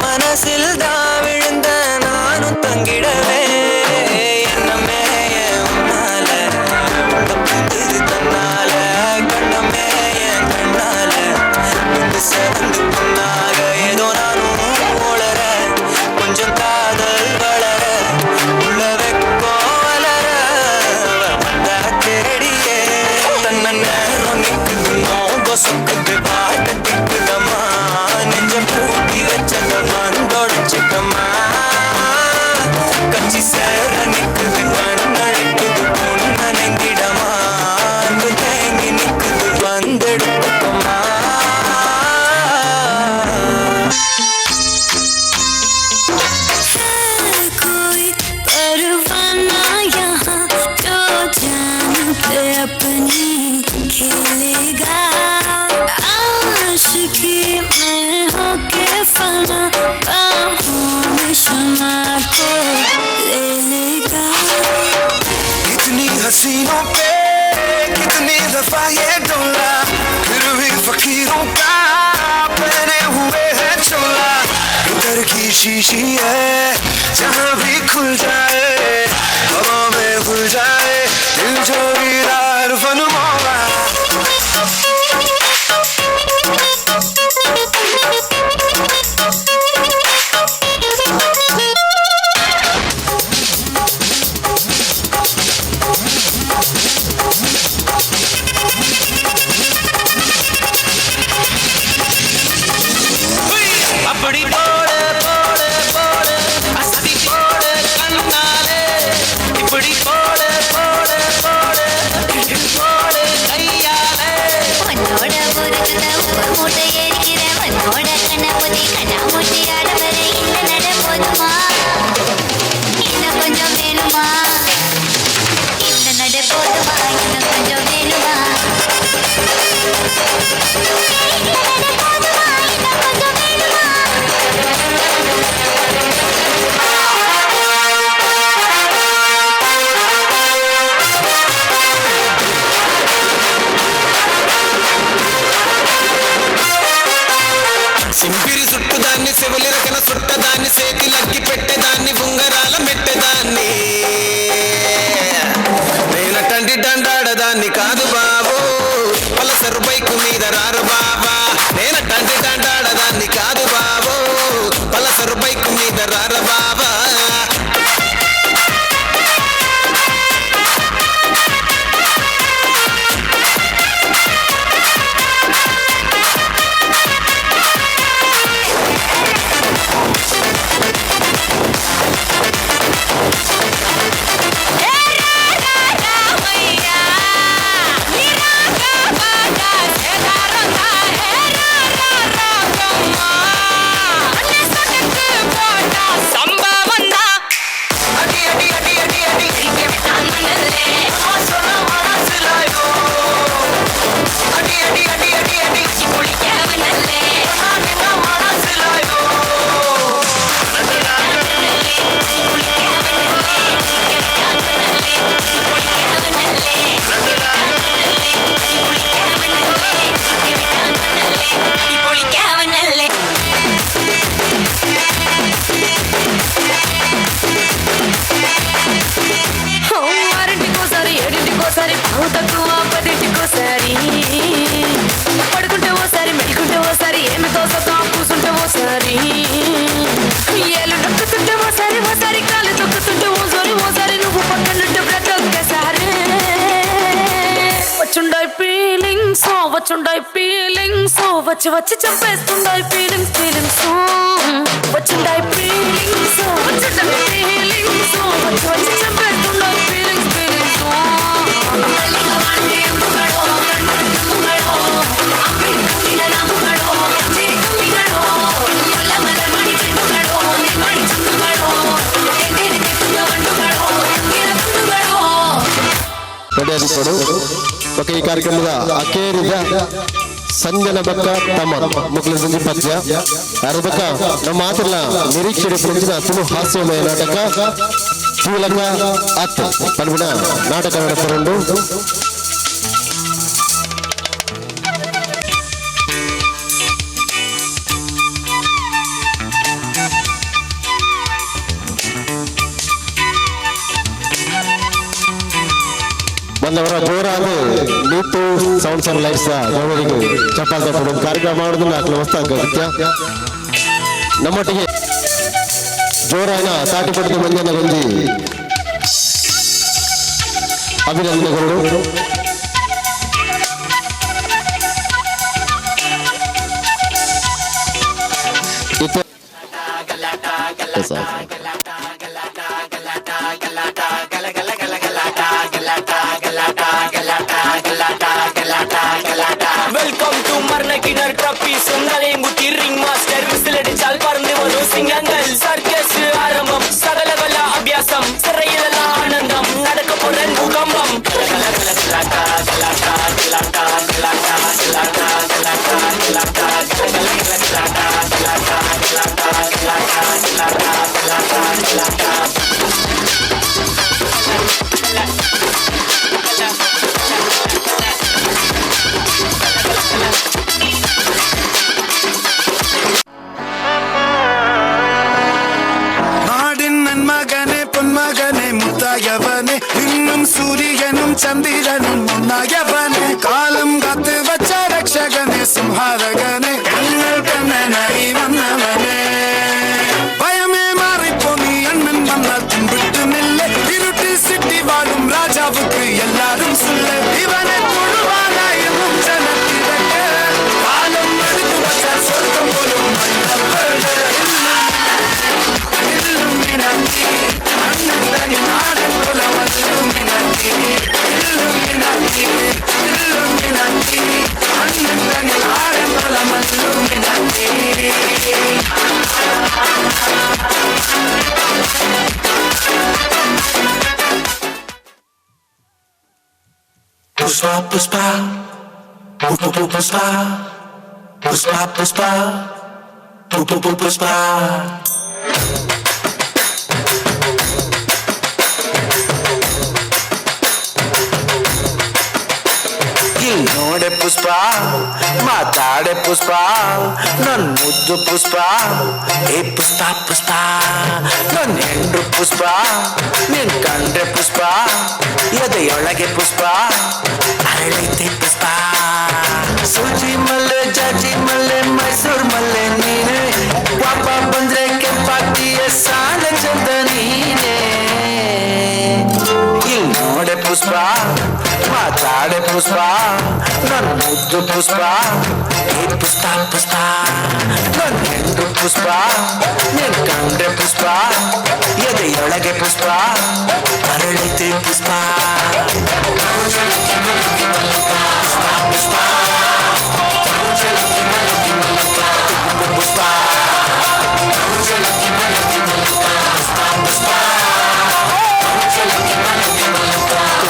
மனசில் தான் விழுந்த நானும் தங்கிடவே என்னமே உன்னால பூத்துது தன்னால, கண்ணமே என் கண்ணால வந்து சிறந்து பொன்னாக ஏதோ நானும் உளர, கொஞ்சம் காதல் வளர உள்ள வெக்கோ வளர வந்த தேடியே தன்ன நேரம் நிற்குது, நோக சொக்குது, பாட்டு திக்குதம்மா, நெஞ்ச பூட்டி வச்சத வந்தொடச்சிட்டம்மா, கட்சி சேர நிற்குது, கண்ணழைக்குது, பொண்ணனைந்திடமா, அன்பு தேங்கி நிற்குது, வந்தெடுத்துக்கம்மா. कोई परवाना यहाँ जो जान पे अपनी खेलेगा, आशिकी में होके फना बाहों में शमा को ले लेगा। कितनी हसीनों पे कितनी दफा ये डोला, फिर भी फकीरों का पहने हुए है चोला। इधर की शीशी है जहाँ भी खुल जाए, हवा में घुल जाए, दिल जोगीदार फन मौला। அப்படி போடு போடு போடு அசதி போடு கண்ணாலே, இப்படி போடு వచ్చుండాయి ఫీలింగ్స్, వచ్చి వచ్చి చంపేస్తుండాయి ఫీలింగ్స్ ఫీలింగ్స్, వచ్చుండాయి ఫీలింగ్స్, వచ్చుండాయి ఫీలింగ్స్, వచ్చి వచ్చి చంపేస్తుండాయి ఫీలింగ్స్ ఫీలింగ్స్. ರೆಡಿ ಆಗಿತ್ತು. ಓಕೆ, ಈ ಕಾರ್ಯಕ್ರಮದ ಅಕೇರಿದ ಸಂಜನ ಬಕ್ಕ ತಮ್ಮ ಮುಕ್ಲ ಸಂಜೆ ಪದ್ಯ ಅರಬಕ್ಕ ನಮ್ಮ ಮಾತಿಲ್ಲ ನಿರೀಕ್ಷೆ ಪುಂಚಿನ ತುಳು ಹಾಸ್ಯಮಯ ನಾಟಕ ತೂಲಕ ಅತ್ ಪನ್ಪಿನ ನಾಟಕ ನಡಪರುಂಡು. ಬಂದವರ ಜೋರಾದ ನೀತು ಸೌಂಡ್ಸ್ ಅಂಡ್ ಲೈಟ್ಸ್ ಗೌಡರಿಗೆ ಚಪ್ಪಾಳೆ ತಪ್ಪಡು ಕಾರ್ಯಕ್ರಮ ಮಾಡೋದು ನಾಲ್ಕು ಮಸ್ತ್ ಅಗತ್ಯ. ನಮ್ಮೊಟ್ಟಿಗೆ ಜೋರಾದ ತಾಟಿಪಟ್ಟದ ಮಂಜನ ಗಂಜಿ ಅಭಿನಂದನೆಗಳು. Welcome to மரணக்கிணர் ட்ரப்பி சுந்தரேங்குட்டி ரிங் மாஸ்டர் விசில் அடிச்சால் பறந்து வரும் சிங்கங்கள். சர்க்கஸ் ஆரம்பம், சகலகல அபியாசம், சிறையிலெல்லாம் ஆனந்தம், நடக்க போறேன் பூகம்பம். നാടിൻ നന്മകനെ പൊന്മകനെ മുത്തായവനെ, ഇന്നും സൂര്യനും ചന്ദ്രനും ഒന്നായവനെ, കാലം കാത്തു വച്ച രക്ഷകനെ സംഹാരകനെ, ഞങ്ങൾ കണ്ണനായി വന്നവനെ. ഭയമേ മാറിപ്പോ നീ അണ്ണൻ വന്നാൽ തുമ്പിട്ടുമില്ല, ഇരുട്ടിൽ സിറ്റി വാഴും രാജാവുക്ക് എല്ലാരും സുല്ല, ഇവനെ തൊഴുവാനായെന്നും ജനത്തിരക്ക്, കാലം എടുത്തു വച്ചാൽ സ്വർഗം പോലും Pushpa Pushpa Pushpa Pushpa Pushpa Pushpa Pushpa Pushpa. ನೋಡೆ ಪುಷ್ಪ, ಮಾತಾಡೆ ಪುಷ್ಪ, ನನ್ ಮುದ್ದು ಪುಷ್ಪ, ಏ ಪುಷ್ಪ ಪುಷ್ಪ, ನನ್ ಹೆಂಡ್ರು ಪುಷ್ಪ, ನಿನ್ ಕಂಡ್ರೆ ಪುಷ್ಪ, ಎದೆಯೊಳಗೆ ಪುಷ್ಪ ಅರಳೈತೆ ಪುಷ್ಪ. ಸೂಜಿ ಮಲ್ಲೆ ಜಾಜಿ ಮಲ್ಲೆ ಮೈಸೂರ್ ಮಲ್ಲೆ ನೀನೆ, ಪಾಪ ಬಂದ್ರೆ ಕೆಂಪಾಗ್ತೀಯ ಸಾಲ ಚಂದ ನೀನೆ. ಇಲ್ಲಿ ನೋಡೆ ಪುಷ್ಪ, ಮಾತಾಡೆ ಪುಷ್ಪ, ನನ್ ಮುದ್ದು ಪುಷ್ಪ, ಏ ಪುಷ್ಪ ಪುಷ್ಪ, ನನ್ ಹೆಂಡ್ರು ಪುಷ್ಪ, ನಿನ್ ಕಂಡ್ರೆ ಪುಷ್ಪ, ಎದೆಯೊಳಗೆ ಪುಷ್ಪ ಅರಳೈತೆ ಪುಷ್ಪ. ಪುಷ್ಪ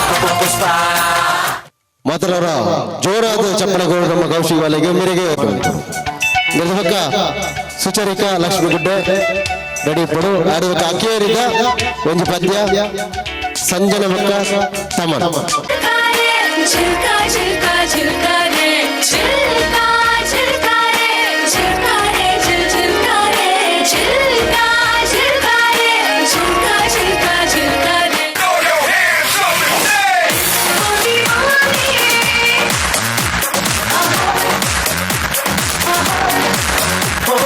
ಪುಷ್ಪ ಪುಷ್ಪ. ಮಾತನಾಡ ಜೋರಾದ ಚಪ್ಪಳಗಳು ನಮ್ಮ ಕೌಶಿ ವಾಲೆಗೆ ಮೇರೆಗೆ ನಿರ್ಧಕ ಸುಚರಿಕಾ ಲಕ್ಷ್ಮೀಗುಡ್ಡೆ ರೆಡಿ ಪಡು ಆಡುವ ಅಕ್ಕೇರಿದ ಒಂದು ಪದ್ಯ ಸಂಜನ ಬಕ್ಕ ತಮನ್. झिलका झिलका झिलका रे झिलका झिलका रे झिलका रे झिल झिलका रे झिलका झिलका रे झिलका झिलका झिलका रे. Oh,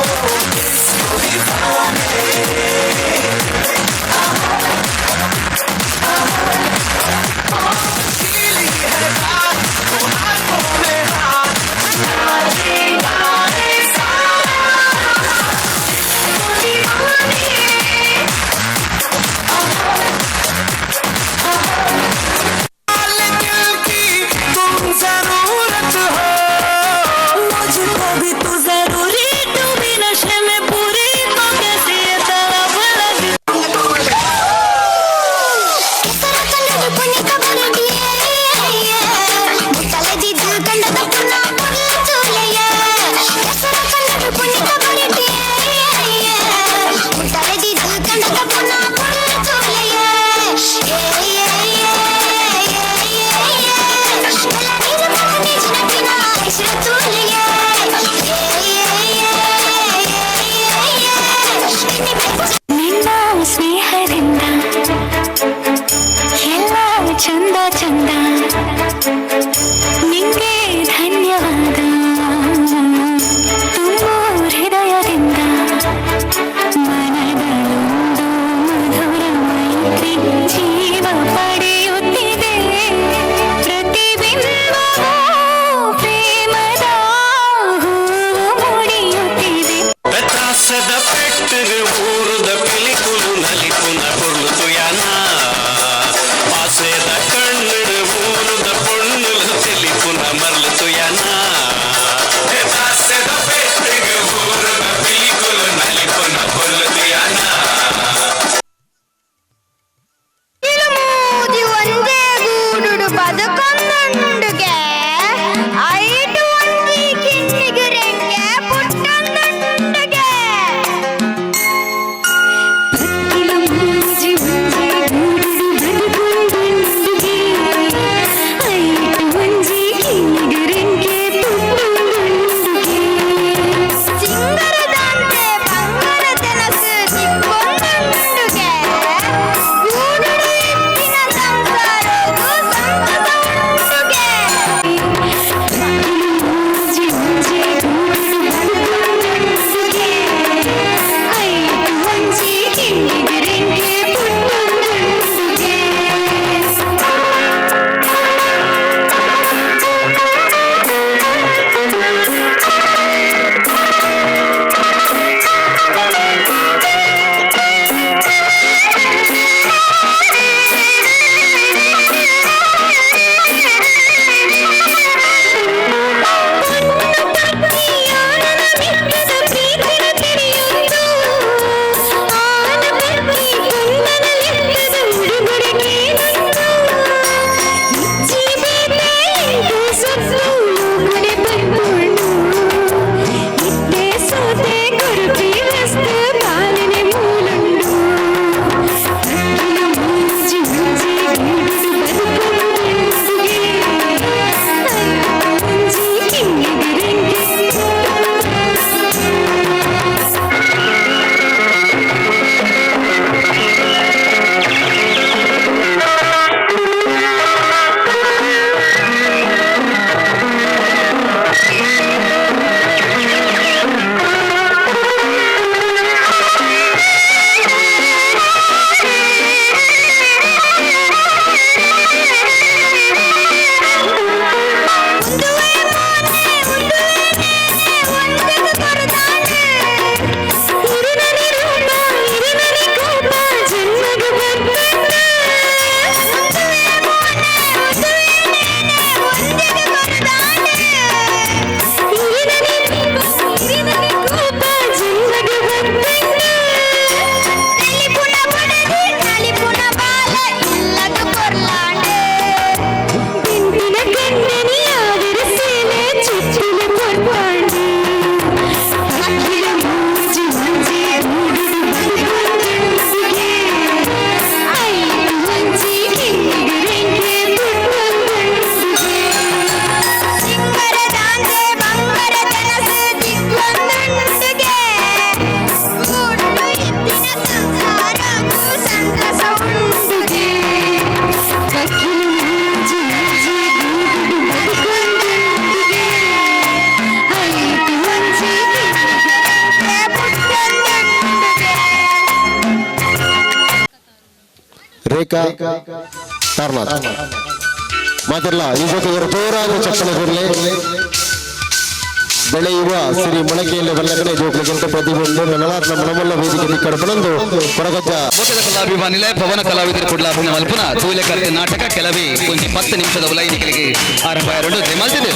ರೇಖಾ ತಾರನಾಥ್. ಮಾತಿರ್ಲ ಈ ಜೊತೆಗೆ ಜೋರಾದ ಚಪ್ಪಲ ಕೊರ್ಲೆ. ಬೆಳೆಯುವ ಸಿರಿ ಮೊಳಕೆಯಲ್ಲಿ ಬಲ್ಲಕಡೆ ಜೋಕ್ಲಿಗಿಂತ ಪ್ರತಿಬಿಂಬ ನನಲಾತ್ ನಮ್ಮ ನಮಲ್ಲ ವೇದಿಕೆ ಕಡಪನಂದು ಕೊರಗಜ್ಜ. ಕಲಾಭಿಮಾನಿಲೆ ಪವನ ಕಲಾವಿದರು ಕುಡ್ಲ ಅಭಿನಯ ಮಲ್ಪುನ ತೂಲೆಕರ್ತೆ ನಾಟಕ ಕೆಲವೇ ಒಂಜಿ 10 ನಿಮಿಷದ ಉಲೈನಿಕಲಿಗೆ ಆರಂಭ ಎರಡು ಮಲ್ತಿದೆ.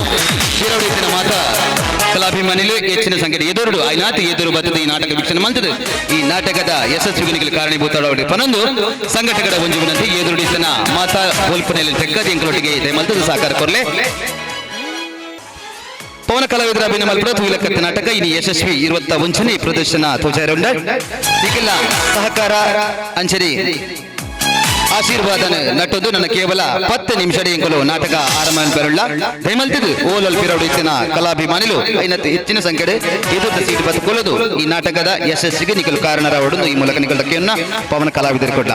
ಶಿರವಡಿತಿನ ಮಾತ ಕಲಾಭಿಮಾನಿಲು ಹೆಚ್ಚಿನ ಸಂಖ್ಯೆ ಎದುರುಡು ಐನಾತಿ ಎದುರು ಬತ್ತದ ಈ ನಾಟಕ ವೀಕ್ಷಣೆ ಮಲ್ತಿದೆ. ಈ ನಾಟಕದ ಯಶಸ್ವಿನಿಗೆ ಕಾರಣೀಭೂತರಾದ ಪನೊಂದು ಸಂಘಟಕರ ಒಂಜಿ ವಿನಂತಿ, ಎದುರುಡಿತನ ಮಾತಾ ಬೋಲ್ಪನೆಯಲ್ಲಿ ತೆಕ್ಕದ ಎಂಕಲೊಟ್ಟಿಗೆ ಮಲ್ತದ ಸಹಕಾರ ಕೊರ್ಲೆ. ಪವನ ಕಲಾವಿದರ ಅಭಿನಯ ಮಲ್ಪುನ ತೂಲೆಕರ್ತೆ ನಾಟಕ ಇನಿ ಯಶಸ್ವಿ 21ನೇ ಪ್ರದರ್ಶನ ತೋಜಾರುಂಡ. ನಿಖಿಲ ಸಹಕಾರ ಅಂಚರಿ ಆಶೀರ್ವಾದನ ನಟೊಂದು ನನ್ನ ಕೇವಲ 10 ನಿಮಿಷ ಎಂಕಲು ನಾಟಕ ಆರಂಭ ಬರುಳ್ಳ. ದಯಮಲ್ತಿದ್ದು ಓಲಲ್ ಪಿರೌಡಿತ್ತಿನ ಕಲಾಭಿಮಾನಿಲು ಐನತ್ತು ಹೆಚ್ಚಿನ ಸಂಖ್ಯೆ ಎದುರ್ದ ಸೀಟ್ ಬದುಕೊಳ್ಳೋದು ಈ ನಾಟಕದ ಯಶಸ್ಸಿಗೆ ನಿಖಲು ಕಾರಣರಾವಡು ಈ ಮೂಲಕ ನಿಖಲ್ ದಕ್ಕೆಯನ್ನ ಪವನ ಕಲಾವಿದರು ಕೊಡ್ಲ.